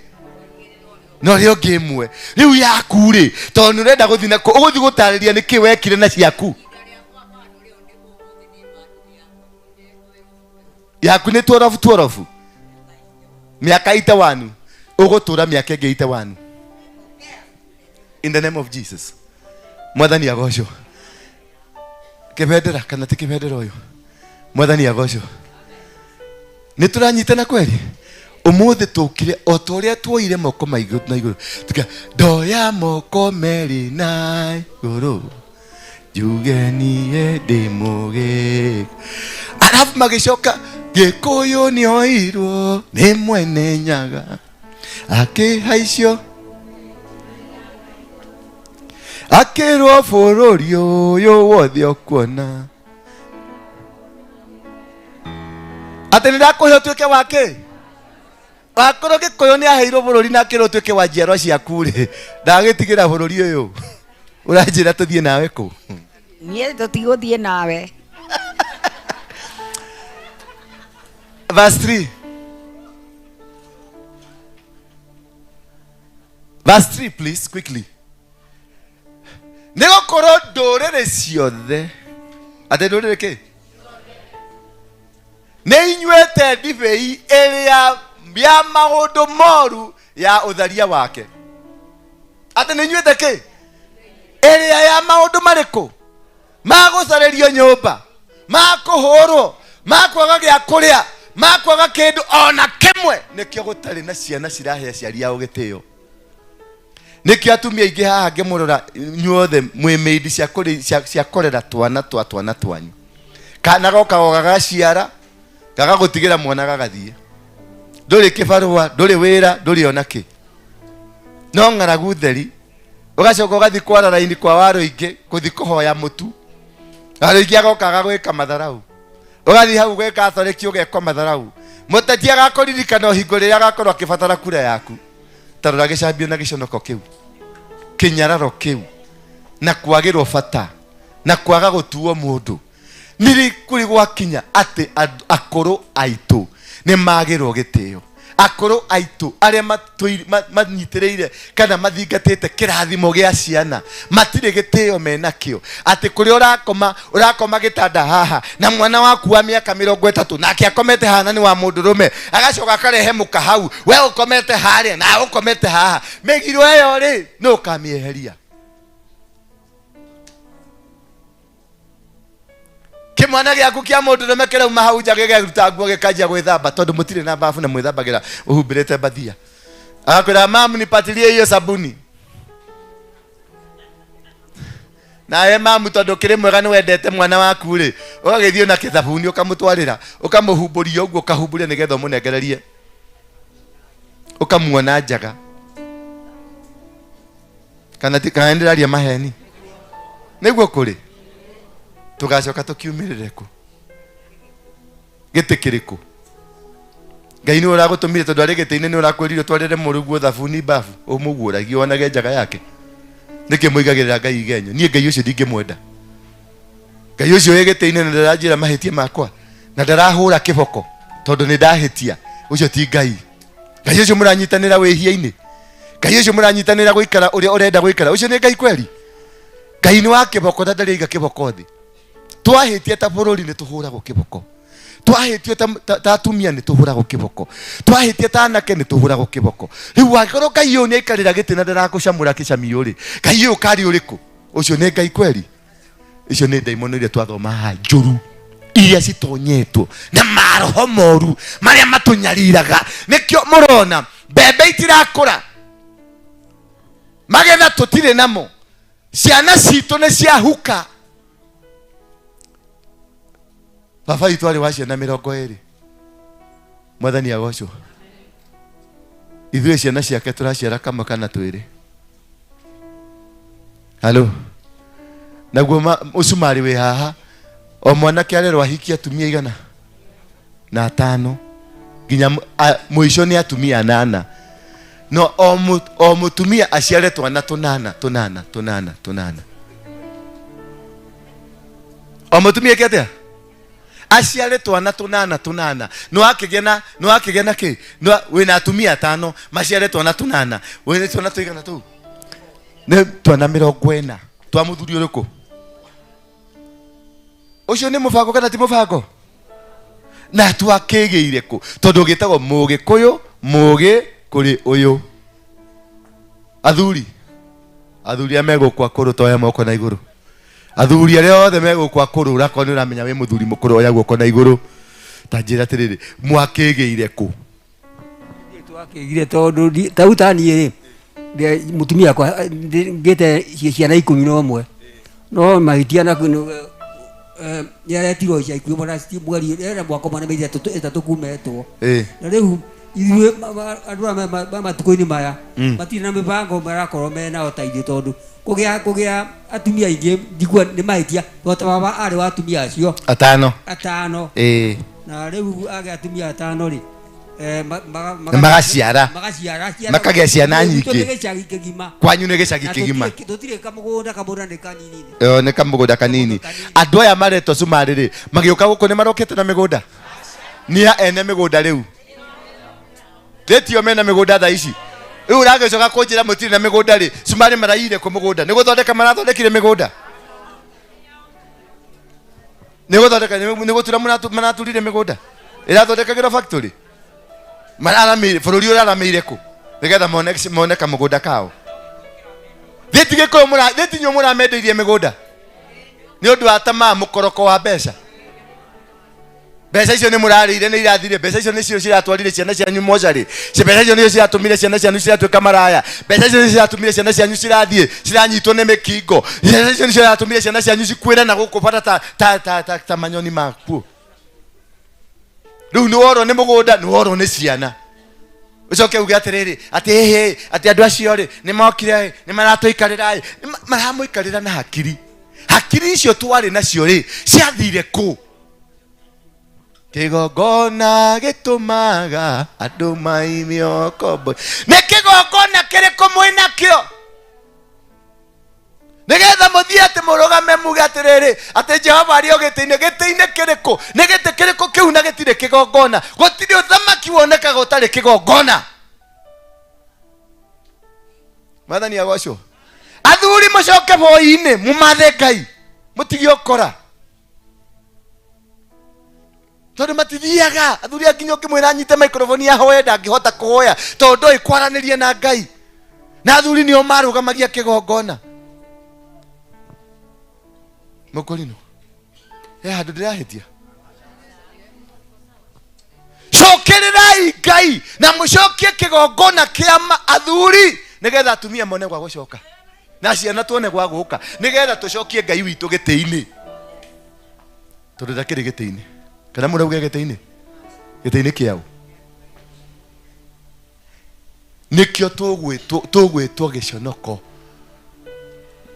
Speaker 20: Na ũrĩa ũngĩ 1. Rĩu yaku rĩ, tondũ nĩ ũrenda gũthiĩ na kũ, ũgũthiĩ gũtarĩria nĩkĩ wekire na ciaku. Yaku nĩ tworobu tworobu. Mĩaka 81, ũgũtũra mĩaka ĩngĩ 81. In the name of Jesus. Mwathani agocwo. Kĩbendera kana ti kĩbendera ũyũ? Mwathani agocwo. Nĩ tũranyitana kweli? Ũmũthĩ tũkire o ta ũrĩa tuoire moko maigũ na igũrũ. Tukiuga, ndoya moko merĩ na igũrũ. Njuge niĩ ndĩ mũgĩ. Arabu magĩcoka, Gĩkũyũ nĩoirwo nĩ mwene Nyaga. Akĩhaicio. Akĩrwo bũrũri ũyũ wothe ũkuona. Atĩ nĩndakũhe ũtuĩke wa kĩ? Wakorwo Gĩkũyũ nĩ aheirwo bũrũri na akĩrwo ũtuĩke wa njiarwa ciaku rĩ, ndagĩtigĩra bũrũri ũyũ. Ũranjĩra tũthiĩ nawe kũ?
Speaker 1: Niĩ tũtigũthiĩ nawe.
Speaker 20: Verse 3. Verse 3, please, quickly. Nĩ gũkorwo ndũrĩrĩ ciothe, atĩ ndũrĩrĩ kĩ? Nĩ inyuĩte ndibei ĩrĩa ya maũndũ moru ya ũtharia wake. Atĩ nĩ inyuĩte kĩ? Ĩrĩa ya maũndũ marĩkũ? Ma gũcarĩrio nyũmba, ma kũhũrwo, ma kwaga gĩa kũrĩa, ma kwaga kĩndũ ona kĩmwe. Nĩkĩo gũtarĩ na ciana cirahe aciari ao gĩtĩo. Nĩkĩo atumia aingĩ haha ngĩmũrora inyuothe mwĩ mĩindi cia kũrera twana twa twana twanyu. Kana goka o gagaciara, gagagũtigĩra mwana gagathiĩ. Ndũrĩ kĩbarũa, ndũrĩ wĩra, ndũrĩ ona kĩ. No ng'aragu theri, ũgacoka ũgathiĩ kwara raini kwa Warũingĩ gũthiĩ kũhoya mũtu. Warũingĩ agoka agagwĩka matharau. Ũgathiĩ hau gwĩka atharĩki ũgekwo matharau. Mũteti agakũririkana o hingo rĩrĩa agakorwo akĩbatara kura yaku. Ta rora gĩcambio na gĩconoko kĩu, kĩnyararo kĩu, na kwagĩrwo bata, na kwaga gũtuo mũndũ. Nĩ kũrĩ gwakinya atĩ akũrũ aitũ nĩ magĩrwo gĩtĩo. Akũrũ aitũ arĩa manyitĩrĩire kana mathingatĩte kĩrathimo gĩa ciana matirĩ gĩtĩo menakĩo. Atĩ kũrĩa ũrakoma, ũrakoma gĩtanda haha na mwana waku wa mĩaka mĩrongo ĩtatũ nake akomete haha na nĩ wa mũndũrũme, agacoka akarehe mũka hau, we ũkomete harĩa na ũkomete haha. Mĩgiro ĩyo rĩ, nũ ũkamĩeheria? Kĩmwana gĩaku kĩa mũndũrũme kĩrauma hau nja gĩgeruta nguo gĩkanjia gwĩthamba tondũ mũtirĩ na bafu na mwĩthambagĩra ũhumbĩrĩte mbathia. Agakwĩra, mamu nipatilie hiyo sabuni. Nawe mamu tondũ kĩrĩ mwega nĩ wendete mwana waku rĩ, ũgagĩthiĩ na kĩthabuni ũkamũtwarĩra, ũkamũhumbũria ũguo, ũkahumbũria nĩgetha ũmũnengererie, ũkamuona njaga. Kana ti kana ndĩraria maheni? Nĩguo kũrĩ. Tũgacoka tũkiumĩrĩre kũ? Gĩtĩ kĩrĩkũ? Ngai nĩwe ũragũtũmire tondũ arĩ gĩtĩ-inĩ nĩ ũrakwĩrire ũtwarĩre mũrũguo thabuni babu, ũmũguũragie wonage njaga yake. Nĩkĩ mũigagĩrĩra Ngai igenyo? Niĩ Ngai ũcio ndingĩmwenda. Ngai ũcio wĩ gĩtĩ-inĩ na ndaranjĩra mahĩtia makwa na ndarahũra kĩboko tondũ nĩ ndahĩtia, ũcio ti Ngai. Ngai ũcio mũranyitanĩra wĩhia-inĩ, Ngai ũcio mũranyitanĩra gũikara ũrĩa ũrenda gũikara, ũcio nĩ Ngai kweri? Ngai nĩ wa kĩboko na ndarĩ aiga kĩboko thĩ. Twahĩtia ta bũrũri nĩ tũhũragwo kĩboko, twahĩtia ta atumia nĩ tũhũragwo kĩboko, twahĩtia ta anake nĩ tũhũragwo kĩboko. Rĩu angĩkorwo Ngai ũyũ nĩ aikarĩra gĩtĩ na ndarakũcamũra kĩcamio rĩ, Ngai ũyũ karĩ ũrĩkũ? Ũcio nĩ Ngai kweri? Icio nĩ ndaimono iria twathoma haha njũru, iria citonyetwo na maroho moru marĩa matũnyariraga. Nĩkĩo mũrona mbembe itirakũra, magetha tũtirĩ namo, ciana citũ nĩ ciahuka. Baba witũ arĩ wa ciana 20, mwathani agocwo. Ithuĩ ciana ciake tũraciara kamwe kana twĩrĩ. Halo, naguo ũcumarĩ wĩ haha, o mwanake arerwo ahikie atumia igana na atano nginya mũico nĩ atumia anana, no o mũtumia aciare twana tũnana tũnana tũnana tũnana. O mũtumia eke atĩa? Aciare twana tũnana tũnana. Nĩ wakĩgĩa na, nĩ wakĩgĩa na kĩ? Nĩ wĩna atumia atano maciare twana tũnana, wĩna twana tũigana tũu? Nĩ twana 40 twa mũthuri ũrĩkũ? Ũcio nĩ mũbango kana ti mũbango? Na twakĩgĩire kũ? Tondũ gĩtagwo mũgĩkũyũ mũgĩ kũrĩ ũyũ. Athuri, athuri arĩa megũkũ akũrũ toya moko na igũrũ. Athuri arĩa othe megũkũ akũrũ, ũrakorwo nĩ ũramenya wĩ mũthuri mũkũrũ, oya guoko na igũrũ. Ta njĩra atĩrĩrĩ, mwakĩgĩire kũ?
Speaker 8: Twakĩgire tondũ ta rĩu ta niĩ rĩ, mũtumia wakwa, ngĩte ciana 11. No mahĩtia na nĩ aretirwo ica ikuhĩ mwana mweri, ena mwaka ũmwe na mĩeri ĩtatũ kuma etwo. Na rĩu ithuĩ andũ aya ma matukũ-inĩ maya, matirĩ na mĩbango marakorwo menao ta ithuĩ, tondũ kũgĩa atumia aingĩ ndikuo nĩ mahĩtia, tondũ ta baba arĩ wa atumia acio
Speaker 20: atano.
Speaker 8: Atano. Na rĩu agĩa atumia atano rĩ,
Speaker 20: Na magaciara.
Speaker 8: Magaciara ciana.
Speaker 20: Makagĩa ciana
Speaker 8: Gwitũ
Speaker 20: nyingĩ.
Speaker 8: nĩ gĩcagi kĩgima.
Speaker 20: Kwanyu nĩ gĩcagi
Speaker 8: Na
Speaker 20: kĩgima.
Speaker 8: tũtirĩ kamũgũnda, kamũgũnda nĩ kanini.
Speaker 20: Ĩyo nĩ kamũgũnda kanini. Andũ aya maretwo cumarĩ rĩ, magĩũka gũkũ nĩ marokĩte na mĩgũnda? Nĩ a ene mĩgũnda rĩu? Thĩtio mena mĩgũnda thaa ici. Rĩu ũragĩcoka kũnjĩra mũtirĩ na mĩgũnda rĩ, cumarĩ maraiyire kũ mũgũnda? Nĩ gũthondeka marathondekire mĩgũnda? Nĩ gũthondeka, nĩ gũtura maraturire mĩgũnda? Ĩrathondekagĩrwo factory? Mararamĩire, bũrũri ũraramĩire kũ? Nĩgetha mone kamũgũnda kao. Thĩ ti Gĩkũyũ thĩ ti inyuĩ mũramendeirie mĩgũnda? Nĩ ũndũ wa tamaa mũkoroko wa mbeca. Mbeca icio nĩ mũrarĩire nĩ irathire. Mbeca icio nĩcio ciratwarire ciana cianyu mocarĩ. Mbeca icio nĩcio ciratũmire ciana cianyu ciratuĩka maraya. Mbeca icio nĩcio ciratũmire ciana cianyu cirathiĩ ciranyitwo nĩ mĩkingo. Mbeca icio nĩcio ciratũmire ciana cianyu cikuĩre na gũkũ bata ta manyoni makuo. Rĩu nĩ worwo nĩ mũgũnda, nĩ worwo nĩ ciana. Ũcoke uge atĩrĩrĩ, atĩ hĩhĩ, atĩ andũ acio rĩ, nĩ mokire ĩ, nĩ maratũikarĩra ĩ, nĩ maramũikarĩra na hakiri. Hakiri icio twarĩ nacio rĩ, ciathire kũ? Kĩgongona gĩtũmaga andũ maimio kombo. Nĩ kĩgongona kĩrĩkũ mwĩnakĩo? Nĩgetha mũthiĩ atĩ mũrũgame muge atĩrĩrĩ, atĩ Jehova arĩ o gĩtĩ-inĩ. Gĩtĩ-inĩ kĩrĩkũ? Nĩ gĩtĩ kĩrĩkũ kĩu na gĩtirĩ kĩgongona? Gũtirĩ ũthamaki wonekaga ũtarĩ kĩgongona. Mwathani agocwo. Athuri mũcoke boi-inĩ, mũmathe Ngai, mũtige ũkora. Tondũ matithiaga. Athuri a nginya ũngĩmwĩra anyite microphone ahoe ndangĩhota kũhoya tondũ ndoĩ kwaranĩria na Ngai. Na athuri nĩo marũgamagia kĩgongona. Mũkũrinũ, he handũ ndĩrahĩtia? Cokererai Ngai na mũcokie kĩgongona kĩa athuri nĩgetha atumia mone gwa gũcoka. Na ciana tuone gwa gũka nĩgetha tũcokie Ngai witũ gĩtĩ-inĩ. Tondũ ndakĩrĩ gĩtĩ-inĩ. Kana mũrauge gĩtĩ-inĩ? Gĩtĩ-inĩ kĩaũ? Nĩkĩo tũgwĩtwo gĩconoko.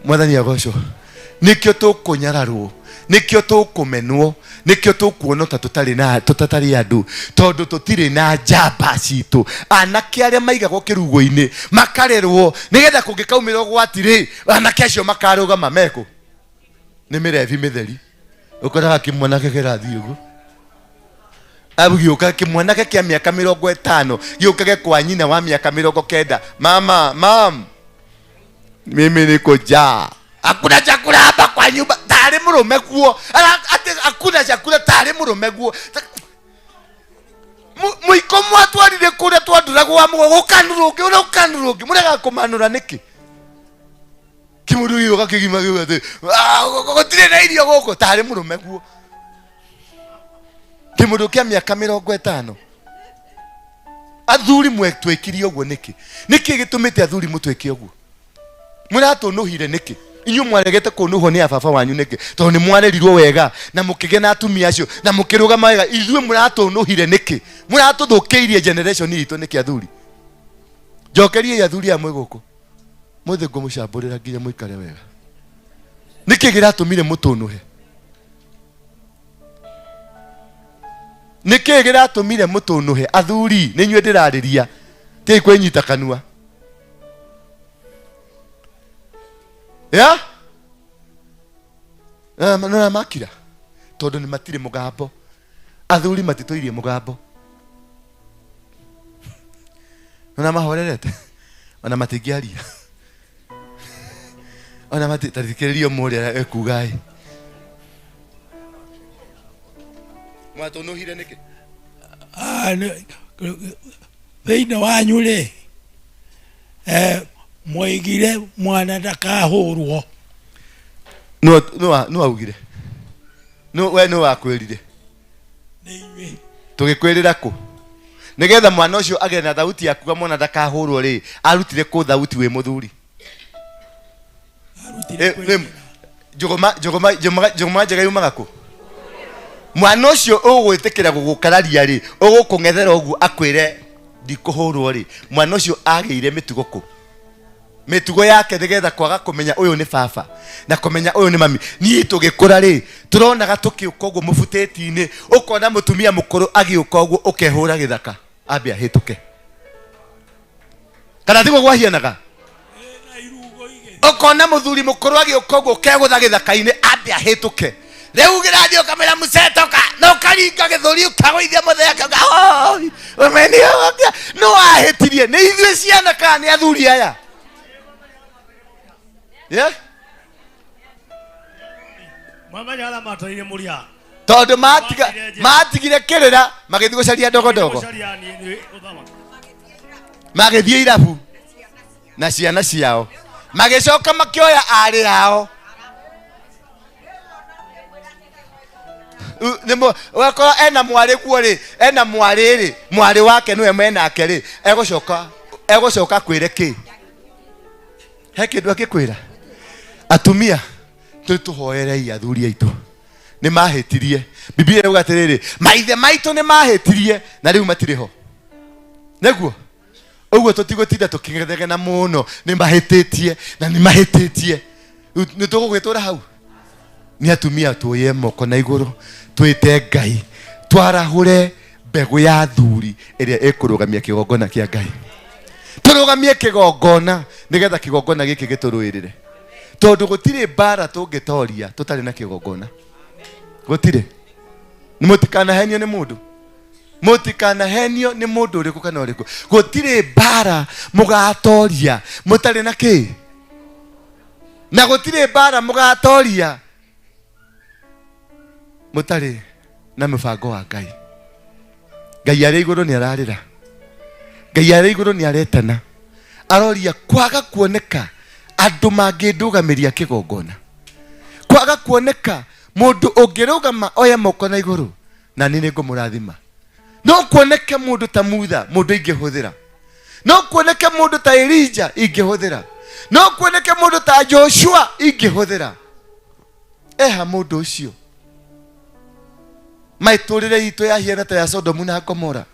Speaker 20: Mwathani agocwo. Nĩkĩo tũkũnyararwo, nĩkĩo tũkũmenwo, nĩkĩo tũkuonwo ta tũtarĩ na tũtatarĩ andũ, tondũ tũtirĩ na njamba citũ. Anake arĩa maigagwo kĩrugo-inĩ makarerwo nĩgetha kũngĩkaumĩra ũgwati rĩ, anake acio makarũgama mekũ? Nĩ mĩrebi mĩtheri. Ũkoraga kĩmwanake kĩrathiĩ ũguo. Agĩũka kĩmwanake kĩa mĩaka 50 gĩũkage kwa nyina wa mĩaka 90. Mama, mam, mimi niko njaa. Hakuna chakula hapa kwa nyumba. Tayari mũrũme guo. Hakuna chakula tayari mũrũme guo. Mũiko mwatwarire kũrĩa twanduragwo wa mũgo gũkanũrwo ũngĩ, ũrĩa ũkanũrwo ũngĩ. Mũrega kũmanũra nĩkĩ? Kĩmũndũ gĩũka kĩgima gĩuga atĩ, gũtirĩ na irio gũkũ, tarĩ mũrũme guo. Kĩmũndũ kĩa mĩaka 50. Athuri mwetwĩkirie ũguo nĩkĩ? Nĩkĩ gĩtũmĩte athuri mũtwĩke ũguo? Mũratũnũhire nĩkĩ? Inyuĩ mwaregete kũnũhwo nĩ ababa wanyu nĩkĩ? Tondũ nĩ mwarerirwo wega na mũkĩgĩa na atumia acio na mũkĩrũgama wega. Ithuĩ mũratũnũhire nĩkĩ? Mũratũthũkĩirie generation itũ nĩkĩ athuri? Njokeriai athuri aya mwĩ gũkũ. Mũthĩ ngũmũcambũrĩra nginya mũikare wega. Nĩkĩ kĩratũmire mũtũnũhe? Nĩkĩ kĩratũmire mũtũnũhe? Athuri, nĩ inyuĩ ndĩrarĩria. Tigai kwĩnyita kanua. Ya? Na makira. Tondũ nĩ matirĩ mũgambo. Athuri matitũirie mũgambo. Na mahorerete. Ona matingĩaria. Ona mati tarithikĩrĩrio mũrĩa ekuga ĩ. Mwatũnũhire nĩkĩ?
Speaker 6: Thĩinĩ wanyu rĩ, mwoigire mwana ndakahũrwo.
Speaker 20: No augire. No we no wakwĩrire. Tũgĩkwĩrĩra kũ? Nĩgetha mwana ũcio agĩe na thauti ya kuga mwana ndakahũrwo rĩ, arutire kũ thauti wĩ mũthuri? Njũgũma njega yumaga kũ? Mwana ũcio ũgwĩtĩkĩra gũgũkararia rĩ, ũgũkũng'ethera ũguo akwĩre ndikũhũrwo rĩ, mwana ũcio agĩire mĩtugo kũ? Mĩtugo yake nĩgetha kwaga kũmenya ũyũ nĩ baba na kũmenya ũyũ nĩ mami. Niĩ tũgĩkũra rĩ, tũronaga tũkĩũka ũguo mũbutĩti-inĩ, ũkona mũtumia mũkũrũ agĩũka ũguo ũkehũra gĩthaka ambe ahĩtũke. Kana tiguo gwahianaga? Ũkona mũthuri mũkũrũ agĩũka ũguo ũkegũtha gĩthaka-inĩ ambe ahĩtũke. Rĩu ũgĩrathiĩ ũkamwĩra mũcetoka na ũkaringa gĩthũri ũkagũithia mũthee akauga, Oi, no ahĩtirie. Nĩ ithuĩ ciana kana nĩ athuri aya? Yeah?
Speaker 22: Mwamenya arĩa matwarire mũrĩa.
Speaker 20: Tondũ matigire kĩrĩra magĩthiĩ gũcaria ndogondogo. Magĩthiĩ irabu na ciana ciao. Magĩcoka makĩoya arĩ ao. Ũgakora ena mwarĩ kuo rĩ, ena mwarĩ rĩ, mwarĩ wake nĩwe menake rĩ, egũcoka kwĩre kĩ? He kĩndũ angĩkwĩra? Atumia, tũhoerei athuri aitũ. Nĩ mahĩtirie. Biblia ĩrauga atĩrĩrĩ, maithe maitũ nĩ mahĩtirie na rĩu matirĩ ho. Nĩguo? Ũguo tũtigũtinda tũkĩgethegena mũno, nĩ mahĩtĩtie na nĩ mahĩtĩtie. Nĩ tũgũgĩtũra hau? Nĩ atumia tuoye moko na igũrũ, twĩte Ngai, twarahũre mbegũ ya athuri ĩrĩa ĩkũrũgamia kĩgongona kĩa Ngai. Tũrũgamie kĩgongona nĩgetha kĩgongona gĩkĩ gĩtũrũĩrĩre. Tondũ gũtirĩ mbara tũngĩtoria tũtarĩ na kĩgongona. Gũtirĩ. Mũtikanahenio nĩ mũndũ. Mũtikanahenio nĩ mũndũ ũrĩkũ kana ũrĩkũ. Gũtirĩ mbara mũgatoria mũtarĩ na kĩ? Na gũtirĩ mbara mũgatoria mũtarĩ na mũbango wa Ngai. Ngai arĩ igũrũ nĩ ararĩra. Ngai arĩ igũrũ nĩ aretana. Aroria kwaga kuoneka andũ mangĩndũgamĩria kĩgongona. Kwaga kuoneka mũndũ ũngĩrũgama oye moko na igũrũ na niĩ nĩngũmũrathima. No kuoneke mũndũ ta Mutha, mũndũ ingĩhũthĩra. No kuoneke mũndũ ta Elijah ingĩhũthĩra. No kuoneke mũndũ ta Joshua ingĩhũthĩra. Eha mũndũ ũcio. Maitũrĩre itũ yahiana ta ya Sodomu na Gomora.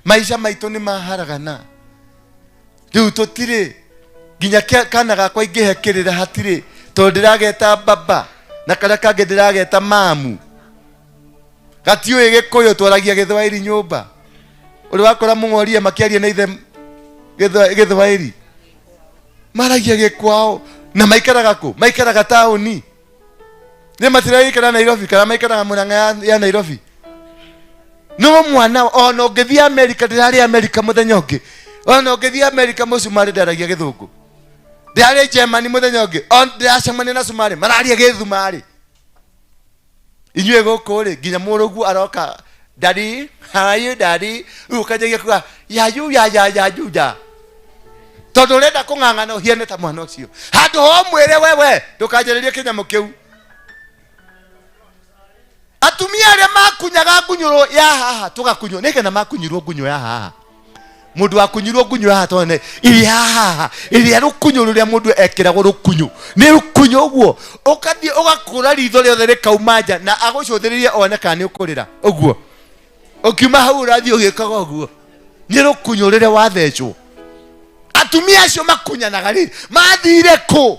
Speaker 20: Maisha maitũ nĩ maharagana. Rĩu tũtirĩ nginya kana gakwa ingĩhe kĩrĩra hatirĩ tondũ ndĩrageta baba na karĩa kangĩ ndĩrageta mamu. Gatiũĩ Gĩkũyũ twaragia Gĩthwaĩri nyũmba. Ũrĩ wakora mũng'oria makĩaria na ithe Gĩthwaĩri. Maragia gĩkwao na maikaraga kũ? Maikaraga taũni. Nĩ matiraikara Nairobi kana maikaraga Murang'a ya Nairobi. No mwana ona ũngĩthiĩ Amerika, ndĩrarĩ Amerika mũthenya ũngĩ. Ona ũngĩthiĩ Amerika mũcumarĩ ndaragia Gĩthũngũ. Ndĩrarĩ Germany mũthenya ũngĩ, ona ndĩracemania na cumarĩ mararia Gĩthumarĩ. Inyuĩ gũkũ rĩ nginya mũrũguo aroka, daddy, how are you daddy? Rĩu ũkanjagia kuga ya yu ya ya ya yu ya. Tondũ ũrenda kũng'ang'ana ũhiane ta mwana ũcio. Handũ ho mwĩre wewe ndũkanjarĩrie kĩnyamũ kĩu. Atumia arĩa makunyaga ngunyũrũ ya haha tũgakunywo nĩ kana makunyirwo ngunyũ ya haha. Mũndũ wakunyirwo ngunyũ ya haha tondũ ĩrĩa haha ĩrĩa rũkunyũ rũrĩa mũndũ ekĩragwo rũkunyũ nĩ rũkunyũ ũguo ũkathiĩ ũgakũra ritho rĩothe rĩkauma nja na agũcũthĩrĩrie one kana nĩ ũkũrĩra ũguo ũkiuma hau ũrathiĩ ũgĩkaga ũguo nĩ rũkunyũ rũrĩa wathecwo. Atumia acio makunyanaga rĩ mathire kũ?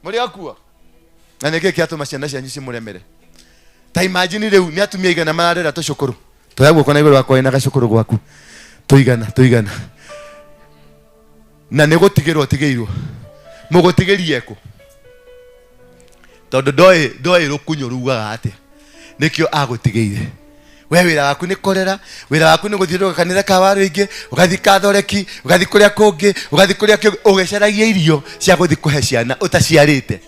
Speaker 20: Mũrĩ akuo? Na nĩkĩ kĩatũma ciana cianyu cimũremere? Ta imagine rĩu nĩ atumia igana mararera tũcũkũrũ. Toya guoko na igũrũ wakwa wĩna gacũkũrũ gwaku. Tũigana, tũigana. Na nĩ gũtigĩrwo ũtigĩirwo. Mũgũtigĩrie kũ? Tondũ ndoĩ rũkunyũ rugaga atĩa. Nĩkĩo agũtigĩire. We wĩra waku nĩ kũrera, wĩra waku nĩ gũthiũrũrũka kanitha ka Warũingĩ, ũgathiĩ Kathoreki, ũgathiĩ kũrĩa kũngĩ, ũgathiĩ kũrĩa kũngĩ, ũgĩcaragia irio cia gũthiĩ kũhe ciana ũtaciarĩte.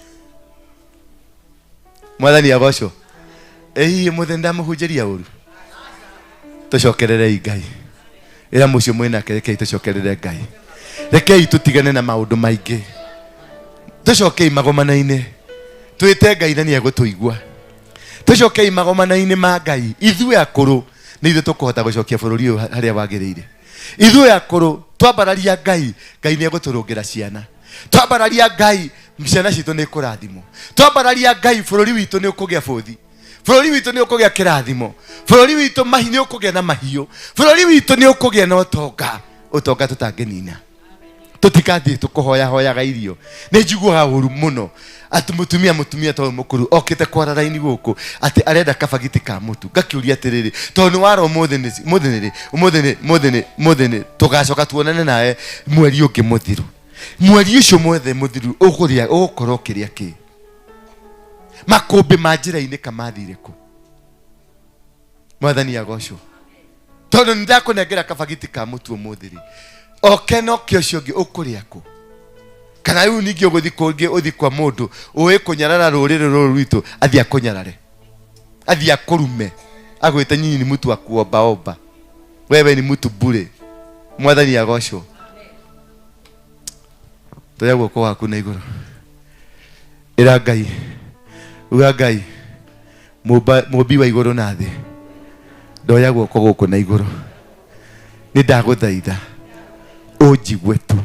Speaker 20: Mwathani agocwo. Ĩ hihi mũthĩ ndamũhunjĩria ũru? Tũcokererei Ngai. Ĩra mũcio mwĩnake rekei tũcokerere Ngai. Rekei tũtigane na maũndũ maingĩ. Tũcokei magomana-inĩ. Twĩte Ngai na nĩegũtũigua. Tũcokei magomana-inĩ ma Ngai. Ithuĩ akũrũ nĩ ithuĩ tũkũhota gũcokia bũrũri ũyũ harĩa wagĩrĩire. Ithuĩ akũrũ twambararia Ngai, Ngai nĩegũtũrũngĩra ciana. Twambararia Ngai, ciana citũ nĩ ikũrathimwo. Twambararia Ngai, bũrũri witũ nĩ ũkũgĩa bũthi. Bũrũri witũ nĩ ũkũgĩa kĩrathimo. Bũrũri witũ nĩ ũkũgĩa na mahiũ. Bũrũri witũ nĩ ũkũgĩa na ũtonga, ũtonga tũtangĩnina. Tũtikathiĩ tũkũhoyahoyaga irio. Nĩ njiguaga ũru mũno atĩ mũtumia tondũ mũkũrũ okĩte kwara raini gũkũ atĩ arenda kabagiti ka mũtu. Ngakĩũria atĩrĩrĩ, tondũ nĩ wara ũmũthĩ nĩ tũgacoka tuonane nawe mweri ũngĩ mũthiru. Mweri ũcio mwothe mũthiru ũkũrĩa ũgũkorwo ũkĩrĩa kĩ? Makũmbĩ ma njĩra-inĩ kamathire kũ? Mwathani agocwo. Tondũ nĩ ndakũnengera kabagiti ka mũtu ũmũthĩ rĩ, oke na oke ũcio ũngĩ ũkũrĩa kũ? Kana rĩu ningĩ ũgũthiĩ kũngĩ ũthiĩ kwa mũndũ ũĩ kũnyarara rũrĩrĩ rũrũ rwitũ, athiĩ akũnyarare, athiĩ akũrume, agwĩte nyinyi ni mtu wa kuombaomba, wewe ni mtu bure. Mwathani agocwo. Toya guoko waku na igũrũ. Ĩra Ngai, uga Ngai, mũmbi wa igũrũ na thĩ, ndoya guoko gũkũ na igũrũ. Nĩ ndagũthaitha ũnjigue tu.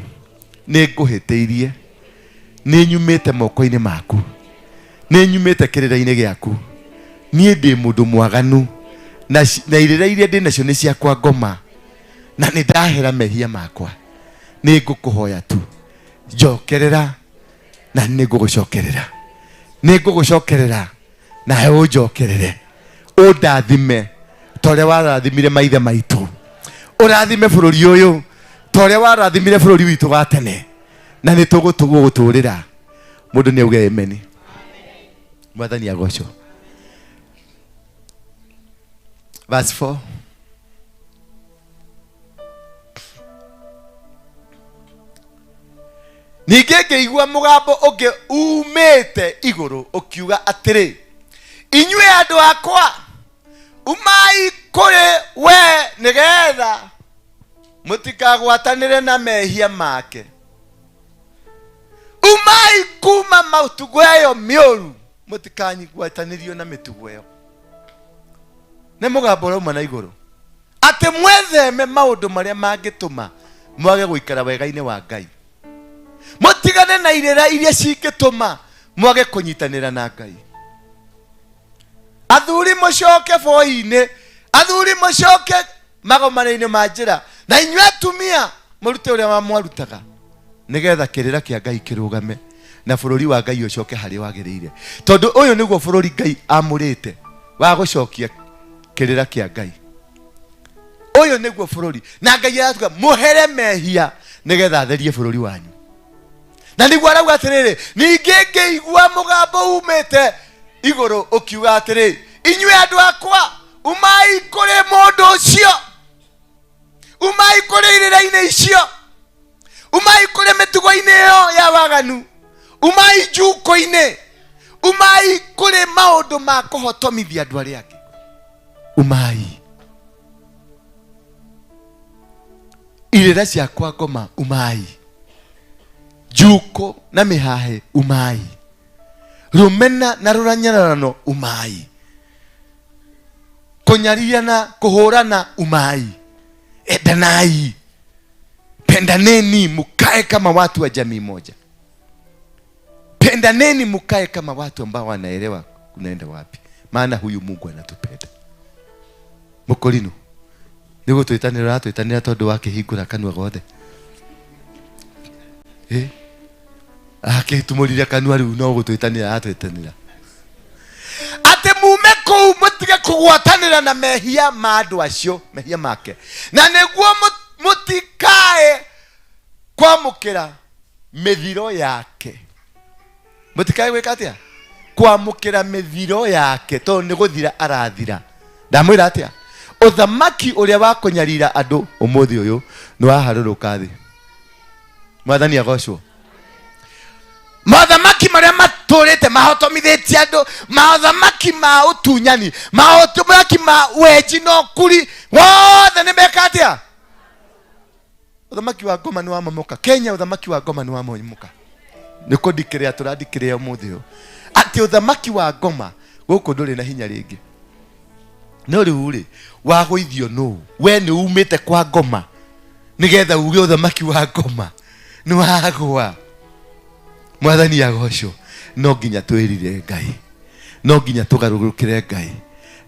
Speaker 20: Nĩ ngũhĩtĩirie, nĩ nyumĩte moko-inĩ maku, nĩ nyumĩte kĩrĩra-inĩ gĩaku. Niĩ ndĩ mũndũ mwaganu na irĩra iria ndĩ nacio nĩ ciakwa ngoma, na nĩ ndahera mehia makwa. Nĩ ngũkũhoya tu njokerera, na nĩ ngũgũcokerera, nĩ ngũgũcokerera, nawe ũnjokerere, ũndathime ta ũrĩa warathimire maithe maitũ, ũrathime bũrũri ũyũ ta ũrĩa warathimire bũrũri witũ wa tene, na nĩ tũgũtũrĩra. Mũndũ nĩ auge amen. Mwathani agocwo. Verse 4. Ningĩ ngĩigua mũgambo ũngĩ umĩte igũrũ ũkiuga atĩrĩ, inyuĩ andũ akwa, umai kũrĩ we nĩgetha mũtikagwatanĩre na mehia make. Umai kuma mĩtugo ĩyo mĩũru, mũtikanyigwatanĩrio na mĩtugo ĩyo. Nĩ mũgambo ũrauma na igũrũ atĩ mwetheme maũndũ marĩa mangĩtũma mwage gũikara wega-inĩ wa Ngai. Mũtigane na irĩra iria cingĩtũma mwage kũnyitanĩra na Ngai. Athuri mũcoke boi-inĩ, athuri mũcoke magomano-inĩ ma njĩra, na inyuĩ atumia mũrute ũrĩa mwarutaga nĩgetha kĩrĩra kĩa Ngai kĩrũgame na bũrũri wa Ngai ũcoke harĩa wagĩrĩire, tondũ ũyũ nĩguo bũrũri Ngai amũrĩte wa gũcokia kĩrĩra kĩa Ngai. Ũyũ nĩguo bũrũri na Ngai aratuga mũhere mehia nĩgetha atherie bũrũri wanyu. Na nĩguo arauga atĩrĩrĩ, ningĩ ngĩigua mũgambo umĩte igũrũ ũkiuga atĩrĩ, inyuĩ andũ akwa umai kũrĩ mũndũ ũcio, umai kũrĩ irĩra-inĩ icio, umai kũrĩ mĩtugo-inĩ ĩyo ya waganu, umai njuko-inĩ, umai kũrĩ maũndũ ma kũhotomithia andũ arĩa angĩ, umai irĩra ciakwa ngoma, umai njuko na mĩhahe, umai rũmena na rũranyararano, umai kũnyarirana kũhũrana, umai endanai, pendaneni mukae kama watu wa jamii moja, pendaneni mukae kama watu ambao wanaelewa kunaenda wapi, maana huyu Mungu anatupenda. Mukorino niguo twitanira twitanira tondu wakihingura kanua gothe, akitumurire kanua riu no gutwitanira atwitanira ati mume kuu mutige kugwatanira na mehia ma andu acio, mehia make, na niguo mutikae kwamukira mithiro yake. Mutikae gwika atia? Kwamukira mithiro yake, tondu ni guthira arathira. Ndamwira atia? Uthamaki uria wa kunyarira andu umuthi uyu ni waharũrũka thi. Mwathani agocwo. Mothamaki maria matũrĩte mahotomithĩtie andũ, mothamaki ma ũtunyani, mothamaki ma wenji na ũkuri, wothe nĩ meka atĩa? Ũthamaki wa ngoma nĩ wamomoka. Kenya ũthamaki wa ngoma nĩ wamomoka. Nĩ kũndikĩrĩa tũrandikĩrĩa ũmũthĩ ũyũ atĩ ũthamaki wa ngoma gũkũ ndũrĩ na hinya rĩngĩ. No rĩu rĩ, wagũithio nũ? We nĩ umĩte kwa ngoma nĩgetha uge ũthamaki wa ngoma nĩ wagũa. Mwathani agocwo. No nginya twĩrire Ngai, no nginya tũgarũrũkĩre Ngai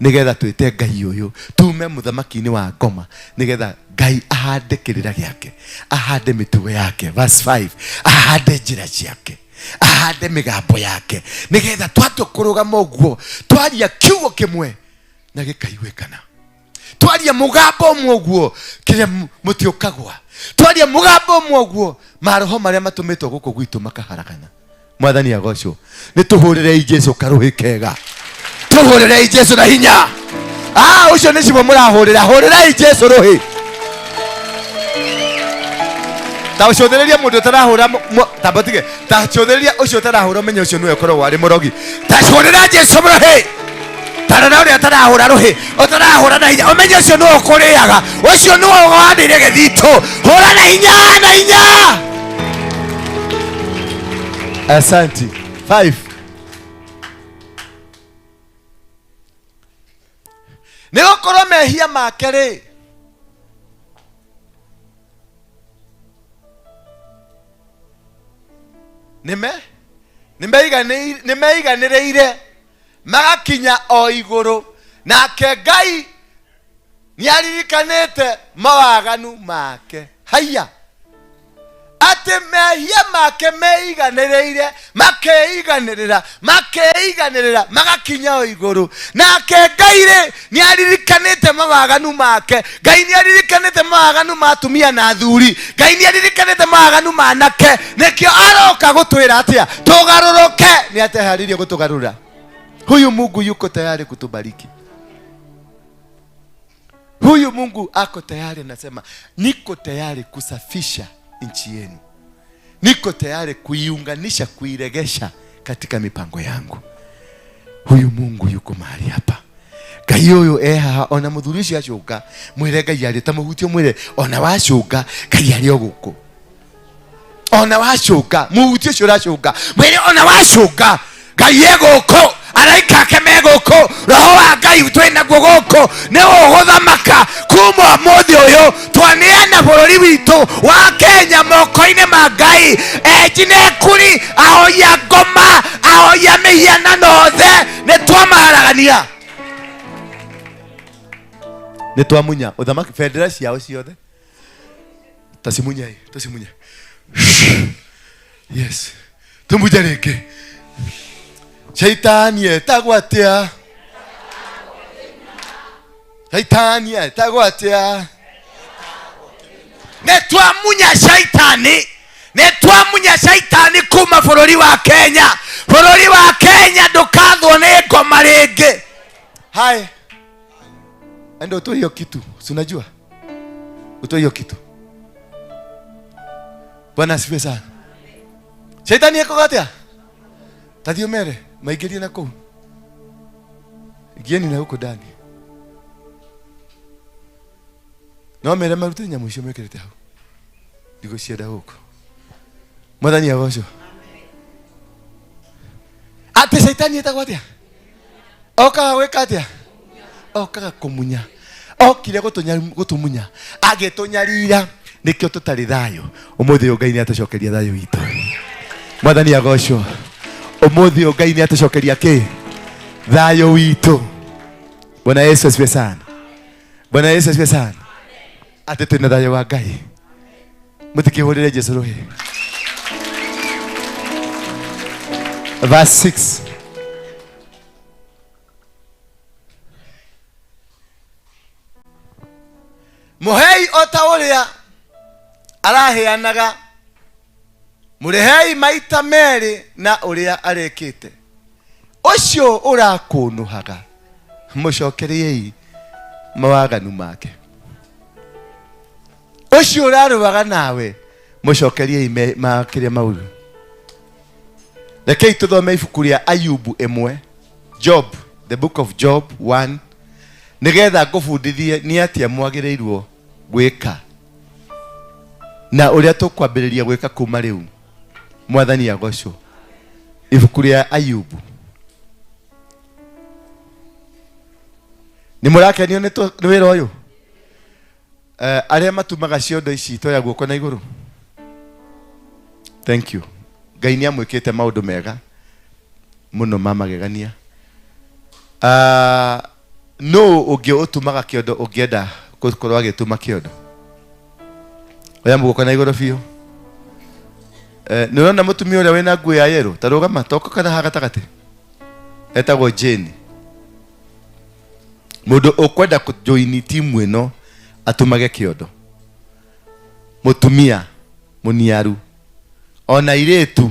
Speaker 20: nĩgetha twĩte Ngai ũyũ tume mũthamaki-inĩ wa ngoma, nĩgetha Ngai ahande kĩrĩra gĩake, ahande mĩtugo yake. Verse 5, ahande njĩra ciake, ahande mĩgambo yake, nĩgetha twatua kũrũgama ũguo twaria kiugo kĩmwe na gĩkaiguĩkana, twaria mũgambo ũmwe ũguo kĩrĩa mũtĩ ũkagwa, twaria mũgambo ũmwe ũguo maroho marĩa matũmĩtwo gũkũ gwitũ makaharagana. Mwathani agocwo. Nĩ tũhũrĩrei Jesũ karũhĩ kega, tũhũrĩrei Jesũ na hinya. Ũcio nĩ cimo mũrahũrĩra, hũrĩrai Jesũ rũhĩ. Ta ũcũthĩrĩrie mũndũ ũtarahũra, ta mũtige, ta cũthĩrĩria ũcio ũtarahũra, ũmenye ũcio nĩwe ũkoragwo arĩ mũrogi. Ta hũrĩra Jesũ rũhĩ. Tarora ũrĩa ũtarahũra rũhĩ, ũtarahũra na hinya, ũmenye ũcio nĩwe ũkũrĩaga, ũcio nĩwe ũgwandĩire gĩthitũ. Hũra na hinya, na hinya. Asante. 5. Nĩgũkorwo mehia make rĩ, nĩmeiganĩrĩire magakinya o igũrũ, nake Ngai nĩaririkanĩte mawaganu make. Haiya, atĩ mehia make meiganĩrĩire, makeiganĩrĩra, makeiganĩrĩra magakinya o igũrũ, nake Ngai rĩ nĩaririkanĩte mawaganu make. Ngai nĩaririkanĩte mawaganu ma atumia na athuri. Ngai nĩaririkanĩte mawaganu ma anake. Nĩkĩo aroka gũtwĩra atĩa? Tũgarũrũke. Nĩateharĩirie gũtũgarũra. Huyu Mungu yuko tayari kutubariki. Huyu Mungu ako tayari, anasema niko tayari kusafisha nchi yenu, niko tayari kuiunganisha, kuiregesha katika mipango yangu. Huyu Mungu yuko mahali hapa. Ngai ũyũ e haha, ona mũthuri ũcio acũnga, mwĩre Ngai arĩ, ta mũhutie mwĩre ona wacũnga Ngai arĩ o gũkũ. Ona wacũnga, mũhutie ũcio ũracũnga, mwĩre ona wacũnga Ngai e gũkũ, araika ake me gũkũ, roho wa Ngai twĩ naguo gũkũ, nĩ ũgũthamaka kuma ũmũthĩ ũyũ, twaneana bũrũri witũ.
Speaker 10: witũ wa Kenya moko-inĩ ma Ngai. Enji na ekuri, ahoi a ngoma, ahoi a mĩhianano othe nĩ twamaharagania, nĩ twamunya ũthamaki bendera ciao ciothe. Tacimunya ĩ, tacimunya. Yes, tũmunye rĩngĩ. Shaitani etagwo atĩa? Shaitani etagwo atĩa? Nĩ twamunya shaitani, nĩ twamunya shaitani kuma bũrũri wa Kenya. Bũrũri wa Kenya ndũkathwo nĩ ngoma rĩngĩ. Hai, enda utoe hiyo kitu, si unajua utoe hiyo kitu. Bwana asifiwe sana. Shaitani eko atia? Tathio mere maingirie na kũu, ingieni na huko ndani. No mere marute nyamũ icio mekĩrĩte hau, ndigũcienda gũkũ. Mwathani agocwo. Atĩ shaitani etagwo atĩa? Okaga gwĩka atĩa? Okaga kũmunya. Okire gũtũmunya, agĩtũnyarira, nĩkĩo tũtarĩ thayũ. Ũmũthĩ ũyũ Ngai nĩatũcokeria thayũ witũ. Mwathani agocwo. Ũmũthĩ ũyũ Ngai nĩatũcokeria kĩ? Thayũ witũ. Bwana Yesu asifiwe sana. Bwana Yesu asifiwe sana. Atĩ twĩna thayũ wa Ngai. Mũtikĩhũrĩre Jesũ rũhĩ. Verse 6. Mũhei o ta ũrĩa araheanaga, mũrĩhei maita merĩ na ũrĩa arekĩte. Ũcio ũrakũnũhaga mũcokeriei mawaganu make. Ũcio ũrarũaga nawe mũcokeriei ma kĩrĩa maũru. Rekei tũthome ibuku rĩa Ayubu ĩmwe, Job, the book of Job 1, nĩgetha ngũbundithie nĩ atĩa mwagĩrĩirwo gwĩka na ũrĩa tũkwambĩrĩria gwĩka kuma rĩu. Mwathani agocwo. Ibuku rĩa Ayubu. Nĩ mũrakenio nĩ wĩra ũyũ? Arĩa matumaga ciondo ici toya guoko na igũrũ. Thank you. Ngai nĩ amwĩkĩte maũndũ mega mũno ma magegania. Nũ ũngĩ ũtumaga kĩondo ũngĩenda gũkorwo agĩtuma kĩondo? Oya guoko na igũrũ biũ. Nĩ ũrona mũtumia ũrĩa wĩna nguo ya yellow? Ta rũgama, toka kana haha gatagatĩ. Etagwo Jane. Mũndũ ũkwenda kũjoini timu ĩno atumage kĩondo. Mũtumia mũniaru. Ona airĩtu.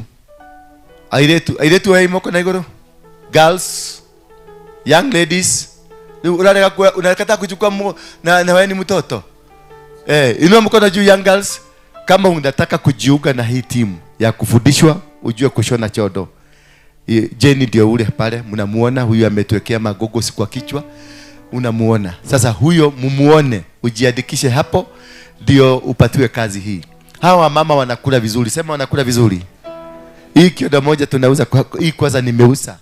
Speaker 10: Airĩtu, airĩtu oya moko na igũrũ. Girls, young ladies. Rĩu ũrarega kuoya, unakataa kuchukua na wewe ni mtoto. Inua mkono juu young girls, kama unataka kujiunga na hii timu ya kufundishwa ujue kushona chodo. Jenny ndio ule pale mnamuona, huyu ametuwekea magogo kwa kichwa, unamuona. Sasa huyo mumuone, ujiandikishe hapo ndio upatiwe kazi hii. Hawa mama wanakula vizuri, sema wanakula vizuri. Hii kioda moja tunauza kwa, hii kwanza nimeuza.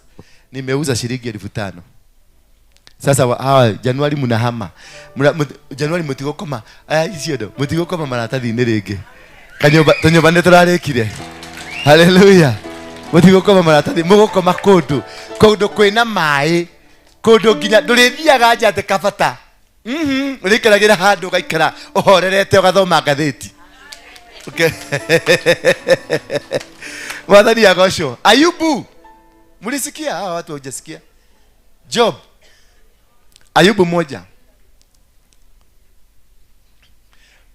Speaker 10: Nimeuza shilingi 5,000. Sasa hawa Januari mnahama. Januari mutigokoma. Aya icio ndo mutigokoma maratathi-inĩ rĩngĩ. Kanyũmba, tũnyũmba nĩ tũrarĩkire. Hallelujah. Mutigokoma maratathi, mũgũkoma kũndũ. Kũndũ kwĩna maĩ. Kũndũ nginya ndũrĩthiaga nja atĩ kabata. Ũrĩikaragĩra handũ ũgaikara ũhorerete ũgathoma ngathĩti. Okay. Mwathani agocwo. Ayubu. Mlisikia hawa watu hawajasikia? Job. Ayubu 1.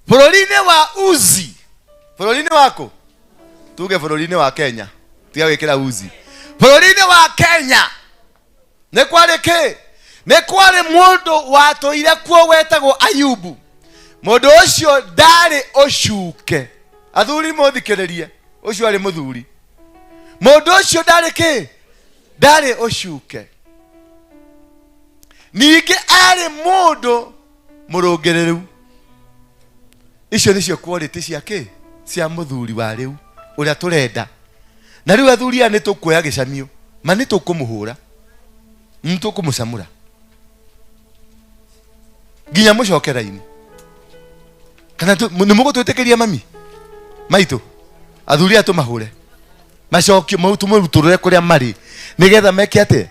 Speaker 10: Bũrũri-inĩ wa Uzi. Bũrũri-inĩ waku? Tuge bũrũri-inĩ wa Kenya. Tiga gwĩkĩra Uzi. Bũrũri-inĩ wa Kenya. Nĩ kwarĩ kĩ? Nĩ kwarĩ mũndũ watũire kuo wetagwo Ayubu. Mũndũ ũcio ndarĩ ũcuke. Athuri mũthikĩrĩrie. Ũcio arĩ mũthuri. Mũndũ ũcio ndarĩ kĩ? Ndarĩ ũcuke. Ningĩ arĩ mũndũ mũrũngĩrĩru. Icio nĩcio quality cia kĩ? Cia mũthuri wa rĩu ũrĩa tũrenda. Na rĩu athuri aya nĩ tũkuoya gĩcamio, ma nĩ tũkũmũhũra, nĩ tũkũmũcamũra nginya mũcokera-inĩ. Kana nĩ mũgũtwĩtĩkĩria mami maitũ athuri aya tũmahũre macokio mau tũmarutũrũre kũrĩa marĩ nĩgetha meke atĩa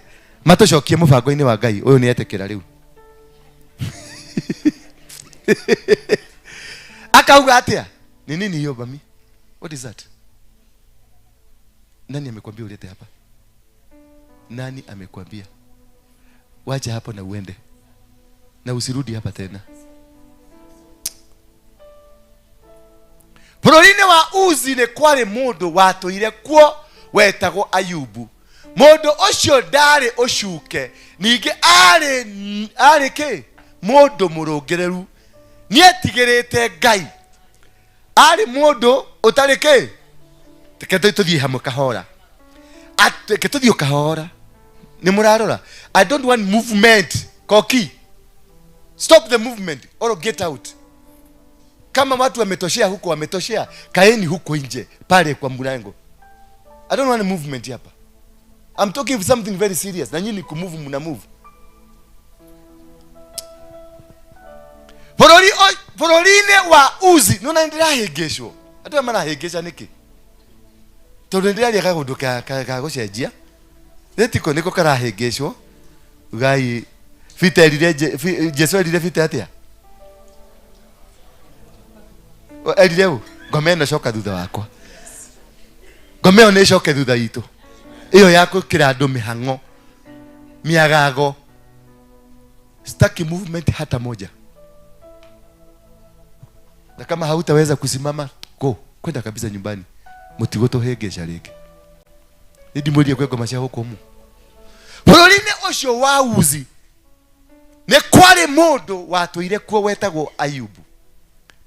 Speaker 10: matũcokie mũbango-inĩ wa Ngai ũyũ nĩ etĩkĩra rĩu. Akauga atĩa? Ni nini hiyo mami? What is that? Nani amekwambia ulete hapa? Nani amekwambia? Wacha hapo na uende na usirudi hapa tena. Bũrũri-inĩ wa Uzi nĩ kwarĩ mũndũ watũire kuo wetagwo Ayubu. Mũndũ ũcio ndarĩ ũcuke, ningĩ arĩ kĩ? Mũndũ mũrũngĩrĩru, nĩetigĩrĩte Ngai. Arĩ mũndũ ũtarĩ kĩ? Reke tũthiĩ hamwe kahora. Reke tũthiĩ kahora. Nĩ mũrarora? I don't want movement. Koki. Stop the movement or get out. Kama watu wametoshea huko, wametoshea, kaeni huko nje pale kwa mlango. I don't want a movement hapa. I'm talking of something very serious. Na nyinyi kumove mna move. Bũrũri-inĩ wa Uzi nĩ ndĩrahĩngĩcwo. Andũ aya marahĩngĩca nĩkĩ? Tondũ ndĩraria kaũndũ ka gũcenjia. Rĩtiko nĩko karahĩngĩcwo. Ngai Peter erire Jesu erire Peter atĩa? Erire ũ? Ngoma ĩno coka thutha wakwa. Ngoma ĩyo nĩ ĩcoke thutha itũ. Ĩyo ya gwĩkĩra andũ mĩhang'o, mĩagago. Sitaki movement hata moja. Na kama hautaweza kusimama, go, kwenda kabisa nyumbani. Mũtigũtũhĩngĩca rĩngĩ. Nĩ ndimwĩrire kwĩ ngoma cia gũkũ mu. Bũrũri-inĩ ũcio wa Uzi nĩ kwarĩ mũndũ watũire kuo wetagwo Ayubu.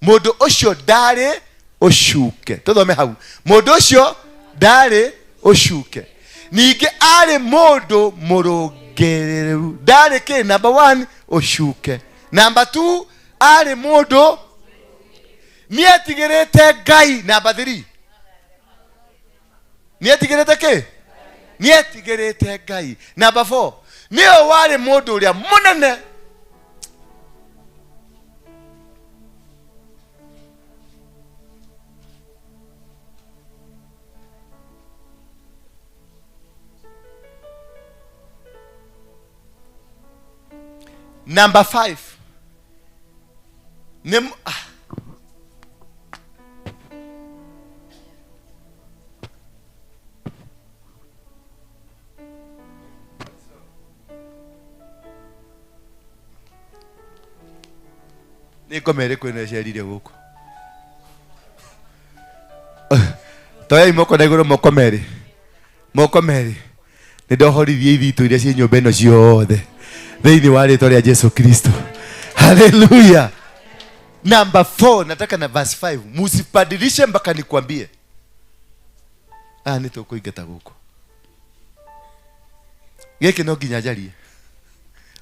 Speaker 10: Mũndũ ũcio ndarĩ ũcuke. Tũthome hau. Mũndũ ũcio ndarĩ ũcuke. Ningĩ arĩ mũndũ mũrũngĩrĩru. Ndarĩ kĩ? Number 1, ũcuke. Number 2, arĩ mũndũ nĩetigĩrĩte Ngai. Number 3, nĩetigĩrĩte kĩ? Nĩetigĩrĩte Ngai. Number 4, nĩwe warĩ mũndũ ũrĩa mũnene. Number 5, nĩ ngoma ĩrĩkũ ĩno ĩcerire gũkũ? Toyai moko na igũrũ, moko merĩ, moko merĩ. Nĩ ndohorithie ithitũ iria ciĩ nyũmba ĩno ciothe thĩinĩ wa rĩtwa rĩa Jesu Kristo. Haleluya. Number 4, nataka na verse 5. Musibadilishe mpaka nikwambie. Nĩ tũkũingata gũkũ. Gĩkĩ no nginya njarie.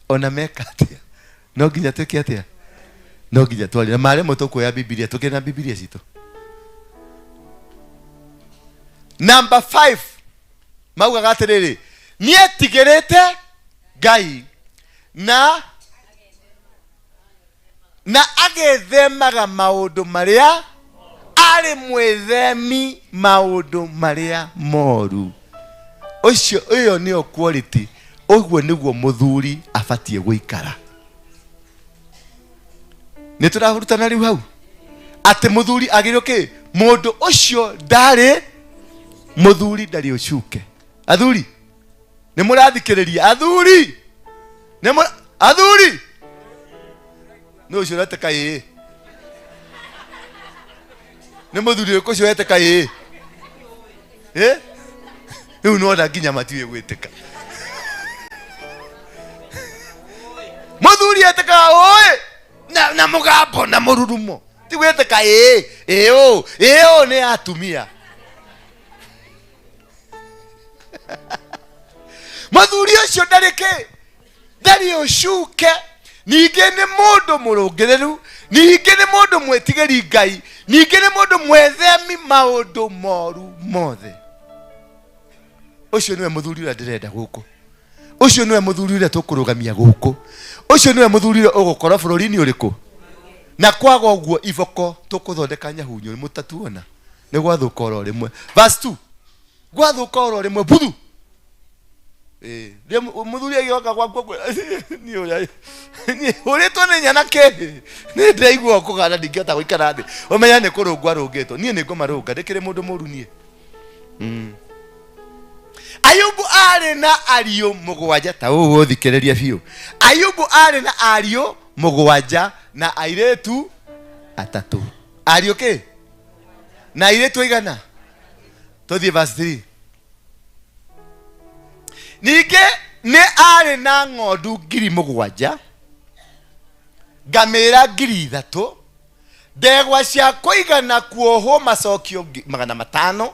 Speaker 10: Ona meka atĩa? No nginya twĩke atĩa? No nginya twarie. Na maremwo tũkuoya Bibilia, tũkĩrĩ na Bibilia citũ. Number 5, maugaga atĩrĩrĩ, nĩetigĩrĩte Ngai na agethemaga maũndũ marĩa arĩ mwĩthemi maũndũ marĩa moru. Ũcio ĩyo nĩyo quality. Ũguo nĩguo mũthuri abatiĩ gũikara. Nĩ tũrahurutana rĩu hau atĩ mũthuri agĩrĩirwo kĩ? Mũndũ ũcio ndarĩ mũthuri ndarĩ ũcuke. Athuri nĩ mũrathikĩrĩria? Athuri nĩ athuri nĩ ũcio ũretĩka ĩĩ? Nĩ mũthuri ũrĩkũ ũcio wetĩka ĩĩ? Rĩu nĩwona nginya matiũĩ gwĩtĩka. Mũthuri etĩkaga ũĩ na mũgambo na mũrurumo, ti gwĩtĩka ĩĩ ĩĩ ũ ĩĩ ũ nĩ atumia. Mũthuri ũcio ndarĩ kĩ? Ndarĩ ũcuke. Ningĩ nĩ mũndũ mũrũngĩrĩru, ningĩ nĩ mũndũ mwĩtigĩri Ngai, ningĩ nĩ mũndũ mwethemi maũndũ moru mothe. Ũcio nĩwe mũthuri ũrĩa ndĩrenda gũkũ. Ũcio nĩwe mũthuri ũrĩa tũkũrũgamia gũkũ. Ũcio nĩwe mũthuri ũrĩa ũgũkorwo bũrũri-inĩ ũrĩkũ? Na kwaga ũguo iboko tũkũthondeka nyahunyo mũtatuona. Nĩ gwathũka oro rĩmwe. Verse 2. Gwathũka oro rĩmwe buthu. Mũthuri agĩoka gwaku akwĩra niĩ ũrĩa niĩ ũrĩtwo nĩ nyanake nĩ ndĩraigua kũgana ndingĩhota gũikara thĩ. Ũmenya nĩ kũrũngwo arũngĩtwo. Niĩ nĩ ngũmarũnga ndĩkĩrĩ mũndũ mũru niĩ. Ayubu arĩ na ariũ mũgwanja ta ũũ ũthikĩrĩria biũ. Ayubu arĩ na ariũ mũgwanja na airĩtu atatũ. Ariũ kĩ? Na airĩtu aigana? Tũthiĩ verse 3. Ningĩ nĩ arĩ na ng'ondu 7,000, ngamĩra 3,000, ndegwa cia kũigana kuohwo macokio 500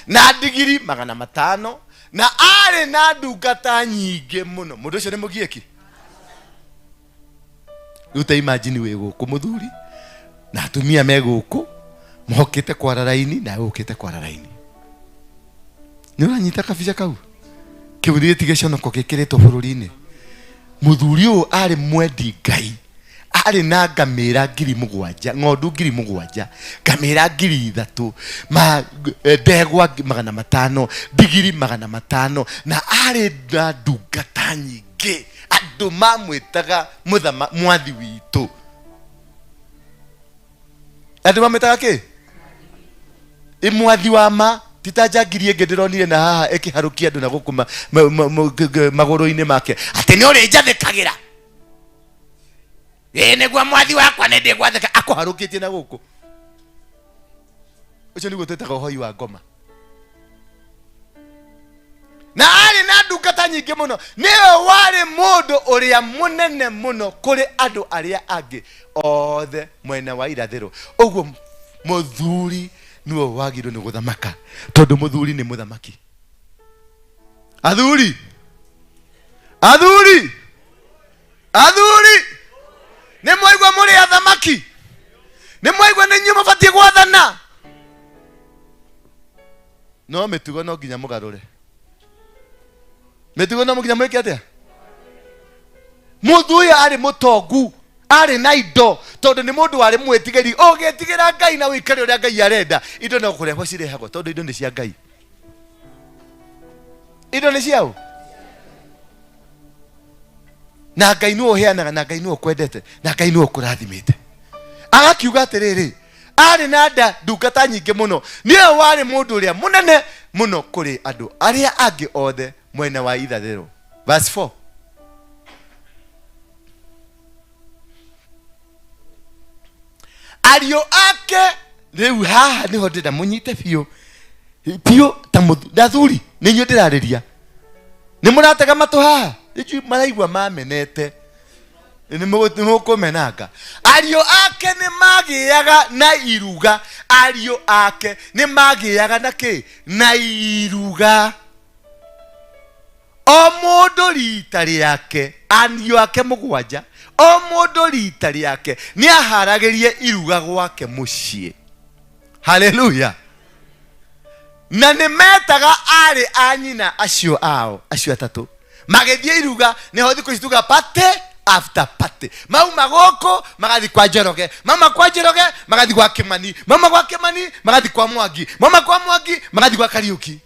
Speaker 10: na ndigiri 500, na arĩ na ndungata nyingĩ mũno. Mũndũ ũcio nĩ mũgiĩki. Rĩu ta imagine wĩ gũkũ mũthuri na atumia me gũkũ mohokĩte kwara raini na ũkĩte kwara raini. Nĩ ũranyita kabica kau? Kĩu nĩ gĩconoko gĩkĩrĩtwo bũrũri-inĩ. Mũthuri ũyũ arĩ mwendi Ngai, arĩ na ngamĩra 7,000, ng'ondu 7,000, ngamĩra 3,000, ndegwa 500, ndigiri 500, na arĩ na ndungata nyingĩ. Andũ mamwĩtaga mwathi witũ. Andũ mamwĩtaga kĩ? Ĩ mwathi wa ma. Ti ta njangiri ĩngĩ ndĩronire na haha ĩkĩharũkia andũ na gũkũ magũrũ-inĩ make atĩ nĩ ũrĩnjathĩkagĩra. Ĩ nĩguo mwathi wakwa nĩ ndĩgwathĩka, akũharũkĩtie na gũkũ. Ũcio nĩguo twĩtaga ũhoi wa ngoma. Na arĩ na ndungata nyingĩ mũno. Nĩwe warĩ mũndũ ũrĩa mũnene mũno kũrĩ andũ arĩa angĩ othe mwena wa irathĩro. Ũguo mũthuri nĩwe wagĩrĩirwo nĩ gũthamaka, tondũ mũthuri nĩ mũthamaki. Athuri, athuri, athuri, nĩ mwaigua mũrĩ athamaki? Nĩ mwaigua nĩ inyuĩ mũbatiĩ gwathana? No mĩtugo no nginya mũgarũre. Mĩtugo no nginya mwĩke atĩa? Mũndũ ũyũ arĩ mũtongu, arĩ na indo, tondũ nĩ mũndũ warĩ mwĩtigĩri. Ũngĩtigĩra Ngai na ũikare ũrĩa Ngai arenda, indo no kũrehwo cirehagwo, tondũ indo nĩ cia Ngai. Indo nĩ ciao. Na Ngai nĩwe ũheanaga, na Ngai nĩwe ũkwendete, na Ngai nĩwe ũkũrathimĩte. Agakiuga atĩrĩrĩ, arĩ na ndungata nyingĩ mũno. Nĩwe warĩ mũndũ ũrĩa mũnene mũno kũrĩ andũ arĩa angĩ othe mwena wa irathĩro. Verse 4. Ariũ ake rĩu haha nĩho ndĩrenda mũnyite biũ biũ ta athuri nĩ inyuĩ ndĩrarĩria. Nĩ mũratega matũ haha? Inyuĩ maraigua mamenete. Nĩ mũkũmenanga. Ariũ ake nĩ magĩaga na iruga. Ariũ ake nĩ magĩaga na kĩ? Na iruga. O mũndũ rita rĩake, ariũ ake mũgwanja, o mũndũ rita rĩake nĩ aharagĩrie iruga gwake mũciĩ. Haleluya. Na nĩ metaga arĩ a nyina acio ao, acio atatũ, magĩthiĩ iruga. Nĩho thikũ ici tuga party after party. Mauma gũkũ magathiĩ kwa Njoroge, mauma kwa Njoroge magathiĩ gwa Kĩmani, mauma gwa Kĩmani magathiĩ kwa Mwangi, mauma kwa Mwangi magathiĩ gwa Kariũki.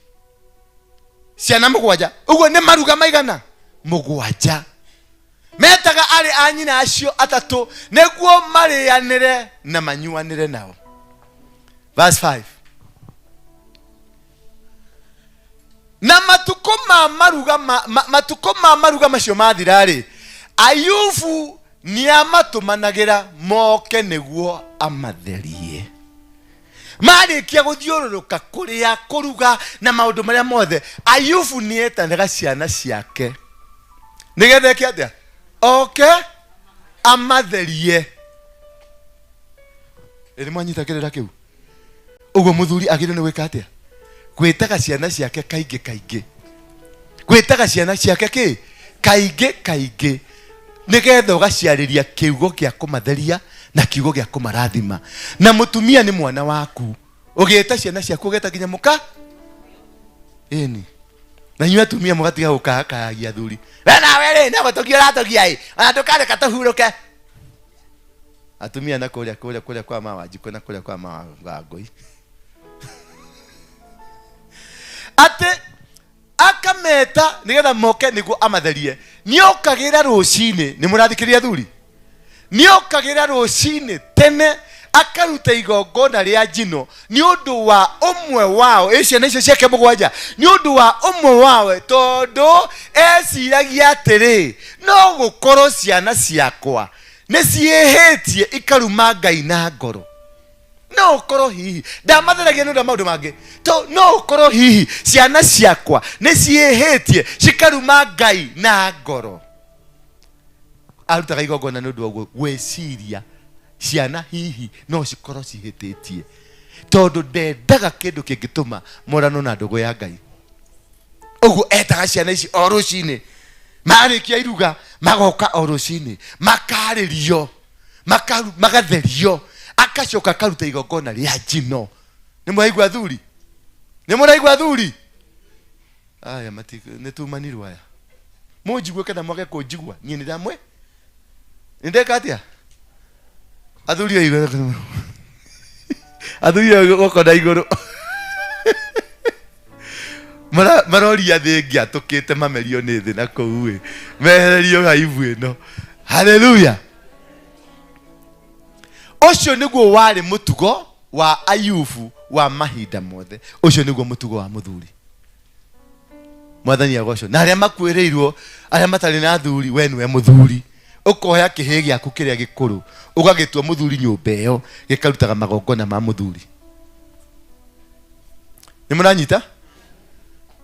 Speaker 10: Ciana mũgwanja. Ũguo nĩ maruga maigana? Mũgwanja. Metaga arĩ a nyina acio atatũ nĩguo marĩanĩre na manyuanĩre nao. Verse 5. Na matukũ ma maruga matukũ ma maruga macio mathira-rĩ, Ayubu nĩamatũmanagĩra moke nĩguo amatherie. Marĩkia gũthiũrũrũka kũrĩa, kũruga na maũndũ marĩa mothe, Ayubu nĩetanaga ciana ciake nĩgetha eke atĩa? Oke amatherie. Ĩ nĩ mwanyita kĩrĩra kĩu? Ũguo mũthuri agĩrĩirwo nĩ gwĩka atĩa? Gwĩtaga ciana ciake kaingĩ kaingĩ. Gwĩtaga ciana ciake kĩ? Kaingĩ kaingĩ, nĩgetha ũgaciarĩria kiugo kĩa kũmatheria na kiugo gĩa kũmarathima. Na mũtumia nĩ mwana waku, ũgĩta ciana ciaku ũgeta nginya mũka. Ĩni. Na inyuĩ atumia mũgatiga gũkayakayagia athuri. We nawe rĩ, no gũtũgia ũratũgia ĩ, ona ndũkareka tũhurũke. Atumia na kũrĩa kũrĩa kũrĩa kwa mawanjikũ na kũrĩa kwa mawangũi. Atĩ akameta nĩgetha moke nĩguo amatherie. Nĩokagĩra rũcinĩ, nĩ mũrathikĩrĩria athuri? Nĩokagĩra rũcinĩ tene akaruta igongona rĩa njino nĩ ũndũ wa ũmwe wao, ĩ ciana icio ciake mũgwanja, nĩ ũndũ wa ũmwe wao, tondũ eciragia atĩrĩ, no gũkorwo ciana ciakwa nĩ ciĩhĩtie ikaruma Ngai na ngoro. No ũkorwo hihi ndamatheragia nĩ ũndũ wa maũndũ mangĩ, to no ũkorwo hihi ciana ciakwa nĩ ciĩhĩtie cikaruma Ngai na ngoro. Arutaga igongona nĩ ũndũ wa ũguo gwĩciria ciana hihi no cikorwo cihĩtĩtie, tondũ ndendaga kĩndũ kĩngĩtũma moranwo na ndũgũ ya Ngai. Ũguo etaga ciana ici o rũcinĩ, marĩkia iruga magoka o rũcinĩ, makarĩrio, magatherio, akacoka akaruta igongona rĩa njino. Nĩ mũraigua athuri? Nĩ mũraigua athuri? Aya nĩ tumanirwo aya. Mũnjigue kana mwage kũnjigua, niĩ nĩ ndamwe. Nĩ ndeka atĩa? Athuri oigue. Athuri oigue guoko na igũrũ. Maroria thĩ ĩngĩatũkĩte mamerio nĩ thĩ na kũu ĩ. Mehererio aibu ĩno. Haleluya. Ũcio nĩguo warĩ mũtugo wa Ayubu wa mahinda mothe. Ũcio nĩguo mũtugo wa mũthuri. Mwathani agocwo. Na arĩa makuĩrĩirwo, arĩa matarĩ na athuri, we nĩwe mũthuri. Ũkoya kĩhĩĩ gĩaku kĩrĩa gĩkũrũ, ũgagĩtua mũthuri nyũmba ĩyo, gĩkarutaga magongona ma mũthuri. Nĩ mũranyita?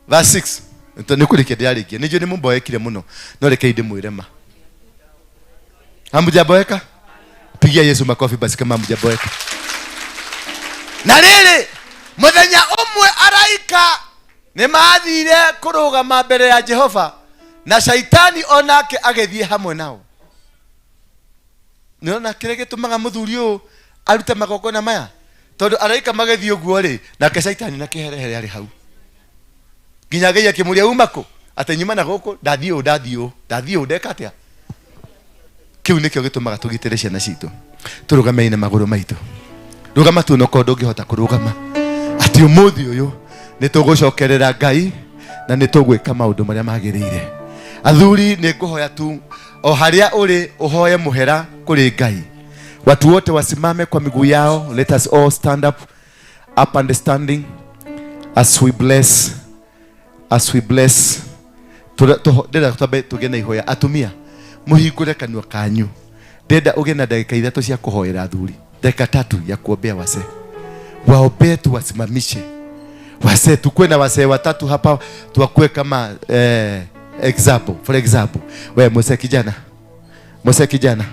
Speaker 10: Verse 6. Nĩ kũrĩkia ndĩrarĩkia. Nĩ njũĩ nĩ mũmboekire mũno, no rekei ndĩmwĩre ma. Hamjaboeka? Pigia Yesu makofi basi kama hamjaboeka. Na rĩrĩ, mũthenya ũmwe araika nĩ mathire kũrũgama mbere ya Jehova, na Shaitani onake agĩthiĩ hamwe nao. Nĩũrona kĩrĩa gĩtũmaga mũthuri ũyũ arute magongona maya? Tondũ araika magĩthiĩ ũguo rĩ, nake Shaitani na kĩherehere arĩ hau. Nginya Ngai akĩmũria uma kũ? Atĩ nyuma na gũkũ, ndathiĩ ũũ, ndathiĩ ũũ, ndathiĩ ũũ, ndeka atĩa? Kĩu nĩkĩo gĩtũmaga tũgitĩre ciana citũ. Tũrũgamei na magũrũ maitũ. Rũgama tu onokorwo ndũngĩhota kũrũgama. Atĩ ũmũthĩ ũyũ nĩ tũgũcokerera Ngai na nĩ tũgwĩka maũndũ marĩa magĩrĩire. Athuri, nĩ ngũhoya tu o harĩa ũrĩ ũhoye mũhera kũrĩ Ngai. Watu wote wasimame kwa miguu yao. Let us all stand up, up and standing as we bless, as we bless. Ndĩrenda twambe tũgĩe na ihoya. Atumia, mũhingũre kanua kanyu. Ndĩrenda ũgĩe na ndagĩka ithatũ cia kũhoera athuri, ndagĩka tatu ya kuombea wazee. Waombee tu, wasimamishe wazee. Tukue na wazee watatu hapa, tuwakue kama example. For example, we mzee kijana, mzee kijana,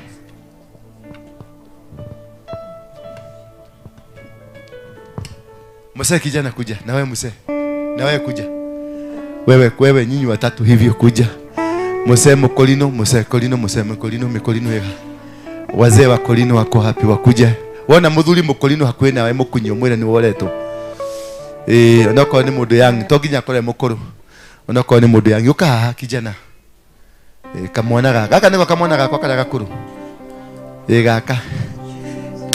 Speaker 10: mzee kijana kuja, na wewe mzee, na wewe kuja, wewe, wewe, nyinyi watatu hivyo kuja. Mzee Mkolino, mzee Kolino, mzee Mkolino, Mkolino ya. Wazee wa Kolino wako hapi wakuja. Wona muthuri Mkolino hakuhi nawe mukunyi umwire ni woretwo. Onokorwo ni mundu yang, to nginya akore mukuru. Onokorwo ni mundu yang, uka haha kijana. Kamwana gaka. Gaka niko kamwana gakwa karia gakuru. Gaka.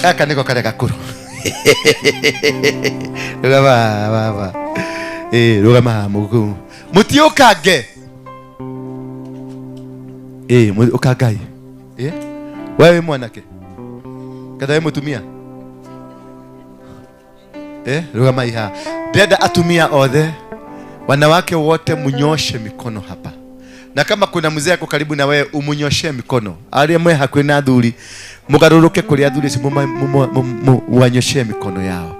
Speaker 10: Gaka niko karia gakuru. Rugama baba. Rugama haha muku. Mutiukange. Ukangai. Wewe mwanake. Kada wewe mutumia. Rugama iha. Ndĩrenda atumia othe, wanawake wote munyoshe mikono hapa. Na kama kuna mzee ako karibu na wewe umunyoshe mikono. Aria mwe hakuhi na athuri, mugarũrũke kũrĩ athuri acio, wanyoshe mikono yao.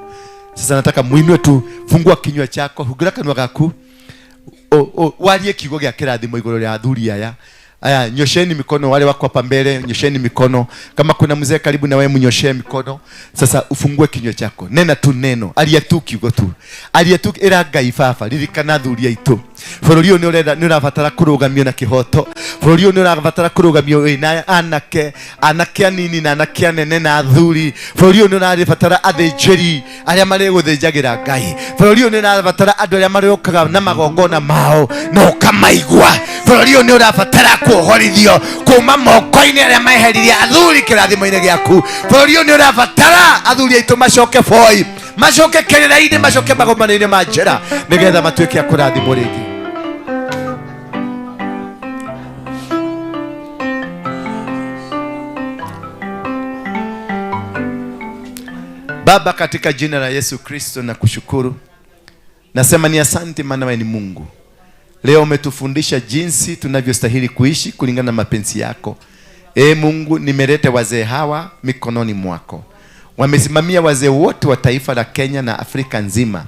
Speaker 10: Sasa nataka muinue tu, fungua kinywa chako, hungura kanua gaku. Warie kiugo gĩa kĩrathimo igũrũ rĩa athuri aya. Aya, nyosheni mikono wale wako hapa mbele, nyosheni mikono. Kama kuna mzee karibu na wewe mnyoshee mikono. Sasa ufungue kinywa chako. Nena tu neno, aria tu kiugo tu. Aria tu era Ngai baba, ririkana athuri aitũ.
Speaker 20: Bũrũri ũyũ nĩ nĩ ũrabatara kũrũgamio na kĩhoto. Bũrũri ũyũ nĩ ũrabatara kũrũgamio wĩna anake, anake anini na anake anene na athuri. Bũrũri ũyũ nĩ ũrabatara athĩnjĩri arĩa marĩgũthĩnjagĩra Ngai. Bũrũri ũyũ nĩ ũrabatara andũ arĩa marĩũkaga na magongona mao na ũkamaigua. Bũrũri ũyũ nĩ ũrabatara kuohorithio kuma moko-inĩ arĩa meheririe athuri kĩrathimo-inĩ gĩaku. Bũrũri ũyũ nĩ ũrabatara athuri aitũ macoke boi, macoke kĩrĩra-inĩ, macoke magomano-inĩ ma njĩra, nĩgetha matuĩke a kũrathimwo rĩngĩ. Baba, katika jina la Yesu Kristo na kushukuru, nasema ni asante, maana wewe ni Mungu. Leo umetufundisha jinsi tunavyostahili kuishi kulingana na mapenzi yako. E Mungu, nimeleta wazee hawa mikononi mwako. Wamesimamia wazee wote wa taifa la Kenya na Afrika nzima,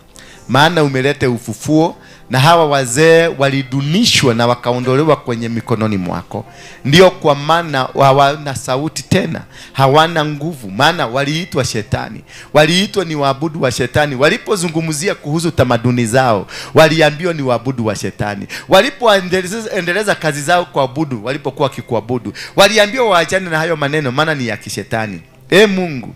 Speaker 20: maana umeleta ufufuo, na hawa wazee walidunishwa na wakaondolewa kwenye mikononi mwako. Ndio kwa maana hawana sauti tena, hawana nguvu, maana waliitwa shetani, waliitwa ni waabudu wa shetani. Walipozungumzia kuhusu tamaduni zao, waliambiwa ni waabudu wa shetani. Walipoendeleza kazi zao kuabudu, walipokuwa wakikuabudu, waliambiwa waachane na hayo maneno, maana ni ya kishetani. E Mungu,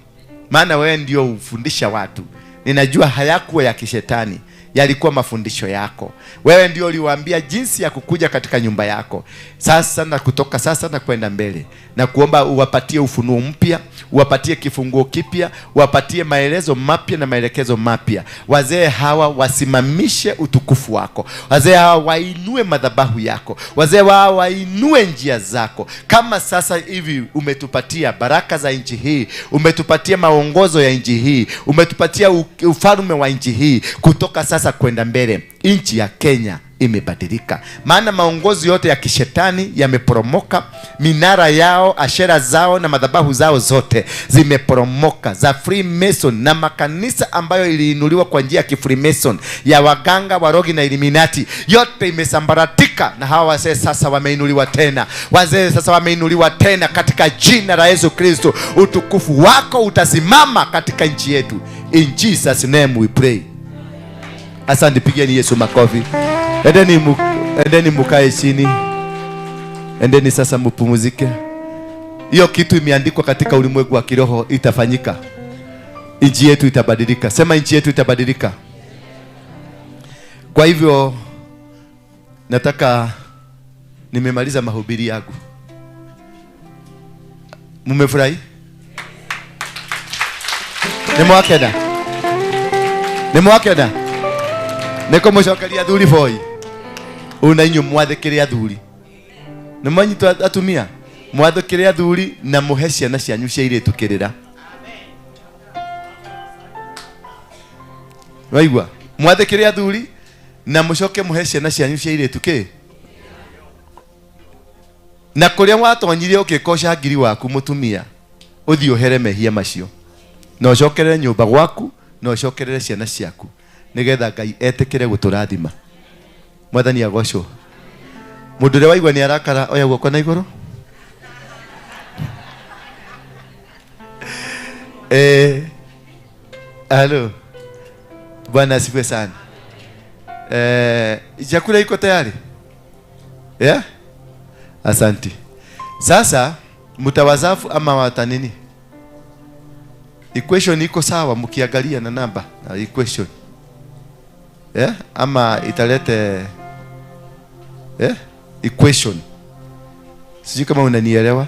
Speaker 20: maana wewe ndio ufundisha watu, ninajua hayakuwa ya kishetani, yalikuwa mafundisho yako. Wewe ndio uliwaambia jinsi ya kukuja katika nyumba yako. Sasa na kutoka sasa na kwenda mbele, na kuomba uwapatie ufunuo mpya, uwapatie kifunguo kipya, uwapatie maelezo mapya na maelekezo mapya. Wazee hawa wasimamishe utukufu wako. Wazee hawa wainue madhabahu yako. Wazee hawa wainue njia zako. Kama sasa hivi umetupatia baraka za nchi hii, umetupatia maongozo ya nchi hii, umetupatia ufalme wa nchi hii, kutoka sasa kwenda mbele nchi ya Kenya imebadilika, maana maongozi yote ya kishetani yameporomoka. Minara yao, ashera zao na madhabahu zao zote zimeporomoka, za Freemason na makanisa ambayo iliinuliwa kwa njia ya kifreemason ya waganga, warogi na Illuminati, yote imesambaratika. Na hawa wazee sasa wameinuliwa tena, wazee sasa wameinuliwa tena katika jina la Yesu Kristo. Utukufu wako utasimama katika nchi yetu. In Jesus name we pray. Asante, pigeni Yesu makofi. Endeni mukae chini. Endeni sasa mupumzike. Hiyo kitu imeandikwa katika ulimwengu wa kiroho itafanyika. Nchi yetu itabadilika. Sema nchi yetu itabadilika. Kwa hivyo nataka, nimemaliza mahubiri yangu. Mmefurahi? Nimwakena. Nimwakena. Niko mucokeria athuri boy. Una inyu mwathikire athuri. Nĩ mwanyitwo atumia, mwathikire athuri na muhe ciana cianyu cia airĩtu kĩrĩra. Waigua? Mwathikire athuri na mucoke muhe ciana cianyu cia airĩtu kĩ? Na kũrĩa watonyire ũgĩkoca ngiri waku mũtumia, ũthiĩ ũhere mehia macio. Na ũcokerere nyũmba gwaku, na ũcokerere ciana ciaku, nĩgetha Ngai etĩkĩre gũtũrathima. Mwathani agocwo. Mũndũ ũrĩa waigua nĩ arakara oya guoko na igũrũ. Halo. Bwana asifiwe sana. Chakula iko tayari? Yeah? Asante. Sasa mtawazafu ama watanini? Equation iko sawa mkiangalia na namba na equation. Yeah? Ama italete equation. Sijui kama unanielewa.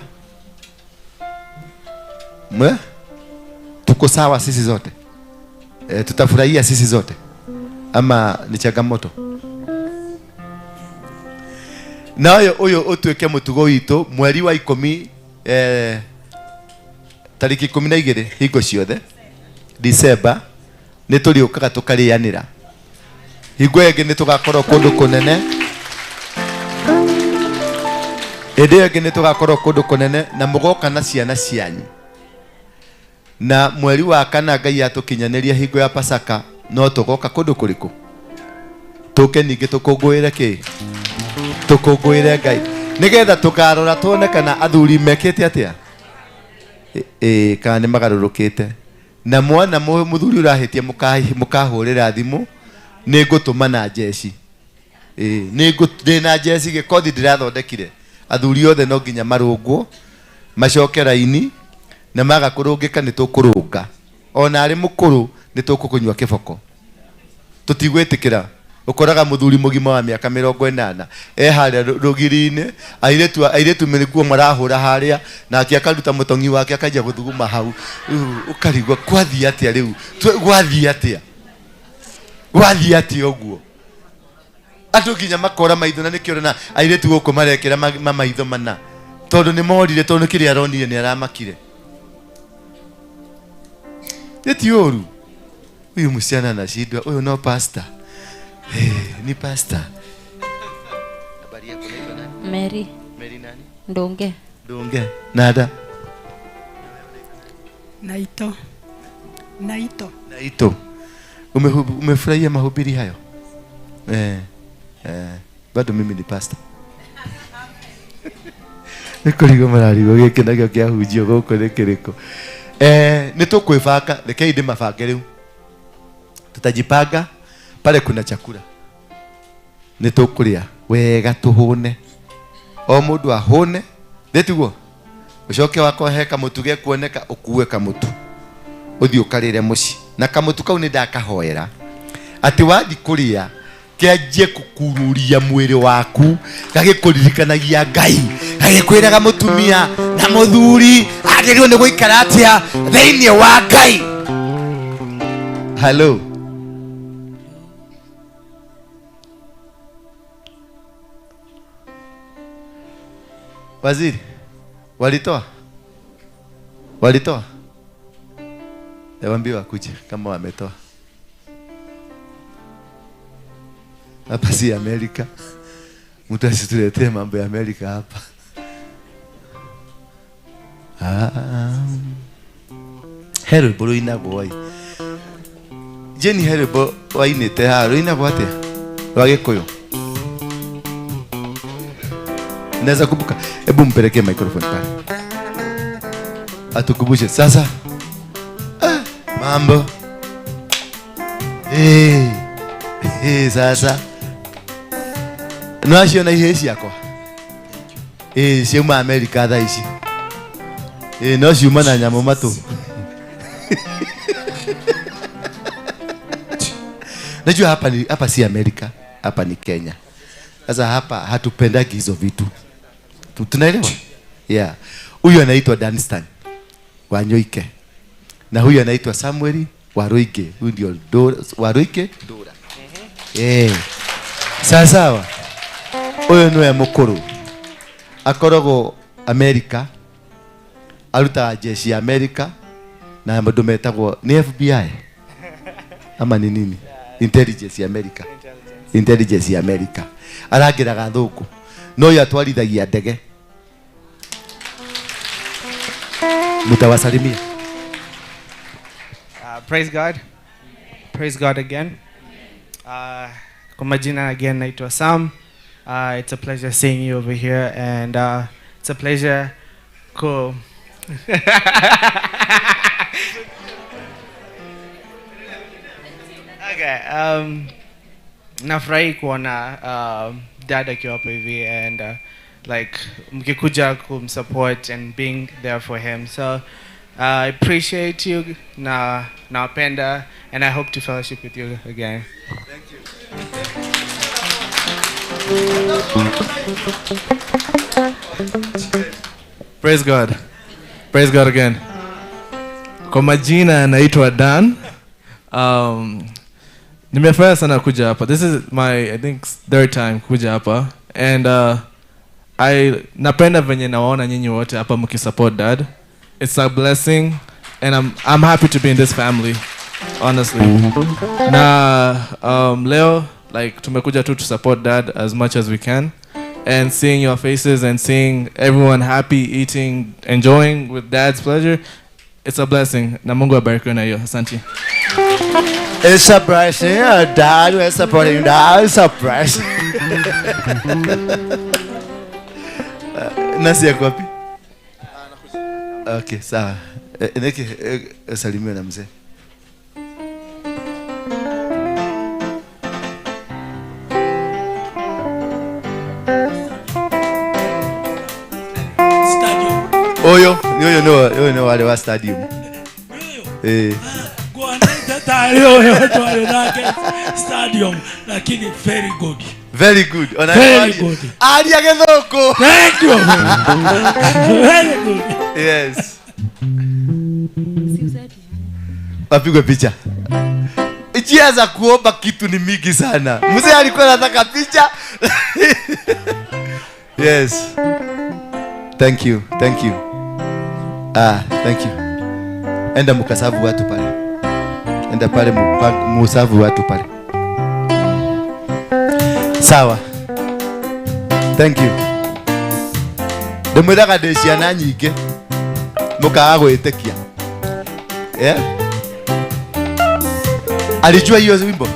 Speaker 20: Mwe? Tuko sawa sisi zote. Tutafurahia sisi zote. Ama ni changamoto. Nayo uyo utuike mutugo witu mweri wa 10 tariki 12 hingo ciothe December ni turiukaga tukarianira. Hingo ĩngĩ nĩ tũgakorwo kũndũ kũnene. Hĩndĩ ĩngĩ nĩ tũgakorwo kũndũ kũnene na mũgoka na ciana cianyu. Na mweri wa kana Ngai atũkinyanĩria hingo ya Pasaka no tũgoka kũndũ kũrĩkũ? Tũke ningĩ tũkũngũĩre kĩ? Tũkũngũĩre Ngai. Nĩgetha tũkarora tuone kana athuri mekĩte atĩa? Kana nĩ magarũrũkĩte. Na mwana mũthuri ũrahĩtia mũkahũrĩra thimũ nĩ ngũtũma na jeshi.
Speaker 10: Nĩ ndĩ na jeci gĩkothi ndĩrathondekire. Athuri othe no nginya marũngwo macoke raini na maga kũrũngĩka nĩ tũkũrũnga. Ona arĩ mũkũrũ nĩ tũkũkũnyua kĩboko. Tũtigwĩtĩkĩra. Ũkoraga mũthuri mũgima wa mĩaka 80 e harĩa rũgiri-inĩ, airĩtu mĩkuo marahũra harĩa, nake akaruta mũtongi wake akanjia gũthuguma hau. Ũkarigwo kwathiĩ atĩa rĩu? Gwathiĩ atĩa? Gwathiĩ atĩa ũguo? Andũ nginya makora maitho, na nĩkĩo ũrona airĩtu gũkũ marekĩra maitho mana, tondũ nĩ morire, tondũ kĩrĩa aronire nĩ aramakire. Nĩ ti ũru. Huyu msichana anashindwa, huyu no pastor. Hey, ni pastor. Habari yako, unaitwa nani?
Speaker 11: Mary.
Speaker 10: Mary nani?
Speaker 11: Ndunge.
Speaker 10: Ndunge. Nada.
Speaker 12: Naito. Naito.
Speaker 10: Naito. Umefurahia mahubiri hayo? Bado mimi ni pastor. Nĩkũrigwo mararigwo gĩkĩ nakĩo kĩahunjio gũkũ nĩ kĩrĩkũ. Nĩ tũkwĩbanga, rekei ndĩmabange rĩu. Tutajipanga pale kuna chakula. Nĩ tũkũrĩa wega tũhũne. O mũndũ ahũne, thĩtiguo? Ũcoke wakwa he kamũtu gekuoneka ũkue kamũtu. Ũthiĩ ũkarĩre mũciĩ. Na kamũtu kau nĩ ndakahoera. Atĩ wathiĩ kũrĩa kĩanjie kũkururia mwĩrĩ waku, gagĩkũririkanagia Ngai, gagĩkwĩraga mũtumia na mũthuri agĩrĩirwo nĩ gũikara atĩa thĩinĩ wa Ngai. Hello. Waziri, walitoa? Walitoa? Waambie wakuje kama wametoa. Hapa si Amerika. Mtu asituletee mambo ya Amerika hapa. He rwĩmbo rũinagwo ĩ. Jeni, he rwĩmbo wainĩte haha rũinagwo atĩa? Rwa Gĩkũyũ. Naweza kumbuka. Hebu mpelekee microphone pale. Atukumbushe sasa. Mambo. Sasa. Nwaciona ihĩĩ ciakwa? Ciauma Amerika thaa ici. No ciuma na nyamũ matũ. Najua hapa si Amerika, hapa ni Kenya. Sasa hapa hatupendagi hizo vitu. Tunaelewa? Yeah. Huyu anaitwa Danstan Wanyoike. Na huyu anaitwa Samuel Waruige. Huyu ndio Waruige Dora. Sawa sawa. Huyu niwe mukuru. Akoragwo Amerika. Arutaga jeshi ya Amerika na mũndũ metagwo ni FBI ama ni nini? Intelligence ya America. Intelligence ya America. Arangĩraga thũngũ. No ũyũ atwarithagia ndege. Mtawasalimia.
Speaker 23: Praise God. Praise God again. Kwa majina again naitwa Sam. It's a pleasure seeing you over here, and it's a pleasure cool. Okay, nafurahi kuona dad akiwa hapa hivi, and like mkikuja kumsupport and being there for him. So I appreciate you, na nawapenda, and I hope to fellowship with you again.
Speaker 10: Thank you.
Speaker 24: Praise God. Praise God again. Kwa majina naitwa Dan. Nimefurahi sana kuja hapa. This is my, I think, third time kuja hapa. And I napenda venye nawaona nyinyi wote hapa mkisupport dad. It's a blessing, and I'm happy to be in this family, honestly. Na leo, like, tumekuja tu to support dad as much as we can, and seeing your faces and seeing everyone happy, eating, enjoying with dad's pleasure, it's a blessing. Na Mungu abariki na hiyo. Asante.
Speaker 10: It's a blessing. Dad is supporting dad. It's a blessing. Nasi yako wapi? Okay, sawa. Niki salimiwe na mzee. Ũyũ nĩwe, ũyũ nĩwe warĩ wa stadium. Eh.
Speaker 6: Tarĩ ũyũ twarĩ nake stadium, lakini very good.
Speaker 10: Very good. Ona
Speaker 6: Very good.
Speaker 10: Aria gĩthũngũ.
Speaker 6: Thank you. Very good.
Speaker 10: Yes. Wapigwe picha. Njia za kuomba kitu ni mingi sana. Mzee alikuwa anataka picha. Yes. Thank you. Thank you. Ah, thank you. Enda mukasavu watu pale. Enda pale musavu watu pale. Sawa. Thank you. Ndĩmwĩraga ndĩ ciana nyingĩ mũkaga gwĩtĩkia. Yeah? Alijua hiyo wimbo?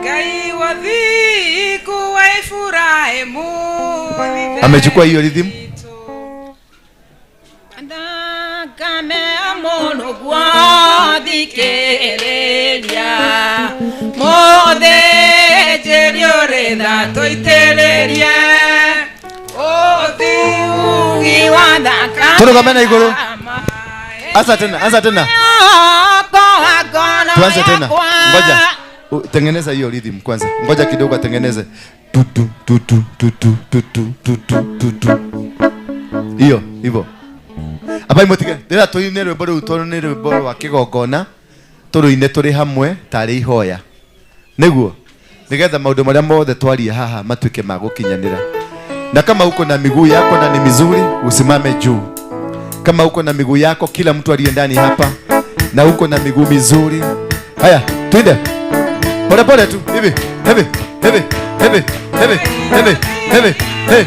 Speaker 4: Ngai wa thiku wa Ibrahimu.
Speaker 10: Amechukua hiyo rhythm?
Speaker 4: Thakame ya mũndũ gwathikĩrĩria mũthĩnjĩri ũrĩ tha tũitĩrĩrie ũthugi wa thakame.
Speaker 10: Tũrũgame na igũrũ. Anza tena, anza tena. Tuanze tena. Ngoja. Tengeneza hiyo rhythm kwanza. Ngoja kidogo atengeneze. Tu tu tu tu tu tu tu tu tu tu tu tu. Hiyo, hivyo. Abai mutige. Ndĩra tũine rwĩmbo rũu tondũ nĩ rwĩmbo rwa kĩgongona. Tũrũine tũrĩ hamwe tarĩ ihoya. Nĩguo. Nĩgetha maũndũ marĩa mothe twaria haha matuĩke ma gũkinyanĩra. Na kama uko na miguu yako na ni mizuri, usimame juu. Kama uko na miguu yako, kila mtu aliye ndani hapa, na uko na miguu mizuri. Haya, twende. Pole pole tu, hivi, hivi, hivi, hivi, hivi, hivi, hivi, hey.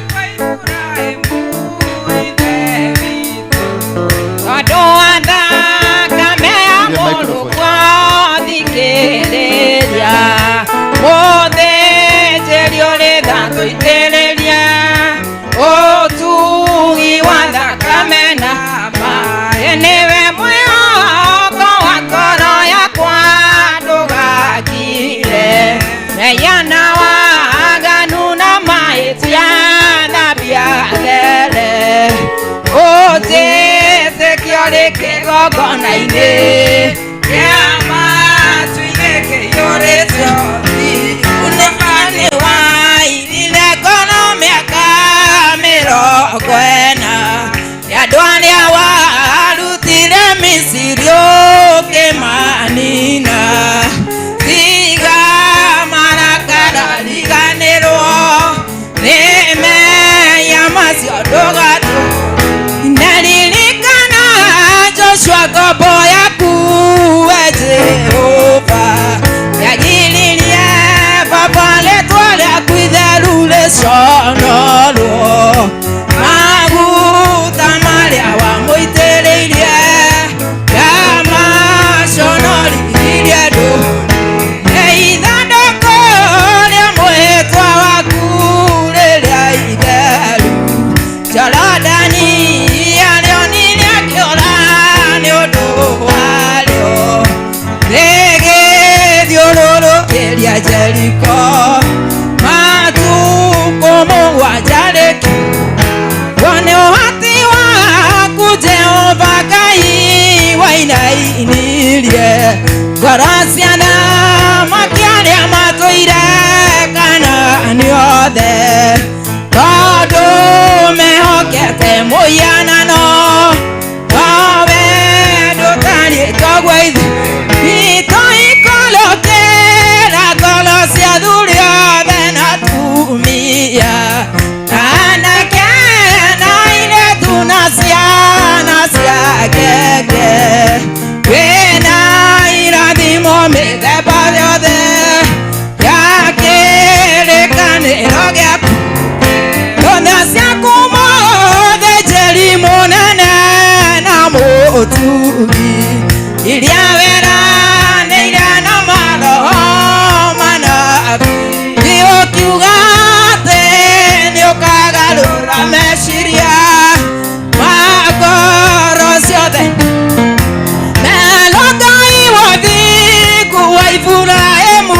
Speaker 4: Iburahimu.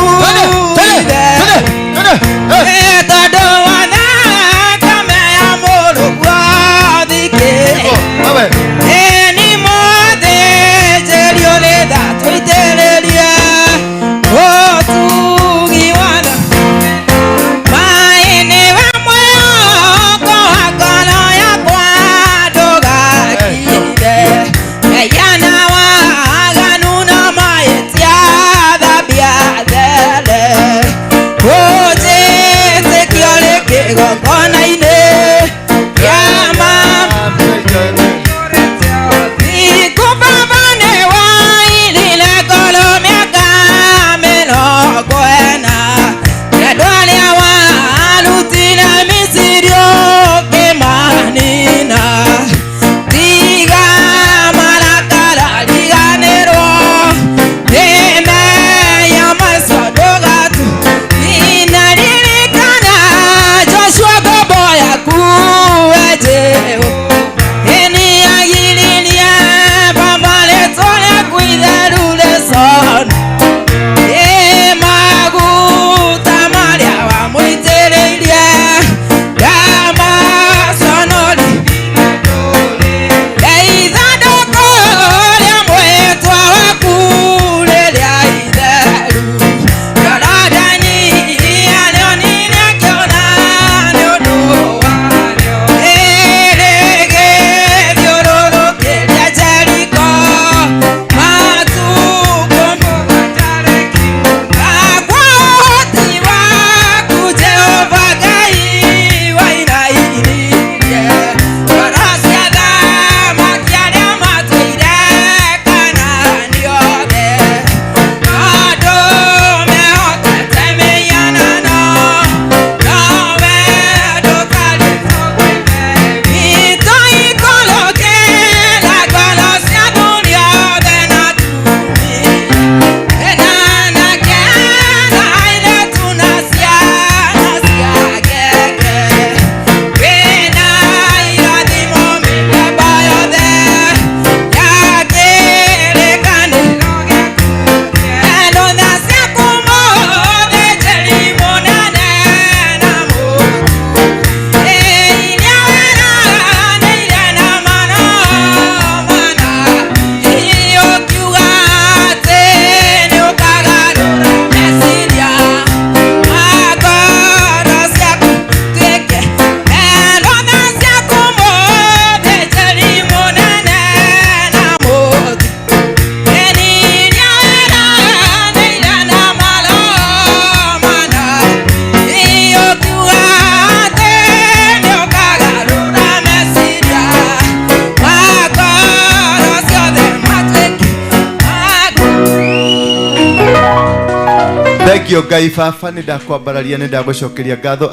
Speaker 20: Thengio Ngai baba nĩ ndakwambararia nĩ ndagũcokeria ngatho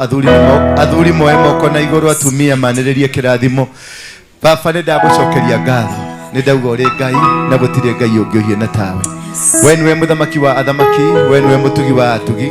Speaker 20: athuri moe moko na igũrũ atumia manĩrĩrie kĩrathimo. Baba nĩ ndagũcokeria ngatho nĩ ndauga ũrĩ Ngai na gũtirĩ Ngai ũngĩ ũhiana tawe. We nĩwe mũthamaki wa athamaki, we nĩwe mũtugi wa atugi,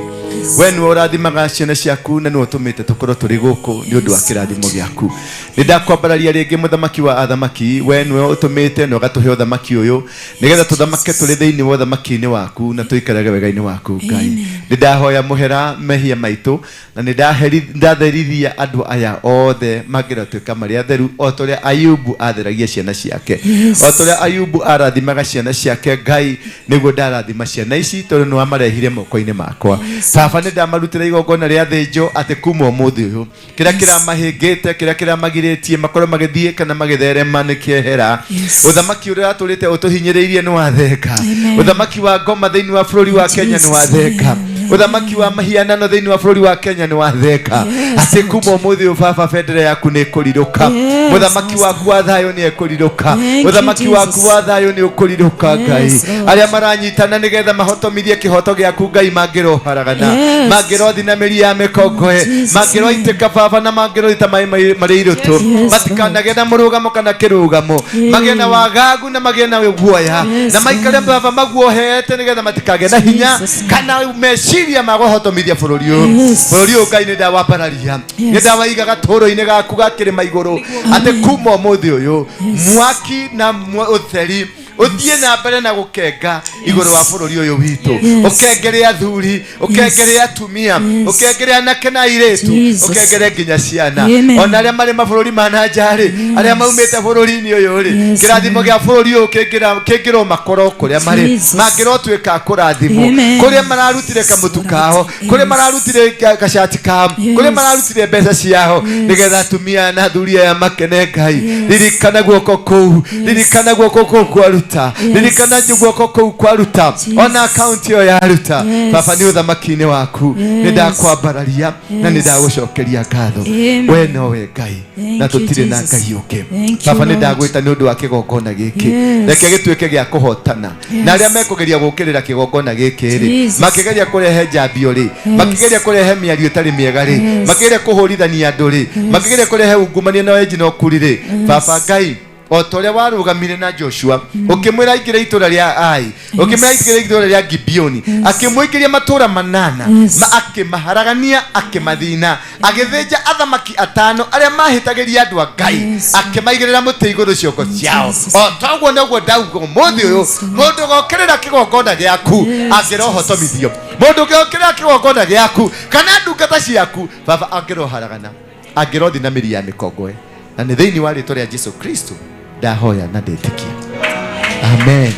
Speaker 20: we nĩwe ũrathimaga ciana ciaku na nĩwe ũtũmĩte tũkorwo tũrĩ gũkũ nĩ ũndũ wa kĩrathimo gĩaku. Nĩ ndakwambararia rĩngĩ mũthamaki wa athamaki, we nĩwe ũtũmĩte na ũgatũhe ũthamaki ũyũ nĩgetha tũthamake tũrĩ thĩinĩ wa ũthamaki-inĩ waku na tũikarage wega-inĩ waku Ngai. Nĩ ndahoya mũhera mehia maitũ na nĩ ndatherithia andũ aya othe mangĩratuĩka marĩ atheru o ta ũrĩa Ayubu atheragia ciana ciake, o ta ũrĩa Ayubu arathimaga ciana ciake Ngai nĩguo ndarathima ciana ici tondũ nĩ wamarehire moko-inĩ makwa. Baba nĩ ndamarutĩra igongona rĩa thĩnjo atĩ kuma ũmũthĩ ũyũ kĩrĩa kĩramahĩngĩte kĩrĩa kĩramagirĩtie makorwo magĩthiĩ kana magĩtherema nĩ kĩehera. Ũthamaki ũrĩa watũrĩte ũtũhinyĩrĩirie nĩ watheka. Ũthamaki wa ngoma thĩinĩ wa bũrũri wa Kenya nĩ watheka. Ũthamaki wa mahianano thĩinĩ wa bũrũri wa Kenya nĩ watheka. Atĩ kuma ũmũthĩ ũyũ baba bendera yaku nĩ ĩkũrirũka. Mũthamaki waku wa thayũ nĩ ekũrirũka. Ũthamaki waku wa thayũ nĩ ũkũrirũka Ngai. Arĩa maranyitana nĩgetha mahotomithie kĩhoto gĩaku Ngai mangĩroharagana, mangĩrothi na mĩri ya mĩkongoe, mangĩroitĩka baba na mangĩroita maĩ marĩ irũtũ, matikanagĩe na mũrũgamo kana kĩrũgamo, magĩe na wagagu na magĩe na guoya, na maikare baba maguohete nĩgetha matikagĩe na hinya kana meciria ma kũhotomithia bũrũri ũyũ. Bũrũri ũyũ Ngai nĩ ndawambararia, nĩ ndawaiga gatũũro-inĩ gaku ga kĩrĩma igũrũ atĩ kuma ũmũthĩ ũyũ mwaki na ũtheri ũthiĩ na mbere na gũkenga igũrũ wa bũrũri ũyũ witũ. Ũkengere athuri, ũkengere atumia, ũkengere anake na airĩtu, ũkengere nginya ciana ona arĩa marĩ mabũrũri ma na nja rĩ, arĩa maumĩte bũrũri-inĩ ũyũ rĩ, kĩrathimo gĩa bũrũri ũyũ kĩngĩrwo makorwo kũrĩa marĩ, mangĩrotuĩka a kũrathimwo kũrĩa mararutire kamũtu kao, kũrĩa mararutire gacati kao, kũrĩa mararutire mbeca ciao, nĩgetha atumia na athuri aya makene Ngai. Ririkana guoko kũu, ririkana guoko kũu kwaruta, ririkana guoko kũu kwaruta ona akaunti ĩyo yaruta. Baba nĩ ũthamaki-inĩ waku nĩ ndakwambararia na nĩ ndagũcokeria ngatho. We nowe Ngai na tũtirĩ na Ngai ũngĩ. Baba nĩ ndagwĩta nĩ ũndũ wa kĩgongona gĩkĩ, reke gĩtuĩke gĩa kũhotana na arĩa mekũgeria gũũkĩrĩra kĩgongona gĩkĩ rĩ, makĩgeria kũrehe njambio rĩ, makĩgeria kũrehe mĩario ĩtarĩ mĩega rĩ, makĩgeria kũhũrithania andũ rĩ, makĩgeria kũrehe ungumania na wenji na ũkuri rĩ, baba Ngai o ta ũrĩa warũgamire na Joshua ũkĩmwĩra aingĩre itũũra rĩa Ai, ũkĩmwĩra aingĩre itũũra rĩa Gibeoni, akĩmũingĩria matũũra manana, akĩmaharagania, akĩmathina, agĩthĩnja athamaki atano arĩa mahĩtagĩria andũ a Ngai, akĩmaigĩrĩra mũtĩ igũrũ ciongo ciao. O toguo noguo ndauga ũmũthĩ ũyũ, mũndũ ũgokĩrĩra kĩgongona gĩaku angĩrohotomithio, mũndũ ũgokĩrĩra kĩgongona gĩaku kana ndungata ciaku baba angĩroharagana, angĩrothi na mĩri ya mĩkongoe, na nĩ thĩinĩ wa rĩtwa rĩa Jesu Kristo ndahoya na ndetĩkia. Amen.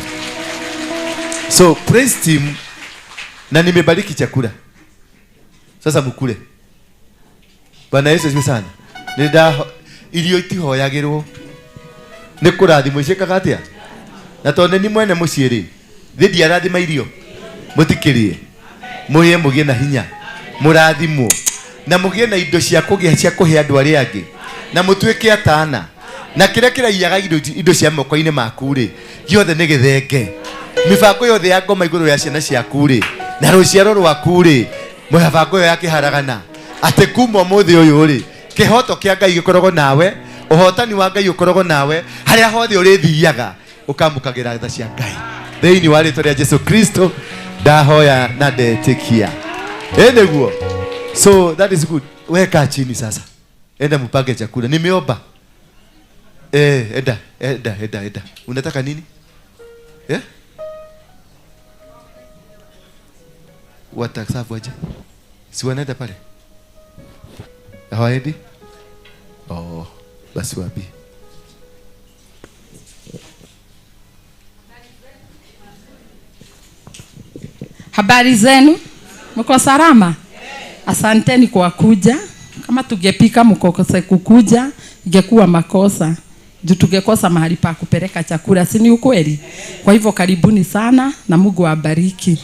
Speaker 20: So praise team, na nimebariki chakula. Sasa mukule. Bwana Yesu asifiwe sana. Nĩ irio itihoyagĩrwo nĩ kũrathimwo ciĩkaga atĩa? Na tondũ nĩ mwene mũciĩ rĩ, thĩ ndiarathima irio, mũtikĩrĩe, mũrĩe mũgĩe na hinya, mũrathimwo na mũgĩe na indo cia kũgĩa cia kũhe andũ arĩa angĩ, na mũtuĩke atana, na kĩrĩa kĩraiyaga indo cia moko-inĩ maku rĩ, gĩothe nĩ gĩthenge. Mĩbango yothe ya ngoma igũrũ ya ciana ciaku rĩ, na rũciaro rwaku rĩ, mĩbango ĩyo yakĩharagana atĩ kuma ũmũthĩ ũyũ rĩ, kĩhoto kĩa Ngai gĩkoragwo nawe, ũhotani wa Ngai ũkoragwo nawe, harĩa hothe ũrĩthiaga ũkamũkagĩra tha cia Ngai. Thĩinĩ wa rĩtwa rĩa Jesu Kristo ndahoya na ndetĩkia. Ĩ nĩguo. So that is good. Weka chini sasa, enda mpange chakula. Nimeomba. Enda enda enda enda. Unataka nini? Watasafu aje? Si wanaenda pale? Hawaendi? Oh, basi wapi?
Speaker 9: Habari zenu? Mko salama? Asanteni kwa kuja. Kama tungepika mkokose kukuja, ingekuwa makosa. Juu tungekosa mahali pa kupeleka chakula, si ni ukweli? Kwa hivyo karibuni sana na Mungu awabariki.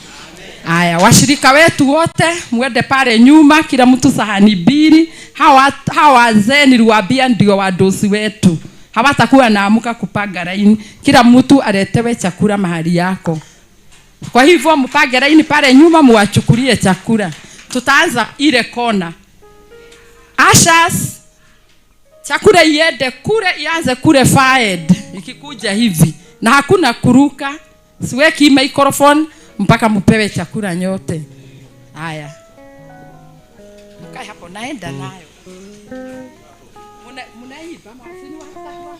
Speaker 9: Aya, washirika wetu wote mwende pale nyuma, kila mtu sahani mbili. Hawa wazee niliwaambia ndio wadosi wetu. Hawatakuwa naamuka kupanga laini. Kila mtu aletewe chakula mahali yako. Kwa hivyo mpange laini pale nyuma muwachukulie chakula. Tutaanza ile kona. Ushers, chakula iende kule, ianze kule fired ikikuja hivi, na hakuna kuruka. Siweki microphone mpaka mupewe chakula nyote. Haya, mkae hapo, naenda nayo. Mnaiba mafini wa kula.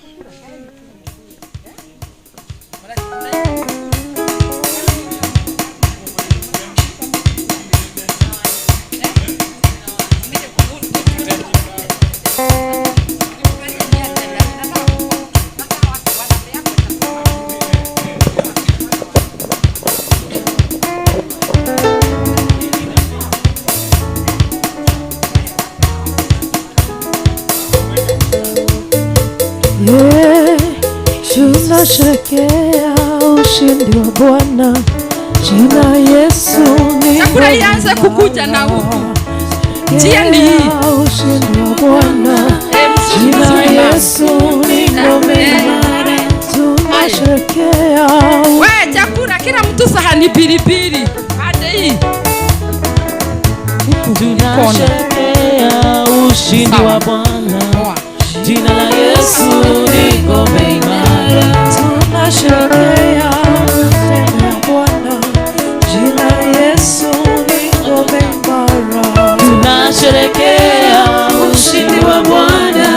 Speaker 11: Yeah, tunasherehekea ushindi wa Bwana, jina Yesu ni
Speaker 9: Chakula ianze kukuja na huku. Njia ni hii.
Speaker 11: Ushindi wa Bwana, jina Yesu ni ngome imara. Tunasherehekea
Speaker 9: We, chakula kila mtu sahani pilipili. Pande hii.
Speaker 19: Tunasherehekea ushindi wa Bwana. Jina la Yesu ni ngome imara.
Speaker 11: Tunasherehekea ushindi wa Bwana, jina Yesu ni ngome imara.
Speaker 19: Tunasherehekea ushindi wa Bwana.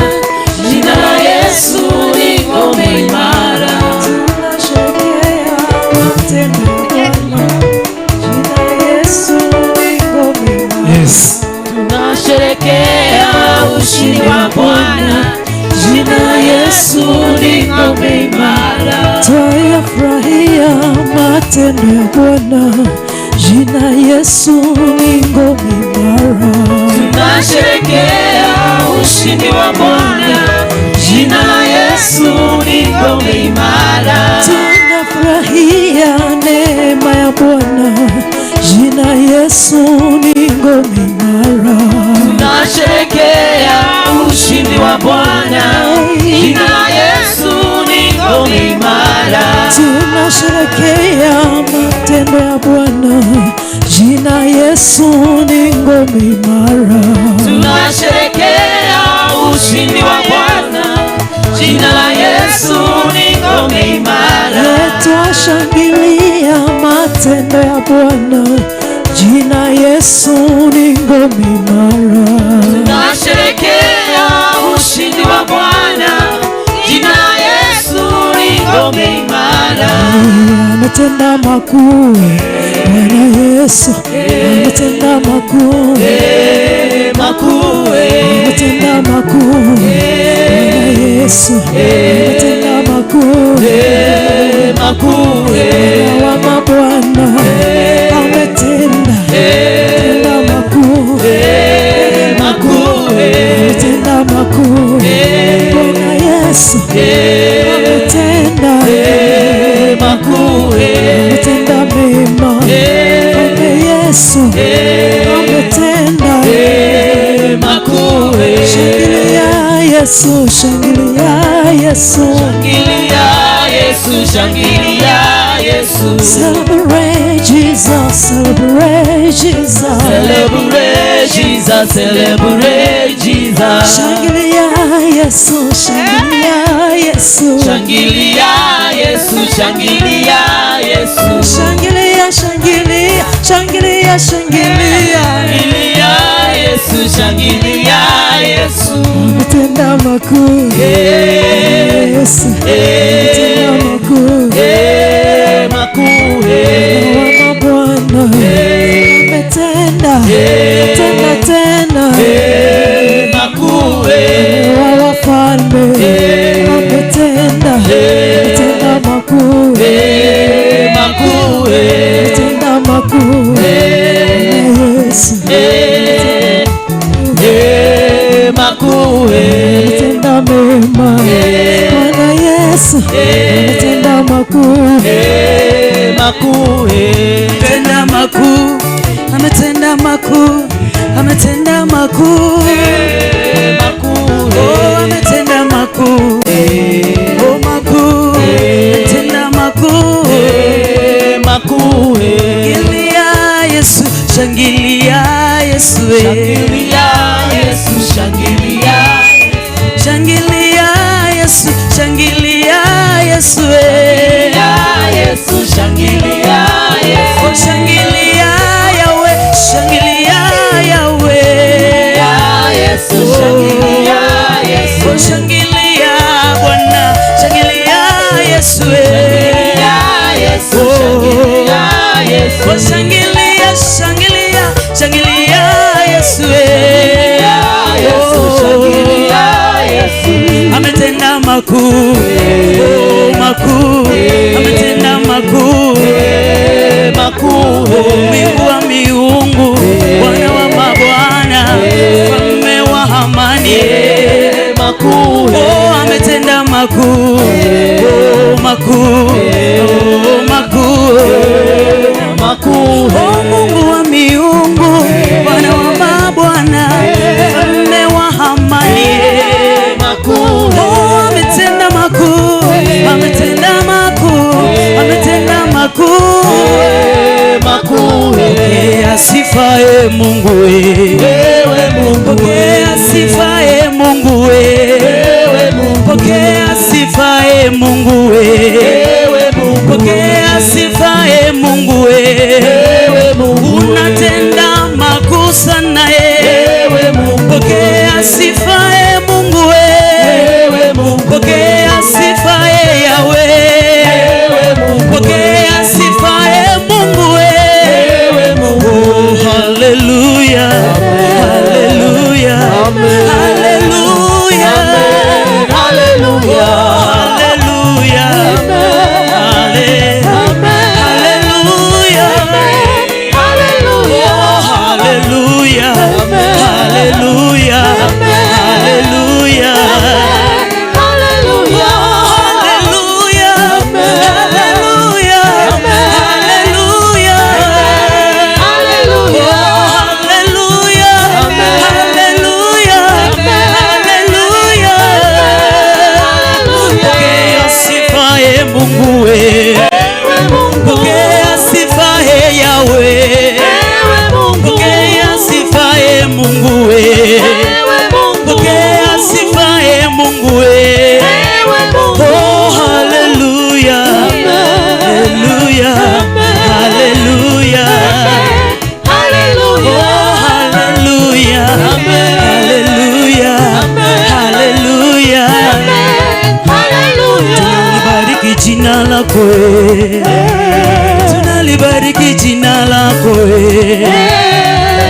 Speaker 19: Jina la Yesu ni ngome imara.
Speaker 11: Tunasherehekea matendo ya Bwana, jina Yesu ni ngome imara.
Speaker 19: Yes. Tunasherehekea ushindi wa Bwana. Jina la Yesu ni ngome imara.
Speaker 11: Twayafurahia matendo ya Bwana, jina Yesu ni ngome imara.
Speaker 19: Tunasherehekea ushindi wa Bwana. Jina la Yesu ni ngome imara.
Speaker 11: Tunafurahia neema ya Bwana, jina Yesu ni ngome imara.
Speaker 19: Tunasherehekea ushindi wa Bwana. Jina la Yesu ni ngome imara.
Speaker 11: Tunasherehekea matendo ya Bwana, jina Yesu ni ngome imara.
Speaker 19: Tunasherehekea ushindi wa Bwana. Jina la Yesu ni ngome imara.
Speaker 11: Twashangilia matendo ya Bwana, jina Yesu ni ngome imara.
Speaker 19: Tunasherehekea ushindi wa Bwana. Jina la Yesu ni ngome imara.
Speaker 11: Ametenda makuu Bwana Yesu, ametenda makuu,
Speaker 19: makuu,
Speaker 11: ametenda makuu Bwana Yesu, ametenda makuu,
Speaker 19: makuu,
Speaker 11: Bwana wa mabwana, ametenda, ametenda makuu,
Speaker 19: makuu,
Speaker 11: ametenda makuu Bwana Yesu, ametenda
Speaker 19: makuu,
Speaker 11: ametenda mema Bwana Yesu, ametenda
Speaker 19: makuu.
Speaker 11: Shangilia Yesu, shangilia Yesu,
Speaker 19: Shangilia Yesu, shangilia Yesu.
Speaker 11: Celebrate Jesus, celebrate Jesus,
Speaker 19: Celebrate Jesus, celebrate Jesus.
Speaker 11: Shangilia Yesu, shangilia Yesu,
Speaker 19: Shangilia Yesu, shangilia Yesu.
Speaker 11: Shangilia, shangilia, shangilia, shangilia.
Speaker 19: Shangilia Yesu, shangilia Yesu.
Speaker 11: Ametenda makuu Yesu, ametenda makuu,
Speaker 19: makuu,
Speaker 11: Bwana wa mabwana, ametenda, tena tena,
Speaker 19: makuu,
Speaker 11: Bwana wa wafalme, ametenda, ametenda makuu,
Speaker 19: makuu,
Speaker 11: ametenda makuu, Yesu,
Speaker 19: makuu,
Speaker 11: ametenda mema, Bwana Yesu, ametenda makuu,
Speaker 19: makuu,
Speaker 13: Tenda makuu, ametenda makuu, ametenda makuu, oh, ametenda makuu, oh, makuu, ametenda makuu,
Speaker 19: makuu.
Speaker 13: Makuu, oh, ametenda makuu, oh, makuu, oh, makuu, makuu. Oh, Mungu wa miungu, Bwana wa mabwana, mfalme wa amani, makuu. Oh, ametenda makuu, ametenda makuu, ametenda makuu, makuu. Pokea sifa e Mungu wewe Mungu, pokea sifa e Mungu wewe Mungu, pokea sifa e Mungu wewe Mungu, pokea sifa e Mungu wewe Mungu, unatenda makuu sana ewe Mungu, pokea sifa e Mungu wewe Mungu, pokea sifa e Yahweh wewe Mungu, pokea sifa e Mungu wewe Mungu. Oh, hallelujah, hallelujah, hallelujah, hallelujah, hallelujah, hallelujah, hallelujah, hallelujah, hallelujah, hallelujah, hallelujah, hallelujah, hallelujah, hallelujah, hallelujah. Pokea sifa e Mungu wewe, pokea sifa e Yahweh, pokea sifa e Mungu wewe, pokea sifa e Mungu wewe. Oh, hallelujah, hallelujah, hallelujah, oh, hallelujah, hallelujah, hallelujah. Tunalibariki jina lako, tunalibariki jina lako,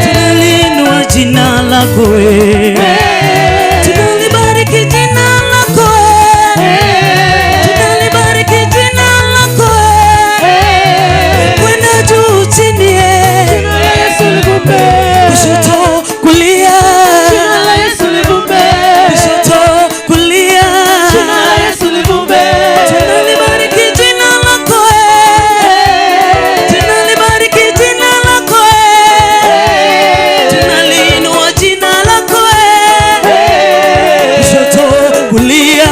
Speaker 13: tunalinua jina lako, tunalibariki jina lako, tunalibariki jina lako, kwenda juu chini, kushoto kulia, kushoto kulia, tunalibariki jina lako, tunalibariki jina lako, tunalinua jina lako, kushoto kulia,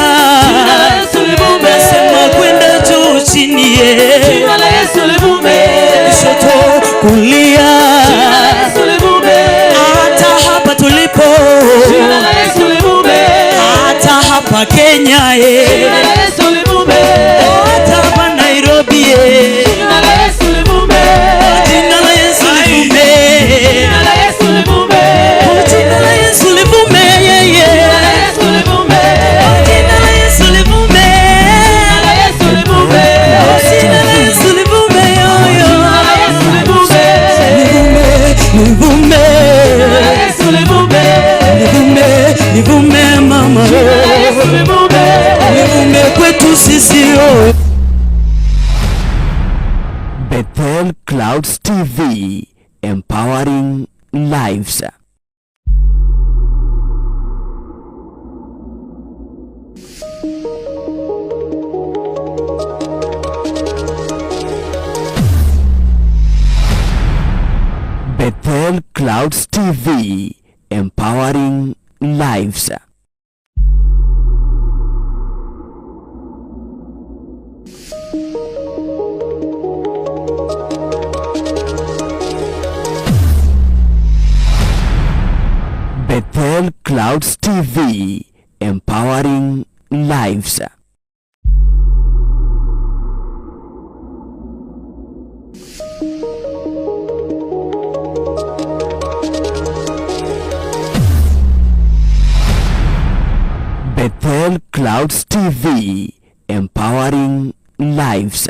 Speaker 13: nasema kwenda juu chini, kushoto kulia, hata hapa tulipo, hata hapa Kenya, hata hapa Nairobi, jina la Yesu livume, jina la Yesu livume, jina la Yesu livume, jina la Yesu livume, jina la Yesu livume, livume, livume, livume mama, livume kwetu sisi.
Speaker 5: Bethel Clouds TV, empowering lives. Bethel Clouds TV, empowering lives. Bethel Clouds TV, empowering lives. Bethel Clouds TV, empowering lives.